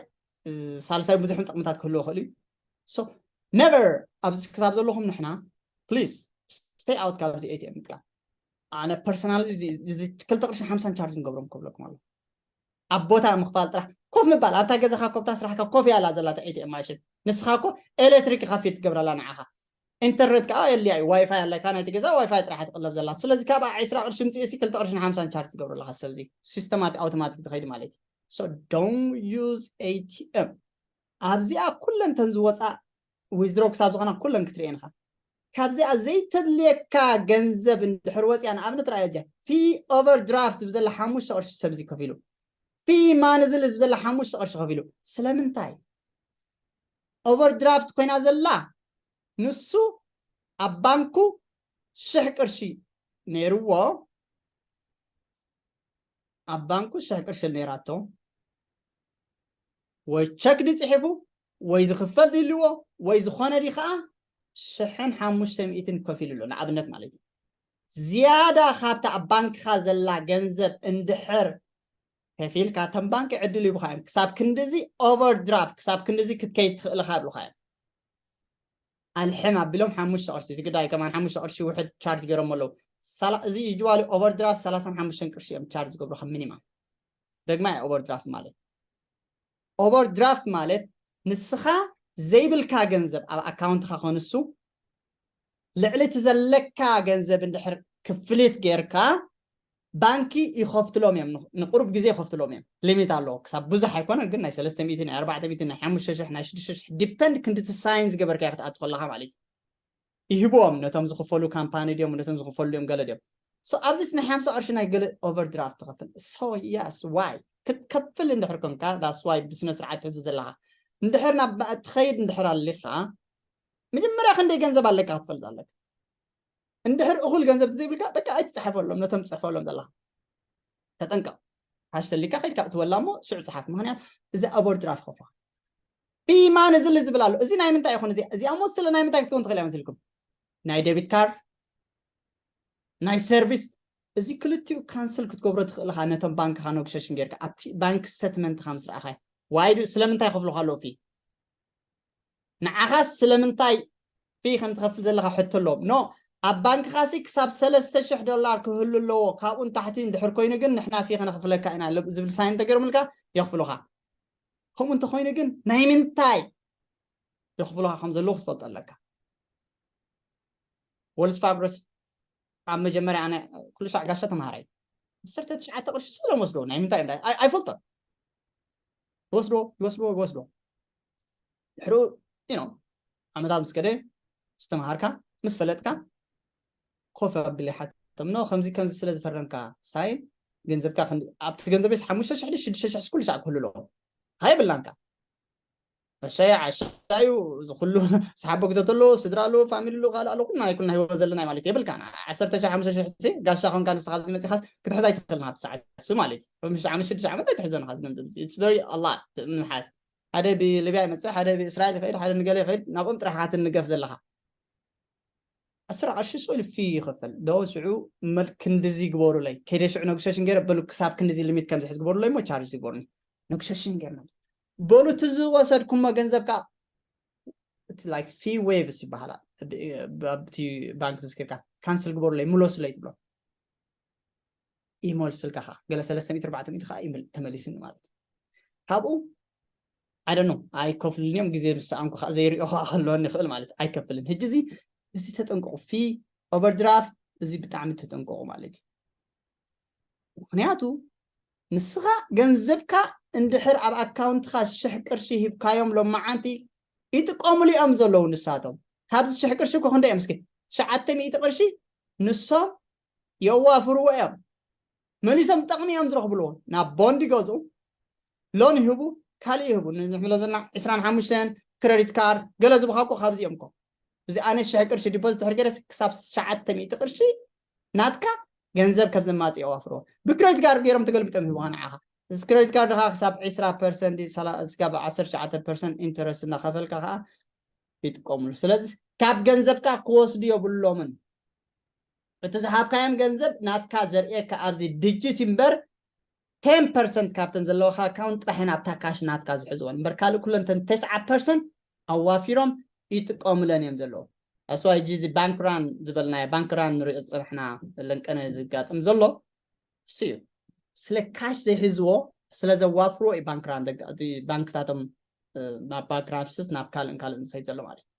ሳልሳይ ብዙሕ ጥቕምታት ክህልዎ ይኽእል እዩ። So never ኣብዚ ክሳብ ዘለኹም ንሕና please stay out ካብዚ ኤቲኤም ምጥቃም። ኣነ ፐርሰናል ክልተ ቅርሽን ሓምሳን ቻርጅ ንገብሮም ክብለኩም ኣሎ። ኣብ ቦታ ምኽፋል ጥራሕ ኮፍ ምባል ኣብታ ገዛኻ ኮብታ ስራሕካ ኮፍ ያላ ዘላታ ኤቲኤም ማሽን ንስኻ ኮ ኤሌክትሪክ ኢኻ ፊት ትገብረላ ንዓኻ ኢንተርነት ከዓ የድልያ እዩ። ዋይፋይ ኣለካ ናይቲ ገዛ ዋይፋይ ጥራሕ ትቕለብ ዘላ። ስለዚ ካብ ዕስራ ቅርሺ ምፅእ ሲ ክልተ ቅርሽን ሓምሳን ቻርጅ ትገብሩ ኣለካ። ሰብዚ ሲስተማት ኣውቶማቲክ ዝኸይድ ማለት እዩ። So don't use ኤቲኤም። ኣብዚኣ ኩለን ተን ዝወፃ ዊዝድሮ ክሳብ ዝኾና ኩለን ክትርእየን ኢኻ። ካብዚኣ ዘይተድልየካ ገንዘብ እንድሕር ወፅያ ንኣብነት ርኣያ ጃ ፊ ኦቨርድራፍት ብዘላ ሓሙሽተ ቅርሺ ሰብዚ ከፊሉ ፊ ማንዝል ብዘላ ሓሙሽተ ቅርሺ ከፊሉ ስለምንታይ? ኦቨርድራፍት ኮይና ዘላ ንሱ ኣብ ባንኩ ሽሕ ቅርሺ ነይርዎ ኣብ ባንኩ ሽሕ ቅርሺ ነይራቶ ወይ ቸክ ድፅሒፉ ወይ ዝኽፈል ድልዎ ወይ ዝኾነ ዲ ከዓ ሽሕን ሓሙሽተ ሚእትን ከፊሉ ኣሎ ንኣብነት ማለት እዩ ዝያዳ ካብታ ኣብ ባንክኻ ዘላ ገንዘብ እንድሕር ከፊልካ እተን ባንኪ ዕድል ይብኻ እዮም ክሳብ ክንድዚ ኦቨርድራፍት ክሳብ ክንድዚ ክትከይድ ትኽእልኻ ይብልኻ እዮም ኣልሕም ኣቢሎም ሓሙሽተ ቅርሺ ዝግዳይ ከማን ሓሙሽተ ቅርሺ ውሕድ ቻርጅ ገይሮም ኣለዉ እዚ ዩዋሊ ኦቨርድራፍት ሰላሳን ሓሙሽተን ቅርሺ እዮም ቻርጅ ዝገብሩኻ ሚኒማም ደግማ እያ ኦቨርድራፍት ማለት ኦቨርድራፍት ማለት ንስኻ ዘይብልካ ገንዘብ ኣብ ኣካውንትኻ ከንሱ ልዕሊ እቲ ዘለካ ገንዘብ እንድሕር ክፍሊት ጌርካ ባንኪ ይኸፍትሎም እዮም ንቁሩብ ግዜ ይኸፍትሎም እዮም ሊሚት ኣለዎ ክሳብ ብዙሕ ኣይኮነን ግን ናይ ሰለስተ ሚእቲ ናይ ኣርባዕተ ሚእቲ ናይ ሓሙሽተ ሽሕ ናይ ሽዱሽተ ሽሕ ዲፐንድ ክንዲ እቲ ሳይን ዝገበርካዮ ክትኣቱ ከለኻ ማለት እዩ ይህብዎም ነቶም ዝኽፈሉ ካምፓኒ ድዮም ነቶም ዝኽፈሉ ድዮም ገለ ድዮም so ኣብዚስ ናይ ሓምሳ ቅርሺ ናይ ገለ ኦቨርድራፍት ትኸፍል so yes why ክትከፍል እንድሕር ኮንካ that's why ብስነ ስርዓት ትሕዙ ዘለኻ እንድሕር ናብ ትኸይድ እንድሕር ኣሊኻ መጀመርያ ክንደይ ገንዘብ ኣለካ ክትፈልጥ ኣለካ እንድሕር እኹል ገንዘብ ዘይብልካ በቃ ኣይትፅሐፈሎም ነቶም ትፅሕፈሎም ዘለኻ ተጠንቀቕ ካሽ ተሊካ ከይድካ እትወላ እሞ ሽዑ ፀሓፍ ምክንያት እዚ ኣቦርድራፍ ከፍልካ ፊማን እዚ ዝብል ኣሎ እዚ ናይ ምንታይ ይኹን እዚ እዚኣ ሞ ስለ ናይ ምንታይ ክትከውን ትኽእል እያ መሲልኩም ናይ ደቢት ካርድ ናይ ሰርቪስ እዚ ክልቲኡ ካንስል ክትገብሮ ትኽእል ኢኻ ነቶም ባንክኻ ኖግሸሽን ጌርካ ኣብቲ ባንክ ስተትመንትኻ ምስ ረኣኻ ዋይ ስለምንታይ ከፍሉካ ኣለዉ ፊ ንዓኻስ ስለምንታይ ፊ ከም ትኸፍል ዘለኻ ሕቶ ኣለዎም ኖ ኣብ ባንክኻሲ ክሳብ ሰለስተ ሽሕ ዶላር ክህሉ ኣለዎ ካብኡ ንታሕቲ እንድሕር ኮይኑ ግን ንሕና ፊ ከነኽፍለካ ኢና ዝብል ሳይን እንተገይሮምልካ የኽፍሉኻ ከምኡ እንተኮይኑ ግን ናይ ምንታይ የኽፍሉኻ ከም ዘለዉ ክትፈልጦ ኣለካ ወልስ ፋብረስ ኣብ መጀመርያ ኣነ ኩሉ ሻዕ ጋሻ ተምሃራይ ዓሰርተ ትሽዓተ ቅርሺ ስለ ወስዶ ናይ ምንታይ ኣይፈልጦን ይወስዶ ይወስዶ ይወስዶ ድሕሩ you know ዓመታት ምስ ከደ ምስ ተምሃርካ ምስ ፈለጥካ ኮፍ ኣብለ ሓቶም no ከምዚ ከምዚ ስለ ዝፈረምካ ሳይን ገንዘብካ ክንዲ ኣብቲ ገንዘበይስ ሓሙሽተ ሽሕ ድሽ ሽዱሽተ ሽሕ ኩሉ ሻዕ ክህሉ ኣለዎ ሃይብላንካ መሸያ ዓሻ እዩ እዚ ኩሉ ሰሓቦ ክተተሎ ስድራ ኣሎ ፋሚሊ ኣሎ ካልእ ኣሎ ኩልና ናይ ኩልና ህይወት ዘለና ማለት የብልካ ዓሰርተ ሽሕ ሓሙሽተ ሽሕ ሲ ጋሻ ኮንካ ንስኻ ኣብዚ መፂኻስ ክትሕዝ ኣይትኽእልን ኣብቲ ሰዓት እሱ ማለት እዩ ሓሙሽተ ዓመት ሽዱሽተ ዓመት ኣይትሕዞ ንኻ ዝገንዘብ it's very a lot ንምሓዝ ሓደ ብሊብያ ይመፅእ ሓደ ብእስራኤል ይኸይድ ሓደ ንገለ ይኸይድ ናብኦም ጥራሕ ኢኻ ትንገፍ ዘለኻ ዕስራ ቅርሺ ስቕ ኢሉ ፊ ይኸፈል ዶ ሽዑ መል ክንድዚ ግበሩለይ ከይደ ሽዑ ነግሸሽን ገይረ በሉ ክሳብ ክንድዚ ሊሚት ከም ዝሕዝ ግበሩለይ እሞ ቻርጅ ዝግበሩኒ ነግሸሽን ገይርና በሉ እቲ ዝወሰድኩሞ ገንዘብ ከዓ እቲ like fee waves ይበሃላል ኣብቲ ባንክ ምስክርካ ካንስል ግበሩለይ ምለሱለይ ትብሎ ይመልስልካ ከዓ ገለ ሰለስተ ሚእቲ ኣርባዕተ ሚእቲ ከዓ ይምል- ተመሊስኒ ማለት እዩ ካብኡ I don't know ኣይከፍሉን እዮም። ግዜ ምስ ሰኣንኩ ከዓ ዘይሪኦ ከዓ ክህልወኒ ይኽእል ማለት ኣይከፍልን። ሕጂ እዚ እዚ ተጠንቀቑ። ፊ ኦቨርድራፍት እዚ ብጣዕሚ ተጠንቀቑ ማለት እዩ። ምክንያቱ ንስኻ ገንዘብካ እንድሕር ኣብ ኣካውንትካ ሽሕ ቅርሺ ሂብካዮም ሎማዓንቲ ይጥቀሙሉ እዮም ዘለዉ ንሳቶም። ካብዚ ሽሕ ቅርሺ እኮ ክንደይ እዮም እስኪ? ትሽዓተ ሚእቲ ቅርሺ ንሶም የዋፍርዎ እዮም። መሊሶም ጥቕሚ እዮም ዝረኽብልዎ። ናብ ቦንድ ይገዝኡ፣ ሎን ይህቡ፣ ካልእ ይህቡ። ንሕብሎ ዘለና ዕስራን ሓሙሽተን ክረዲት ካርድ ገለ ዝብኻ እኮ ካብዚ እዮም እኮ። እዚ ኣነ ሽሕ ቅርሺ ዲፖዚት ድሕር ገይረስ ክሳብ ትሽዓተ ሚእቲ ቅርሺ ናትካ ገንዘብ ከም ዘማጽእ የዋፍርዎ። ብክረዲት ካርድ ገይሮም ተገልቢጦም ይህቡኻ ንዓኻ። እዚ ክረዲት ካርድ ኸዓ ክሳብ ዕስራ ፐርሰንት፣ ሰላ-፣ እስካብ ዓሰርተ ትሽዓተ ፐርሰንት ኢንተረስት እናኸፈልካ ኸዓ ይጥቀሙሉ። ስለዚ ካብ ገንዘብካ ክወስዱ የብሎምን። እቲ ዝሃብካዮም ገንዘብ ናትካ ዘርእየካ ኣብዚ ዲጂት እምበር፣ ቴን ፐርሰንት ካብተን ዘለዋኻ ኣካውንት ጥራሕ እየን ኣብታ ካሽ ናትካ ዝሕዝወን እምበር፣ ካልእ ኩለን ተን ተስዓ ፐርሰንት ኣዋፊሮም ይጥቀሙለን እዮም ዘለዉ። ኣስዋይ እዚ ባንክ ራን ዝበልናዮ፣ ባንክ ራን ንሪኦ ዝፀናሕና ለንቀነ ዝጋጥም ዘሎ እሱ እዩ። ስለ ካሽ ዘይሕዝዎ፣ ስለ ዘዋፍርዎ እዩ ባንክ ራን ደጋ-፣ እቲ ባንክታቶም፣ እ፣ ናብ ባንክራፕስስ ናብ ካልእን ካልእን ዝኸይድ ዘሎ ማለት እዩ።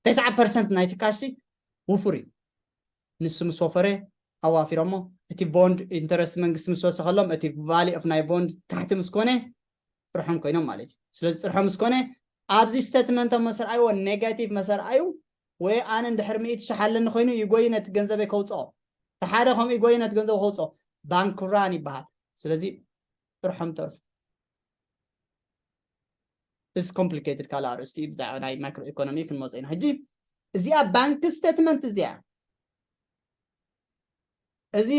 ተስዓ ፐርሰንት ናይቲ ካሽ ውፉር እዩ። ንሱ ምስ ወፈረ ኣዋፊሮሞ፣ እቲ ቦንድ ኢንተረስት መንግስቲ ምስ ወሰኸሎም፣ እቲ ቫሊ ኦፍ ናይ ቦንድ ታሕቲ ምስ ኮነ ጥርሖም ኮይኖም ማለት እዩ። ስለዚ ጥርሖም ምስ ኮነ ኣብዚ ስቴትመንቶም መሰርኣይዎ ኔጋቲቭ መሰርኣዩ ወይ ኣነ እንድሕር ሚእቲ ሽሕ ኣለኒ ኮይኑ ይጎይ ነቲ ገንዘበይ ከውፅኦ፣ እቲ ሓደ ከምኡ ይጎይ ነቲ ገንዘብ ከውፅኦ፣ ባንክ ራን ይበሃል። ስለዚ ጥርሖም ተርፉ። እዚ ኮምፕሊኬትድ ካልእ ኣርእስቲ እዩ፣ ብዛዕባ ናይ ማክሮ ኢኮኖሚ ክንመፅእ ኢና። ሕጂ እዚኣ ባንክ ስቴትመንት እዚኣ፣ እዚ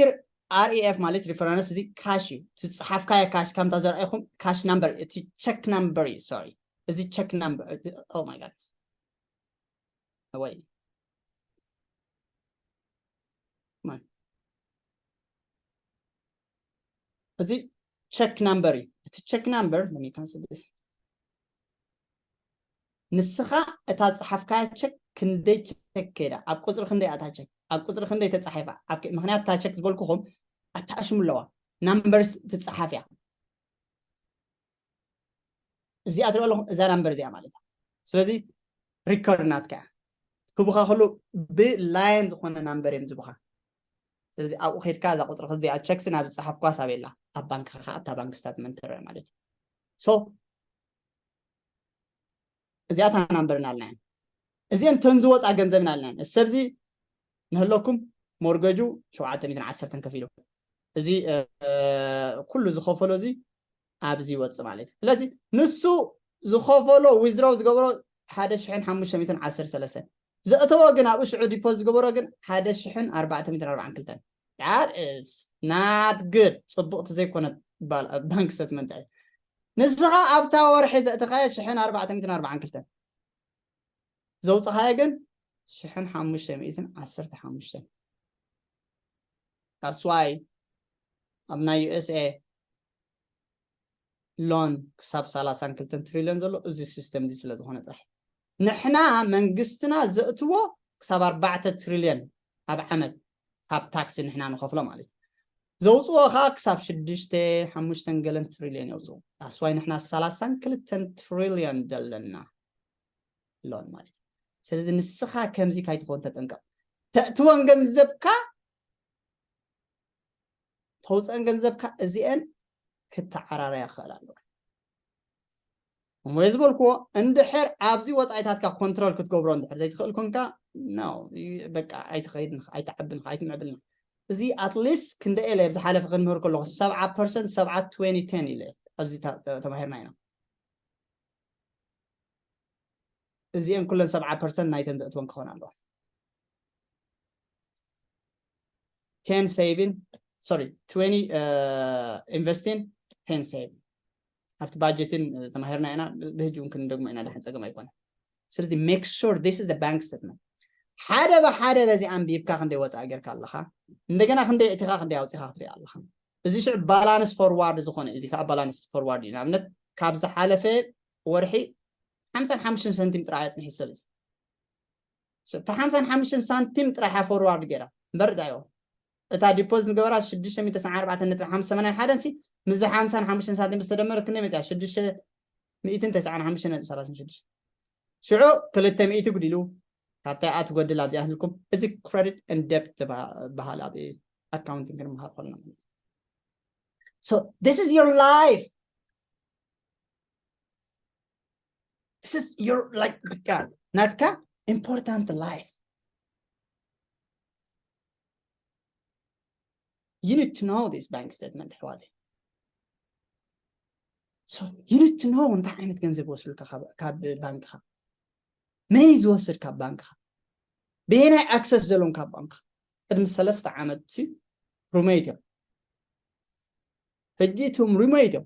አር ኢ ኤፍ ማለት ሪፈረንስ እዚ ካሽ እዩ። እቲ ዝፀሓፍካዮ ካሽ ከምታ ዘርኣይኹም ካሽ ናምበር፣ እቲ ቸክ ናምበር እዩ። ሶሪ፣ እዚ ቸክ ናምበር፣ ኦ ማይ ጋድ ወይ ማን፣ እዚ ቸክ ናምበር እዩ። እቲ ቸክ ናምበር ንስኻ እታ ዝፀሓፍካያ ቸክ ክንደይ ቸክ ከይዳ፣ ኣብ ቁፅሪ ክንደይ ኣታ ቸክ፣ ኣብ ቁፅሪ ክንደይ ተፃሒፋ፣ ኣብ ከ-፣ ምክንያቱ እታ ቸክ ዝበልኩኹም ኣተኣሽሙ ኣለዋ፣ ናምበርስ ትፀሓፍ እያ። እዚኣ ትሪኦ ኣለኹም፣ እዛ ናምበር እዚኣ ማለት እያ። ስለዚ ሪከርድ ናትካ እያ። ክቡኻ ከሉ ብላይን ዝኾነ ናምበር እዮም ዝቡኻ። ስለዚ ኣብኡ ከይድካ እዛ ቁፅሪ ክዚኣ ቸክስ ናብ ዝፀሓፍኳ ሳብ የላ፣ ኣብ ባንክኻ ከዓ ኣብታ ባንክ ስታትመንት ትረአ ማለት እዩ። ሶ እዚኣታ ናምበርና ኣለና እየን። እዚአን ተን ዝወፃ ገንዘብና ኣለና እየን። እዚ ሰብ እዚ ንህለኩም ሞርገጁ ሸውዓተ ሚእትን ዓሰርተን ከፊሉ፣ እዚ፣ እ፣ ኩሉ ዝኸፈሎ እዚ ኣብዚ ይወፅእ ማለት እዩ። ስለዚ ንሱ ዝኸፈሎ ዊዝድሮው ዝገበሮ ሓደ ሽሕን ሓሙሽተ ሚእትን ዓሰርተ ሰለስተን፣ ዘእተዎ ግን ኣብኡ ሽዑ ዲፖዝ ዝገበሮ ግን ሓደ ሽሕን ኣርባዕተ ሚእትን ኣርባዓን ክልተን። That is not good። ፅቡቕቲ ዘይኮነት ባል-፣ ባንክ ስተትመንት እያ። ንስኻ ኣብታ ወርሒ ዘእተኻዮ ሽሕን ኣርባዕተ ሚእትን ኣርባዓን ክልተን፣ ዘውፅኻዮ ግን ሽሕን ሓሙሽተ ሚእትን ዓሰርተ ሓሙሽተን። That's why ኣብ ናይ ዩ ኤስ ኤ ሎን ክሳብ ሰላሳን ክልተን ትሪልዮን ዘሎ እዚ ሲስተም እዚ ስለ ዝኾነ ጥራሕ። ንሕና መንግስትና ዘእትዎ ክሳብ ኣርባዕተ ትሪልዮን ኣብ ዓመት ካብ ታክሲ ንሕና ንኸፍሎ ማለት እዩ። ዘውፅኦ ከዓ ክሳብ ሽዱሽተ፣ ሓሙሽተን ገለን ትሪልዮን የውፅኡ። That's why ንሕና ሰላሳን ክልተን ትሪልዮን ዘለና ሎን ማለት እዩ። ስለዚ ንስኻ ከምዚ ካይትኸውን ተጠንቀቕ። ተእትወን ገንዘብካ፣ ተውፅአን ገንዘብካ እዚአን ክተዓራረያ ክኽእል ኣለዎ። እሞ ዝበልክዎ እንድሕር ኣብዚ ወፃኢታትካ ኮንትሮል ክትገብሮ እንድሕር ዘይትኽእል ኮንካ፣ ኖ፣ በቃ ኣይትኸይድን፣ ኣይትዓብን፣ ኣይትምዕብልን። እዚ ኣትሊስት ክንደይ ኢለ ኣብ ዝሓለፈ ክንምህር ከለኹ ሰብዓ ፐርሰንት፣ ሰብዓ ትዌንቲ ቴን ኢለ ኣብዚ ተ-፣ ተ-፣ ተማሂርና ኢና። እዚአን ኩለን ሰብዓ ፐርሰንት ናይተን ዘእትወን ክኾን ኣለዎ። ቴን ሴቪን፣ ሶሪ፣ ትዌንቲ ኢንቨስቲን፣ ቴን ሴቪን። ኣብቲ ባጀትን፣ እ፣ ተማሂርና ኢና፣ ብ-፣ ብህጂ እውን ክንደግሞ ኢና፣ ድሓን ፀገም ኣይኮነ። ስለዚ make sure this is the bank statement። ሓደ ብሓደ በዚ ኣንቢብካ ክንደይ ወፃኢ ጌርካ ኣለኻ፣ እንደገና ክንደይ እቲኻ ክንደይ ኣውፂኻ ክትርኢ ኣለኻ። እዚ ሽዑ ባላንስ ፎርዋርድ ዝኾነ፣ እዚ ከዓ ባላንስ ፎርዋርድ እዩ። ንኣብነት ካብ ዝሓለፈ ወርሒ ሓምሳን ሓሙሽተን ሳንቲም ጥራሕ ኣፅኒሑ ሰብ እዚ። እታ ሓምሳን ሓሙሽተን ሳንቲም ጥራሕ እያ ፎርዋርድ ገይራ። እምበር እንታይ እዮ? እታ ዲፖዚት ዝገበራ ሽዱሽተ ሚእቲ ተስዓን ኣርባዕተን ነጥቢ ሓምሳ ሰማንያን ሓደን ሲ፣ ምስዚ ሓምሳን ሓሙሽተን ሳንቲም ዝተደመረት ክንደይ መፅያ? ሽዱሽተ፣ ሚእትን ተስዓን ሓሙሽተን ነጥቢ ሰላሳ ሽዱሽተ። ሽዑ ክልተ ሚእቲ ጉዲሉ ካብታ እያ ትጎድል ኣብዚኣ ህልኩም። እዚ credit and debt ዝበሃል ኣብ ኣካውንቲንግ ክንመሃር ከለና ማለት እዩ። So this is your life. This is your, like, በቃ ናትካ important life. You need to know this bank statement ኣሕዋተይ። So you need to know እንታይ ዓይነት ገንዘብ ወስዱልካ ካብ ባንክኻ፣ መን እዩ ዝወስድ ካብ ባንክኻ፣ በየናይ ኣክሰስ ዘለዎም ካብ ባንክኻ። ቅድሚ ሰለስተ ዓመት ሲ ሩመይት እዮም። ሕጂ እቶም ሩመይት እዮም።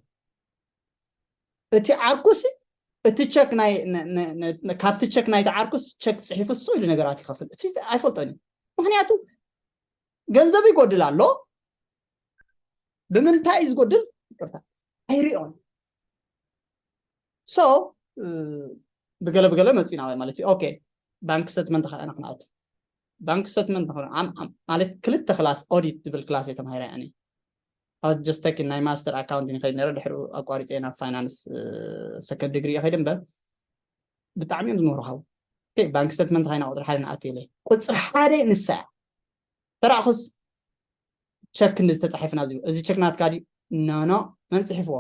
እቲ ዓርኩሲ እቲ ቸክ ናይ ካብቲ ቸክ ናይቲ ዓርኩስ ቸክ ፅሒፉ እሱ ኢሉ ነገራት ይኸፍል። እቲ ኣይፈልጦን እዩ። ምክንያቱ ገንዘብ ይጎድል ኣሎ። ብምንታይ እዩ ዝጎድል? ይቅርታ ኣይሪኦን። So ብገለ ብገለ መፂኡ ናባይ ማለት እዩ። ኦኬ፣ ባንክ ስተትመንት ከዓ ኢና ክንኣቱ። ባንክ ስተትመንት ማለት ክልተ ክላስ ኦዲት ዝብል ክላስ እየ ተማሂረ። ኣነ ኣብ ጀስተኪን ናይ ማስተር ኣካውንቲንግ ከይድ ነረ፣ ድሕሪ ኣቋሪፀ ናብ ፋይናንስ ሰከንድ ዲግሪ ከይድ እምበር ብጣዕሚ እዮም ዝምህሩ። ካብ ባንክ ስተትመንት ካይና ቁፅሪ ሓደ ንኣቱ ኢለ። ቁፅሪ ሓደ ንሳ እያ። ተራእኹስ ቸክ እንዲ ዝተፃሒፍና እዚ ቸክ ናትካ ድዩ? ኖ ኖ፣ መን ፅሒፍዎ?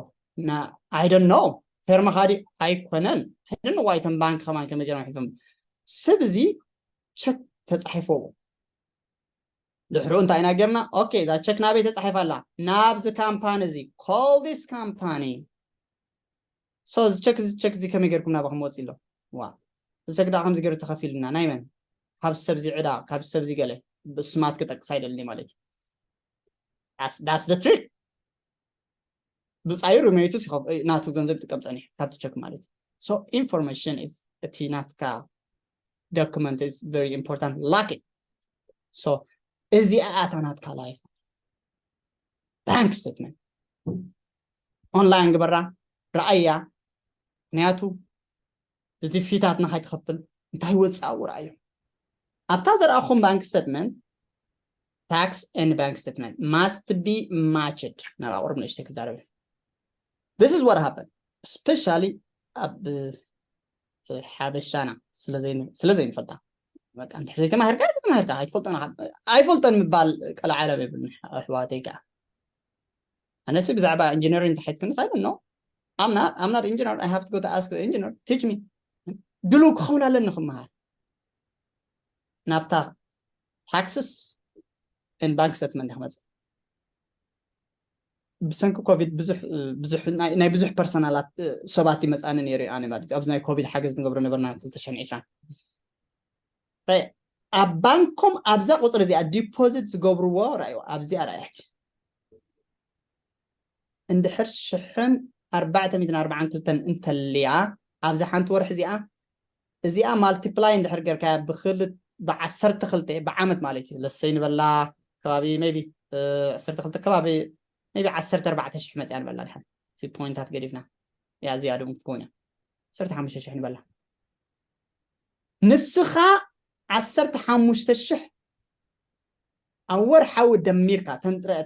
I don't know። ፌርማኻ ድዩ? ኣይኮነን። I don't know why እቶም ባንክ ከማን ከመይ ገይሮም ሒፎም። ሰብ እዚ ቸክ ተፃሒፍዎ። ድሕሩ እንታይ ኢና ጌርና? ኦኬ፣ እዛ ቸክ ናበይ ተፃሒፋ ኣላ? ናብዚ ካምፓኒ እዚ። Call this company። So እዚ ቸክ እዚ ቸክ እዚ ከመይ ጌርኩም ናባኹም ወፂ ኣሎ? ዋ፣ እዚ ቸክ ደኣ ከምዚ ገይሩ ተኸፊሉና። ናይ መን? ካብ ሰብ እዚ ዕዳ፣ ካብ ሰብ እዚ ገለ። ብስማት ክጠቅስ ኣይደልን ማለት እዩ። That's the trick። ብፃዩ ሪሜይትስ ናቱ ገንዘብ ይጥቀም ፀኒሑ ካብቲ ቸክ ማለት እዩ። So information is፣ እቲ ናትካ document is very important. Like it። So እዚኣ ኣታ ናትካ ላይፍ ባንክ ስተትመንት ኦንላይን ግበራ፣ ረኣያ። ምክንያቱ እዚ ፊታትና ከይትኸፍል እንታይ ወፃኡ ረኣዩ። ኣብታ ዘርኣኹም ባንክ ስተትመንት፣ tax and bank statement must be matched። ናብ ኣቁርብ ንእሽተይ ክዛረብ። This is what happened especially ኣብ ሓበሻና ስለ ዘይንፈልጣ። በቃ እንተ ዘይተማሂርካ ተማሂርካ ኣይትፈልጦን ኣይፈልጦን ምባል ቀለ ዓረብ የብልን። ኣሕዋተይ ከዓ ኣነሲ ብዛዕባ ኢንጂነሪንግ እንተሓትክንስ I don't know። I'm not engineer. I have to go to ask the engineer teach me። ድሉ ክኸውን ኣለኒ ክመሃር ናብታ taxes and bank statement ክመፅእ። ብሰንኪ ኮቪድ ብዙሕ ብዙሕ ናይ ብዙሕ ፐርሰናላት ሰባት ይመፃኒ ነይሩ። ኣነ ማለት ኣብዚ ናይ ኮቪድ ሓገዝ ንገብሮ ነበርና ክልተ ሽሕን ዕስራን። ኣብ ባንኮም ኣብዛ ቁፅሪ እዚኣ ዲፖዚት ዝገብርዎ ራእዩ ኣብዚኣ ራእያች እንድሕር ሽሕን ኣርባዕተ ሚእትን ኣርባዓን ክልተን እንተልያ ኣብዛ ሓንቲ ወርሒ እዚኣ እዚኣ ማልቲፕላይ እንድሕር ጌርካያ ብክልት ብዓሰርተ ክልተ ብዓመት ማለት እዩ። ለሰይ ንበላ ከባቢ ሜቢ ዓሰርተ ክልተ ከባቢ ሜቢ ዓሰርተ ኣርባዕተ ሽሕ መፅያ ንበላ ድሓን ሲ ፖይንታት ገዲፍና እያ እዚኣ ድም ክትከውን እያ ዓሰርተ ሓሙሽተ ሽሕ ንበላ። ንስኻ ዓሰርተ ሓሙሽተ ሽሕ ኣብ ወርሓዊ ደሚርካ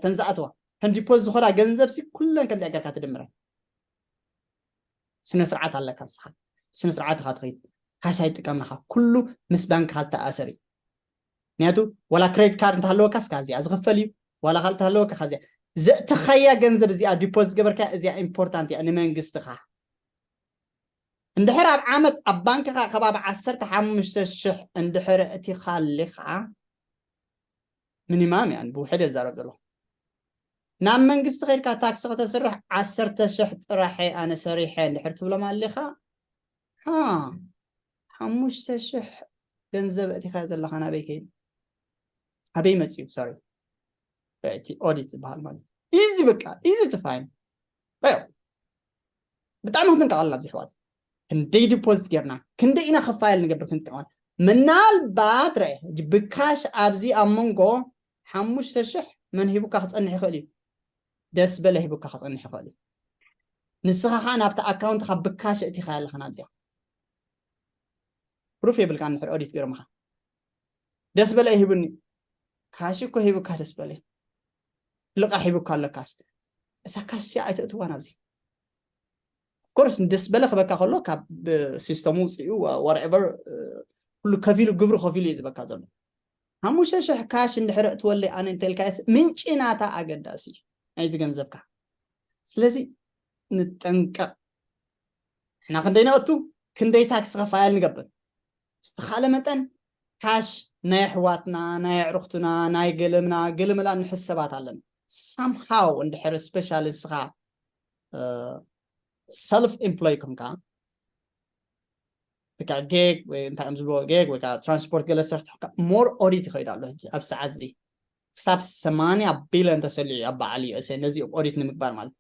ተንዝኣትዋ ተንዲፖዝ ዝኾና ገንዘብ ሲ ኩለን ከምዚኣ ጌርካ ትድምረን። ስነ ስርዓት ኣለካ ንስኻ። ስነ ስርዓት ኢኻ ትኸይድ። ካሽ ኣይጥቀምንኻ። ኩሉ ምስ ባንክኻ ዝተኣሰር እዩ። ምክንያቱ ዋላ ክሬዲት ካርድ እንተሃለወካስ ካብዚኣ ዝኽፈል እዩ። ዋላ ካልእ እንተሃለወካ ካብዚኣ ዘእተኻያ ገንዘብ እዚኣ ዲፖዝ ዝገበርካ እዚኣ ኢምፖርታንት እያ ንመንግስትኻ። እንድሕር ኣብ ዓመት ኣብ ባንክኻ ከባቢ ዓሰርተ ሓሙሽተ ሽሕ እንድሕር እቲኻሊ ከዓ ሚኒማም እያ ብውሕድ እዛረብ ዘለኹ። ናብ መንግስቲ ከይድካ ታክሲ ከተስርሕ ዓሰርተ ሽሕ ጥራሕ ኣነ ሰሪሐ እንድሕር ትብሎም ኣሊኻ ሓሙሽተ ሽሕ ገንዘብ እቲኻ ዘለኻ ናበይ ከይድ ኣበይ መፅዩ? ሶሪ እቲ ኦዲት ዝበሃል ማለት ኢዚ በቃ ኢዚ ትፋይን ብጣዕሚ ክንጥንቀቐልና ኣብዚ ሕዋት ክንደይ ዲፖዚት ጌርና ክንደይ ኢና ክፋይል ንገብር ክንጥቀቐል ምናልባት ረ ብካሽ ኣብዚ ኣብ መንጎ ሓሙሽተ ሽሕ መን ሂቡካ ክፀንሕ ይኽእል እዩ ደስ በለ ሂቡካ ክፀንሕ ይኽእል እዩ ንስኻ ከዓ ናብቲ ኣካውንትካ ብካሽ እቲኻ ኣለኻ ናብዚኣ ፕሩፍ የብልካ ንድሕር ኦዲት ገይሮምኻ ደስ በለ ሂቡኒ ካሽ እኮ ሂቡካ ደስ በለ ልቃ ሂቡካ ኣሎ ካሽ እሳ ካሽ እዚኣ ኣይተእትዋ ናብዚ ኮርስ ደስ በለ ክበካ ከሎ ካብ ሲስተሙ ውፅኡ whatever ኩሉ ከፊሉ ግብሪ ከፊሉ እዩ ዝበካ ዘሎ። ሓሙሽተ ሽሕ ካሽ እንድሕር እትወለይ ኣነ እንተልካየስ ምንጪ ናታ ኣገዳሲ እዩ ናይዚ ገንዘብካ። ስለዚ ንጠንቀቕ። ንሕና ክንደይ ነእቱ ክንደይ ታክስ ኸፋያል ንገብር። ዝተኻለ መጠን ካሽ ናይ ኣሕዋትና ናይ ኣዕሩኽትና ናይ ገለምና ገለመላ ንሕሰባት ኣለና። ሳምሃው እንድሕር ስፔሻል ንስኻ ሰልፍ ኤምፕሎይ ኮንካ ወይ ከዓ ጌግ ወይ እንታይ እዮም ዝብልዎ ጌግ ወይ ከዓ ትራንስፖርት ገለ ሰርትሕካ ሞር ኦዲት ይኸይድ ኣሎ ሕጂ ኣብ ሰዓት እዚ ክሳብ ሰማንያ ቢልዮን ተሰሊዑ ኣብ በዓል ዩ ኤስ ኤ ነዚኦም ኦዲት ንምግባር ማለት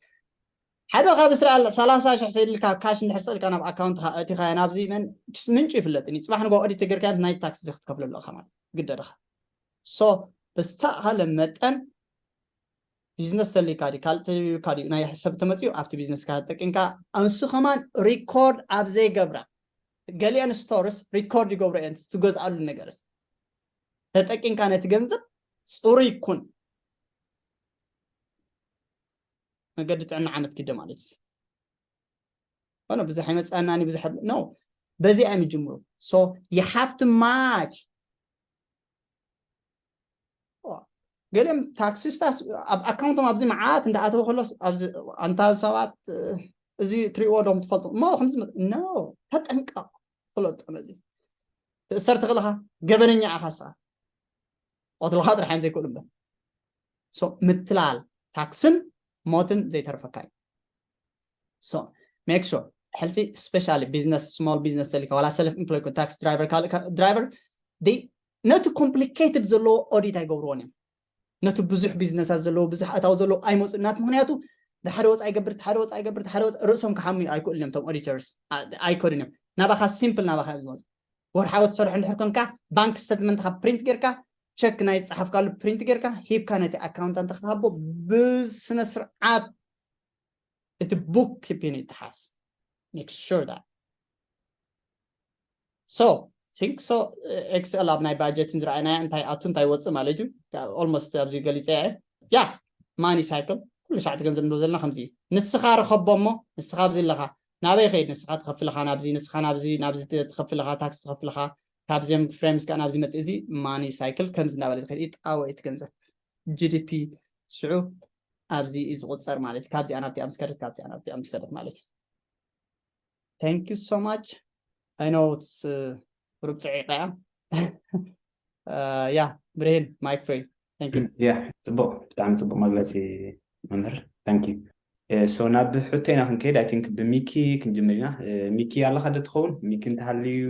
ሓደ ካብ እስራኤል ሰላሳ ሽሕ ሰይድልካ ካሽ እንድሕር ሰልካ ናብ ኣካውንትካ እቲካ ናብዚ መን ምንጩ ይፍለጥን እዩ ፅባሕ ንጎ ኦዲት ተገርካ ናይ ታክስ ክትከፍለሉ ኢካ ማለት ግደድካ ሶ ብዝተኣኸለ መጠን ቢዝነስ ተልካ ድዩ ካልእ ተልካ ድዩ ናይ ሰብ ተመፅኡ ኣብቲ ቢዝነስካ ተጠቂምካ ኣንሱ ከማን ሪኮርድ ኣብ ዘይገብራ ገሊአን ስቶርስ ሪኮርድ ይገብሩ እየን ትገዝኣሉ ነገርስ ተጠቂምካ ነቲ ገንዘብ ፅሩይ ይኩን መገዲ ጥዕና ዓመት ኪደ ማለት እዩ ሆነ ብዙሕ ኣይመፅኣናኒ ብዙሕ no በዚ እዮም ይጅምሩ so you have to match ገሊኦም ታክሲስታስ ኣብ ኣካውንቶም ኣብዚ መዓት እንዳኣተወ ከሎ ኣንታ ሰባት እዚ ትሪእዎ ዶም ትፈልጡ እሞ ከምዚ no ተጠንቀቕ ፍለጦ ነዚ ትእሰር ትኽእልኻ ገበነኛ ኢኻ ስኻ ቆትልኻ ጥራሕ እዮም ዘይክእሉ እምበር so ምትላል ታክስን ሞትን ዘይተርፈካ እዩ so make sure ሕልፊ specially business small business ተሊካ ዋላ self employed tax driver ካልእ driver ነቲ complicated ዘለዎ ኦዲት ኣይገብርዎን እዮም ነቲ ብዙሕ ቢዝነሳት ዘለዎ ብዙሕ ኣታዊ ዘለዎ ኣይመፁ ናት ምክንያቱ ሓደ ወፃ ይገብር ሓደ ወፃ ይገብር ሓደ ወፃ ርእሶም ክሓሙ ኣይክእሉ እዮም ቶም ኦዲተርስ ኣይከዱን እዮም ናባካ ሲምፕል ናባካ እዮም ዝመፁ ወርሓዊ ትሰርሑ እንድሕር ኮንካ ባንክ ስተትመንትካ ፕሪንት ጌርካ ቸክ ናይ ዝፀሓፍካሉ ፕሪንት ጌርካ ሂብካ ነቲ ኣካውንታንት ክሃቦ ብስነ ስርዓት እቲ book keeping ይተሓዝ make sure that so think so ኤክስኤል ኣብ ናይ ባጀትን ዝረኣይናያ እንታይ ኣቱ እንታይ ወፅእ ማለት እዩ almost ኣብዚ ገሊፀ እየ ያ ማኒ ሳይክል ኩሉ ሰዓት ገንዘብ ንብሎ ዘለና ከምዚ እዩ ንስኻ ርኸቦ እሞ ንስኻ ኣብዚ ኣለኻ ናበይ ኸይድ ንስኻ ትኸፍልኻ ናብዚ ንስኻ ናብዚ ናብዚ ትኸፍልኻ ታክስ ትኸፍልኻ ካብዚም ፍሬምስ ከዓ ናብዚ መፅእ እዚ ማኒ ሳይክል ከምዚ እናበለ ዝኸይድ እዩ ጣወ እቲ ገንዘብ ጂዲፒ ሽዑ ኣብዚ እዩ ዝቁፀር ማለት እዩ ካብዚኣ ናብቲኣ ምስ ከደት ካብዚኣ ናብቲኣ ምስ ከደት ማለት እዩ thank you so much I know it's ሩብ ፅዒቃ እያ ያ ብርሄን ማይክ ፍሬ thank you ያ ፅቡቅ ብጣዕሚ ፅቡቅ መግለፂ መምህር thank you so ናብ ሕቶና ክንከይድ I think ብሚኪ ክንጅምር ኢና ሚኪ ኣለካ ዶ ትኸውን ሚኪ እንተሃልዩ